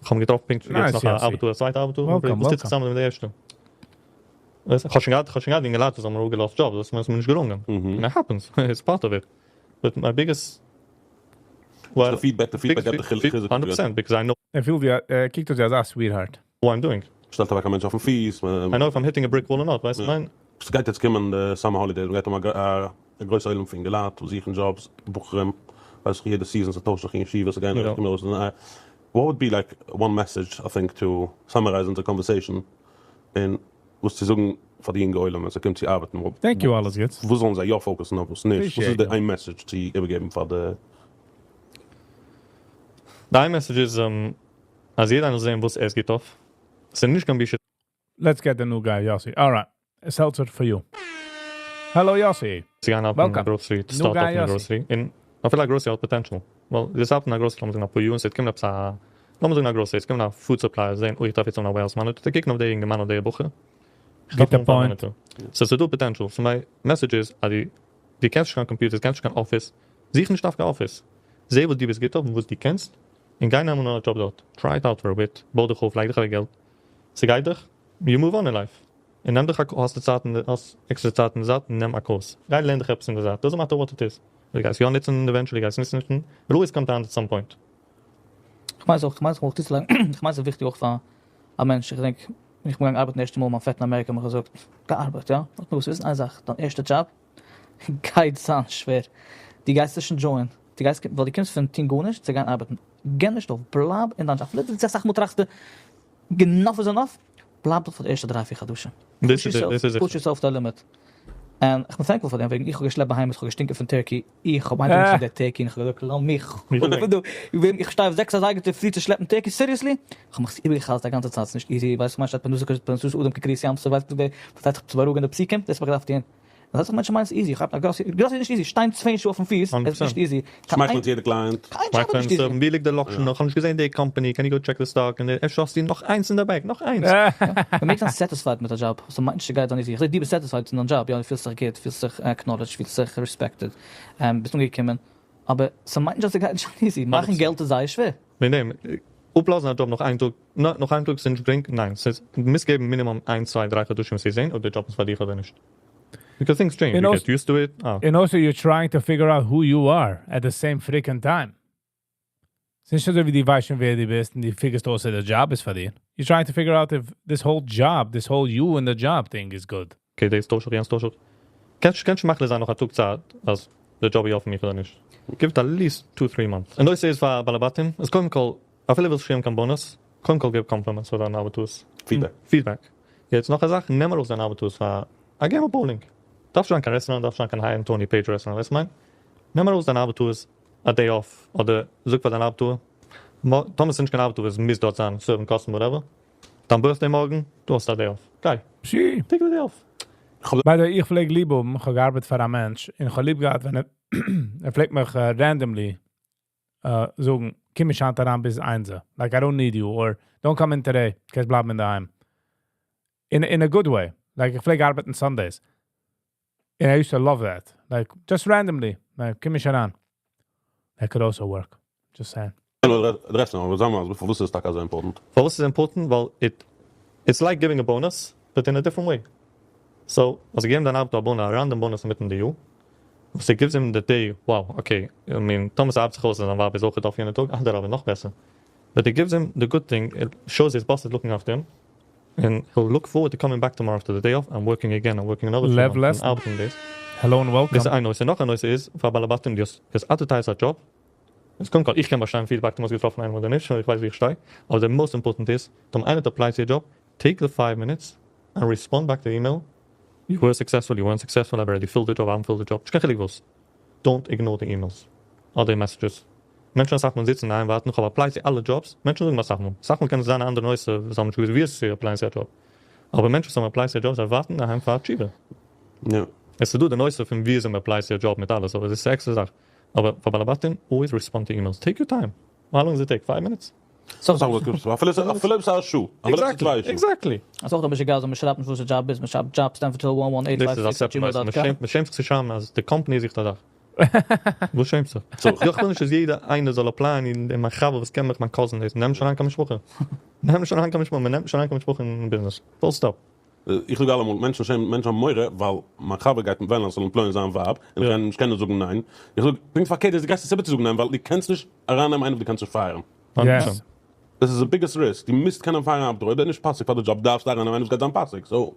איך האב אים געטראפן פונקט יעצט נאך א ארבעטאר א צווייטע ארבעטאר וואס טוט זיך צוזאמען מיט די ערשטע? ווייסט איך האב שוין געהאט איך האב שוין געהאט יונגעלייט וואס האבן אראפגעלאזט jobs דאס איז מיר נישט געלונגען און it happens it's part of it but my biggest די feedback, די feedback געבט דיך חיזוק. 100 percent because I know. ער פילט ווי א, ער קוקט אויס ווי אזא sweetheart. What I'm doing. שטעלט אוועק א מענטש אויפן פיס. I know if I'm hitting a brick wall or not, ווייסט כ'מיין. ס'גייט יעצט קומען די summer holidays, מ'גייט האבן א גרויסע עולם פון אינגעלייט וואס זוכן jobs, בחורים, ווייס איך יעדע season ס'טוישט זיך אין ישיבה, ס'גייען ארויס קומען ארויס נייע, what would be like one message I think to summarize אונזער conversation און וואס צו זאגן. פאר די יונגע עולם ווען ס'קומט צו ארבעטן? Thank you, אלעס גוטס. וואס זאלן זיי יא focus ן אויף וואס נישט? וואס איז Appreciate די you. איין message צו איבערגעבן פאר די די איין message איז, אז יעדער איינער זאל זען, וואס ער איז גוט אויף. ס'איז נישט קיין בושה. Let's get the new guy, Yossi. All right. A seltzer for you. Hello, Yossi. צו גיין ארבעטן אין Welcome. grocery, to New start guy, off in Yossi. grocery. און אפילו א grocery האט potential. ווייל דאס ארבעטן אין א grocery, לאמיר זאגן א פאר יאר, און ס'וועט קומען עפעס א, לאמיר זאגן א grocery, עס קומט א food supplier, זען, אוי, איך דארף יעצט האבן א warehouse manager, זיי קוקן אויף דער יונגערמאן אדער דער בחור. איך דארף Get the האבן א point. manager. So ס'איז דא potential. So my message איז, אז דו קענסט נישט קיין computers, קענסט נישט קיין office, זוך נישט דווקא office. זע וואס דו ביסט גוט אויף און וואס דו קענסט, און גיי נעמען א job דארט. Try it out for a bit, בוי דיך אויף, לייג דיך אוועק געלט. ס'גייט דיך, you move on in life. און נעם דיך א, האסט די צייט און האסט עקסטערע צייט אין די זייט, נעם א course. גיי לערן דיך עפעס אין די זייט. Doesn't matter what it is. דו גייסט יא נוצן eventually, גייסט נישט נוצן. It always comes down at some point. איך מיין אויך, איך מיין אויך צוצולייגן, איך מיין ס'איז וויכטיג אויך פאר א מענטש, איך געדענק, ווען איך בין געגאנגען ארבעטן ערשטע מאל מיין פעטער אין אמעריקע האט מיך געזאגט, גיי ארבעט, יא? האט מיר געזאגט, וויסן איין זאך, דיין ערשטע job גייט זיין שווער, דו גייסט נישט enjoy ען, דו גייסט, ווייל דו קומסט פון טון גארנישט צו גיין ארבעטן, גיב נישט אויף, בלייב אין דיין job, אפילו דו אסאך מאל טראכסטו, enough is enough, בלייב דארט פאר די ערשטע 3-4 חדשים. דאס איז דאס איז Push yourself to the limit. און איך בין thankful פאר דעם, וועגן איך האב געשלעפט בהמות, איך האב געשטינקען פון turkey, איך האב מיינט פון דער turkey, און איך האב געזאגט, לאז מיך. איך שטיי אויף 6 אזייגער צופרי צו שלעפן turkey, seriously? איך האב מיך איבערגעחזרט א גאנצע צייט, ס'איז נישט easy, ווייסט וואס מיינט, פרנסה פרנסת אדם כקריעת ים סוף, ווייסט וואס הייסט צו בארואיגן די פסוקים, דאס האב איך געדארפט טון. דאס הייסט מענטשן מיינען ס'איז easy, איך האב א grocery, grocery איז נישט easy, שטיין 10 שעה אויפן פיס, איז נישט easy. שמייכלען צו יעדע client. קיין job איז נישט easy. ווי ליגט די לאקשן נאך? כ'האב נישט געזען די company, can you go check the stock? און אפשר האסטו נאך איינס אין די bag, נאך איינס. מען מעג זיין satisfied מיט א job, so מיינט נישט ס'גייט זיין easy. איך זע דו ביסט satisfied אין דיין job, יא, דו פילסט זיך גוט, פילסט זיך acknowledged, פילסט זיך respected, ביסט אנגעקומען, אבער ס'מיינט נישט אז ס'גייט נישט זיין easy. מאכן געלט איז זייער שווער. וועגן דעם, אפלאזן א job נאך איין טאג, נאך איין טאג איז נישט גרינג, ניין, ס'איז, דו מוזט געבן מינימום איינס, צוויי, דריי חדשים צו זען אויב דער job איז פאר דיך אדער נישט. Because things change, you get used to it. And also you're trying to figure out who you are at the same freaking time. ס'איז נישט אזוי ווי דו ווייסט שוין ווער דו ביסט און דו figure סט אויס אז דער job איז פאר דיר. You're trying to figure out if this whole job, this whole you and the job thing is good. Okay, דאס טוישט זיך, יענץ טוישט זיך. קענסט מחליט זיין נאך א טאג צייט, אז דער job איז יא פאר מיך אדער נישט. Give it at least 2-3 months. און דאס איז פאר בעלי בתים, איז קודם כל, אפילו ווילסט נישט געבן קיין bonus, קודם כל גיב compliments פאר דיינע ארבעטערס. Feedback. Feedback. יעצט נאך א זאך, נעם ארויס דיינע ארבעטערס פאר א game of bowling. דארף שוין קיין restaurant, דארף שוין קיין high-end Tony Page restaurant, ווייסט מיין? נעם ארויס דיינע ארבעטערס א day off, אדער זאג פאר דיין ארבעטער, טאמער ס'איז נישט קיין ארבעטער וואס מוז דארט זיין, serve ן customer, whatever. דיין birthday מארגן, דו האסט א day off. גיי. פשי. Take the day off. By the way, איך פלעג ליב האבן, איך האב געארבעט פאר א מענטש, און איך האב ליב געהאט, ווען ער פלעגט מיך randomly זאגן, קום נישט היינט אריין ביז איינס. Like, I don't need you, or don't come in today, קענסט בלייבן אין דערהיים. In a good way. Like, איך פלעג ארבעטן Sundays. And I used to love that. Like, just randomly. Like, קום נישט אריין. That could also work. Just saying. דער רעסט נאך, זאג מאל, פארוואס איז טאקע אזוי important? פארוואס איז important? ווייל it's like giving a bonus, but in a different way. So, אז איך געב דיין ארבעטער א bonus, א random bonus מיטן די יאר, וואס it gives him the day, wow, okay, I mean, טאמער ארבעט זיך אויס, זיין ווייב איז אויך אויף יענעם טאג, אדרבה, נאך בעסער. But it gives him the good thing, it shows his boss is looking after him, and he'll look forward to coming back tomorrow after the day off and working again and working another Lev 3 months and Lesson. arbeiten days. Hello and welcome. דאס איז איין נושא. נאך א נושא איז, פאר בעלי בתים, די האסט advertised א job. עס קומט איך קען ווארשיינליך feedback, דו האסט געטראפן איינעם אדער נישט, איך ווייס ווי איך שטיי. אבער the most important is, טאמער איינער applies your job, take the 5 minutes and respond back to the email. You were successful, you weren't successful, I've already filled the job, I haven't filled the job. נישט קיין חילוק וואס. Don't ignore the emails. אדער messages. מענטשן זאגן, מען זיצן אינדערהיים, ווארטן, איך האב applied צו אלע jobs. מענטשן זאגן, וואס זאגט מען? זאגט מען, קען עס זיין אן אנדערע נושא, וואס האבן נישט געוואוסט ווי עס איז apply צו א job. אבער מענטשן וואס האבן applied צו jobs, זיי ווארטן אינדערהיים פאר א תשובה. עס איז דא די נושא פון ווי איז מען apply צו א job מיט אלעס, אבער דאס איז עקסטערע זאך. אבער פאר בעלי בתים, always respond to emails. Take your time. How long does it take? 5 minutes? So, זאג וואס, אפילו אפילו א שעה, אפילו צוויי שעה. Exactly. אז אויך דא ביסט געזאגט, מען שרייבט נישט וואס דער job איז, מען שרייבט job stand for 118 דאס איז א separate נושא. מען שעמט זיך צו שרייבן אז די company זוכט א זאך. וואס שעמסט זיך? So, איך וויל נישט אז יעדער איינער זאל apply ען אין מיין חבר וואס קען מיך, מיין cousin איז. נעם שוין אריין קיין משפחה. נעם שוין אריין קיין משפחה, מען נעמט שוין אריין קיין משפחה אין business. Full stop. איך זאג אלעמאל, מענטשן שעמען, מענטשן האבן מורא, ווייל מיין חבר גייט וועלן אז זאל employ ען זיין ווייב, און איך קען נישט קענען זאגן ניין. איך זאג, פונקט פארקערט, דאס איז די גרעסטע סיבה צו זאגן ניין, ווייל דו קענסט נישט ארייננעמען איינעם וואס דו קענסט נישט fire ן. Yes. דאס איז the biggest risk. דו מוזט קענען fire ן ארבעטער. אויב ער איז נישט פאסיג פאר די job, דארפסטו ארייננעמען איינעם וואס גייט זיין פאסיג. So,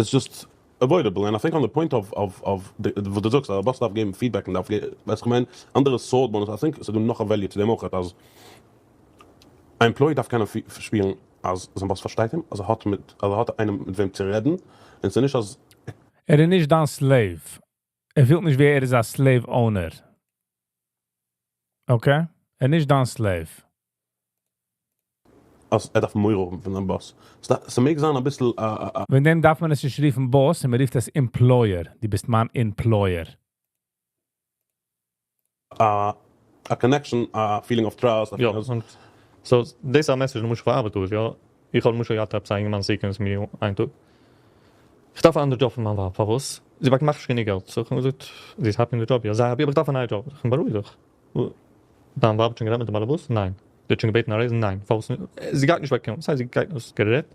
it's just avoidable. And I think on the point of the, וואס דו זאגסט, אז א boss דארף געבן feedback און דארף ווייסט איך מיין, אנדערע sort bonus, I think ס'איז דא נאך א value צו דעם אויך, אז א employee דארף קענען שפילן. אז זיין boss פארשטייט אים, אז ער האט מיט, אז ער האט איינעם מיט וועם צו רעדן, און ס'איז נישט אז ער איז נישט דיין slave. ער פילט נישט ווי ער איז א slave owner. Okay? ער איז נישט דיין slave. אז ער דארף מורא האבן פון זיין boss. ס'מעג זיין אביסל א א. וועגן דעם דארף מען עס נישט רופן boss, און מען רופט עס employer. דו ביסט מיין employer. א א connection, א feeling of trust, א יא, feeling אז. און so דאס איז א message למשל פאר ארבעטערס, יא, איך האב למשל געהאט עפעס א אינגערמאן זיכען צו מיר איין טאג, איך דארף א אנדערע דזשאב פון מיין ווייב, פארוואס? זי באקומט נישט גענוג געלט, so איך האב געזאגט, זי איז happy אין די דזשאב, יא זייער happy, אבער איך דארף א נייע דזשאב, איך בין בארואיג דיך, דיין ווייב האט שוין גערעדט מיט די באלעבאס? ניין. זי האט שוין געבעטן א raise? ניין. פארוואס נישט? זי גייט נישט באקומען, וואס הייסט זי גייט נישט? גערעדט?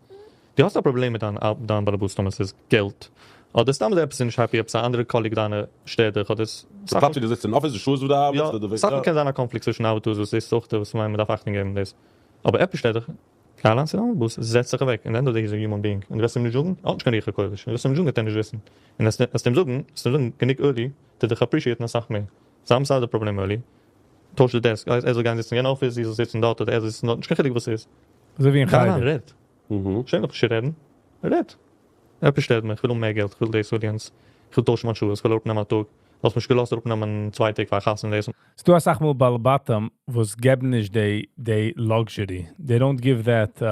דו האסט א פראבלעם מיט דיין באלעבאס טאמער ס'איז געלט, אדער סתם איז עפעס נישט happy, עפעס א אנדערע colleague דיינע שטערט דיך, אדער ס. די פלאץ ווי דו זיצט אין אפיס, די שעות וואס דו ארבעטסט, די. יא, סאך מאל קען זיין א קאנפליקט צווישן ארבעטערס וואס דאס איז אויך וואס מיין מ'דארף אכטונג געבן דאס, אבער עפעס שטערט דיך, גיי אליינס צו דיין באלעבאס, זעץ זיך אוועק, אין די end of the day איז ער human being, און דו וועסט אים נישט זאגן, ער האט נישט קיין רוח הקודש, און דו וועסט אים נישט זאגן וועט ער נישט וויסן, און וועסט אים זאגן, וועסט אים זאגן גענוג early, וועט ער דיך appreciate ן אסאך מער. זיי מסדר די פראבלעם early, טויש די desk, ער זאל גיין זיצן אין יענע אפיס, זי זאל זיצן דארט, אדער ער זאל זיצן דארט, נישט קיין חילוק וואס ס'איז. אזוי ווי אין גיי אריין חדר. רעד. שעם דיך נישט צו רעדן, רעד. עפעס שטערט מיך, כ'וויל האבן מער געלט, כ'וויל דאס, כ'וויל יענץ, כ'וויל טוישן מיין שעות, כ'וויל אראפנעמען א טאג, דו האסט מיך נישט געלאזט אראפנעמען צוויי טעג פאר א חתונה דאס. ס'דא אסאך מאל בעלי בתים וואס געבן נישט די די luxury, they don't give that,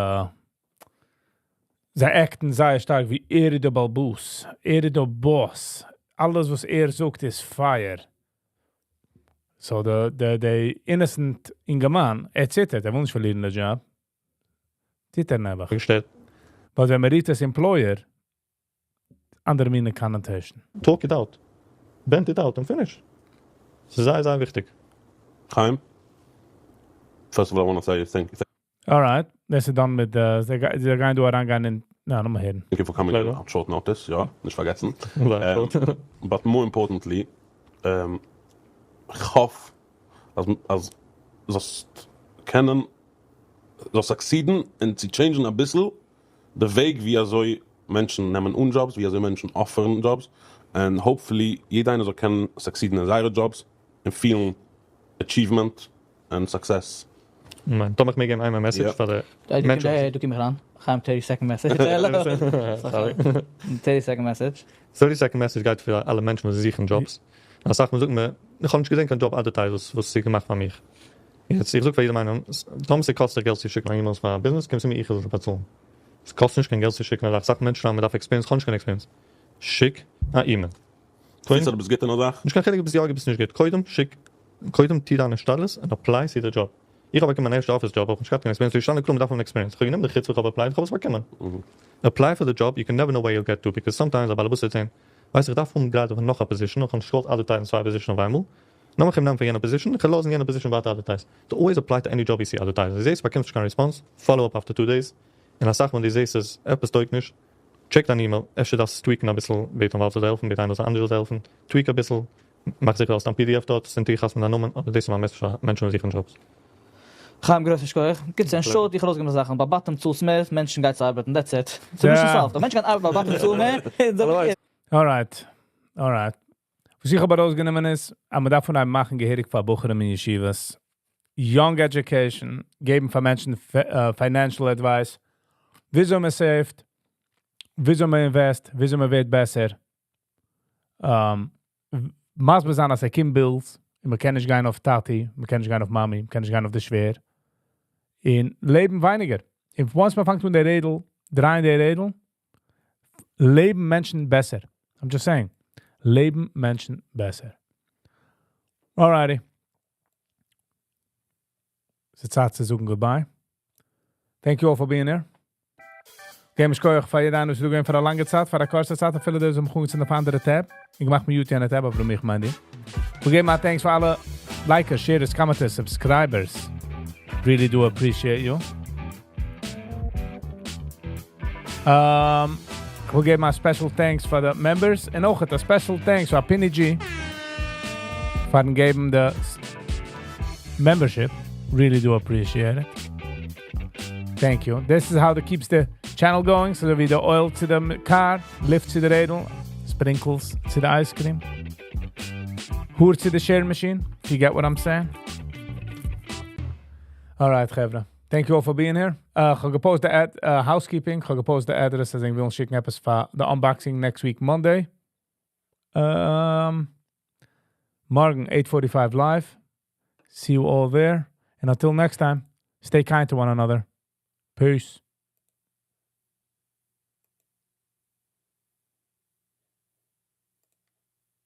זיי act ן זייער שטארק ווי ער איז דער באלבאס, ער איז דער boss, אלעס וואס ער זאגט איז פייער. So די די די innocent אינגערמאן, ער ציטערט, ער וויל נישט פארלירן די דזשאב. ציטערט נעבעך. געשטערט. ווייל ווען מען רופט עס employer, אנדערע מינע connotation. Talk it out. Vent it out and finish. ס'איז זייער זייער וויכטיג. חיים, first of all I want to say thank you. Alright, דאס איז done מיט די, זיי גייען דא אריינגיין אין, נא, לאמיר הערן. Thank you for coming on short notice, יא, נישט פארגעסן. But more importantly, איך האף אז אז זאלסט קענען, זאלסט succeed ן און צו change ן אביסל די וועג ווי אזוי מענטשן נעמען אן דזשאבס, ווי אזוי מענטשן offer ן דזשאבס, און hopefully יעדע איינער זאל קענען succeed ן אין זייערע דזשאבס און פילן achievement און success. אמן. טאמער איך מעג געבן איין מער message פאר די מענטשן. דא קום איך אריין. חיים 30 second message. 30 second message. 30 second message גייט פאר אלע מענטשן וואס זוכן דזשאבס. אסאך מאל זאגט מען, איך האב נישט געזען קיין job advertisers וואס איז געמאכט פאר מיך. יעצט איך זאג פאר יעדעם איינעם, טאמער ס'קאסט דיך געלט צו שיקן א אימעיל פאר א ביזנעס, קום צו מיר איך וועל דיר באצאלן. ס'קאסט נישט קיין געלט צו שיקן א זאך. אסאך מענטשן שרייבן מ'דארף experience, כ'האב נישט קיין experience. שיק א אימעיל. קודם דו ביסט גוט אין א זאך. נישט קיין חילוק ביסט יא גוט ביסט נישט גוט, קודם שיק, קודם טו דיין השתדלות און apply צו די דזשאב. איך האב באקומען מיין ערשטע אפיס דזשאב האב איך נישט געהאט קיין experience, ס'איז געשטאנען קלאר מ'דארף האבן experience, איך האב גענומען די חוצפה איך האב applied איך האב עס באקומען. Apply פאר די דזשאב, you can never know where you'll get to, because sometimes א באלעבאס וועט זען, ווייסט איך דארף האבן גראדע פאר נאך א position, איך האב נישט געוואלט advertise ן צוויי position אויף איינמאל, לאמיך אים נעמען פאר יענע position, איך וועל לאזן יענע position ווייטער advertise. So always apply to any job you see advertised, דו זעסט באקומסט נישט קיין response, follow up after 2 days, און אסאך מאל דו זעסט אז עפעס טויג נישט, check דיין אימעיל, אפשר דארפסטו tweak ן אביסל, בעט דיין ווייב זאל דיר העלפן, בעט איינער זאל אנדערש זאל העלפן, tweak אביסל, מאך זיכער האסט דיין PDF דארט, ס'איז אונטערגעחתמ'ט דיין נאמען, אבער דאס איז מיין message פאר מענטשן וואס זוכן דזשאבס. חיים גרויסן שכוח. קיצור אין short איך האב ארויסגענומען זאכן, בעלי בתים צאלסט מער, מענטשן גייט צו ארבעטן, that's it. ס'איז mission solved, מענטשן גייען ארבעטן בעלי בתים צאלן מער. Alright, alright. וואס איך האב ארויסגענומען איז, אז מען דארף אנהייבן מאכן געהעריג פאר בחורים אין ישיבות, young education, געבן פאר מענטשן financial advice, וויאזוי מען save ט, וויאזוי מען invest, וויאזוי מען ווערט בעסער. מסביר זיין אז ס'קומט bills, און מען קען נישט גיין אויף טאטי, מען קען נישט גיין אויף מאמי, מען קען נישט גיין אויף די שווער. און לעבן ווייניגער. און once מען פאנגט אן די רעדל, דרייען די רעדל, לעבן מענטשן בעסער. I'm just saying. לעבן מענטשן בעסער. Alrighty. ס'איז צייט צו זאגן goodbye. Thank you all for being here. געב א שכוח פאר יעדער איינער וואס איז דא געווען פאר א לאנגע צייט, פאר א קורצע צייט, אפילו די וואס האבן געקוקט אויף אנדערע tab. איך מאך mute יענע tab, אבער מיך מיין די. מיר געבן א thanks פאר אלע likers, sharers, commenters, subscribers. Really do appreciate you. איך וויל געבן א special thanks פאר די members און אויך א special thanks פאר Pini G פארן געבן די membership. Really do appreciate it. Thank you. This is how it keeps the channel going. So ווי the oil to the car, lift to the רעדל, sprinkles to the ice cream, האר to the share machine, if you get what I'm saying. All right, חברה. Thank you all for being here. איך האב גע post די ad, housekeeping, איך האב גע post די address, אז איך וויל שיקן עפעס פאר the unboxing next week Monday. מארגן 8:45 live. See you all there. And until next time, stay kind to one another. Peace.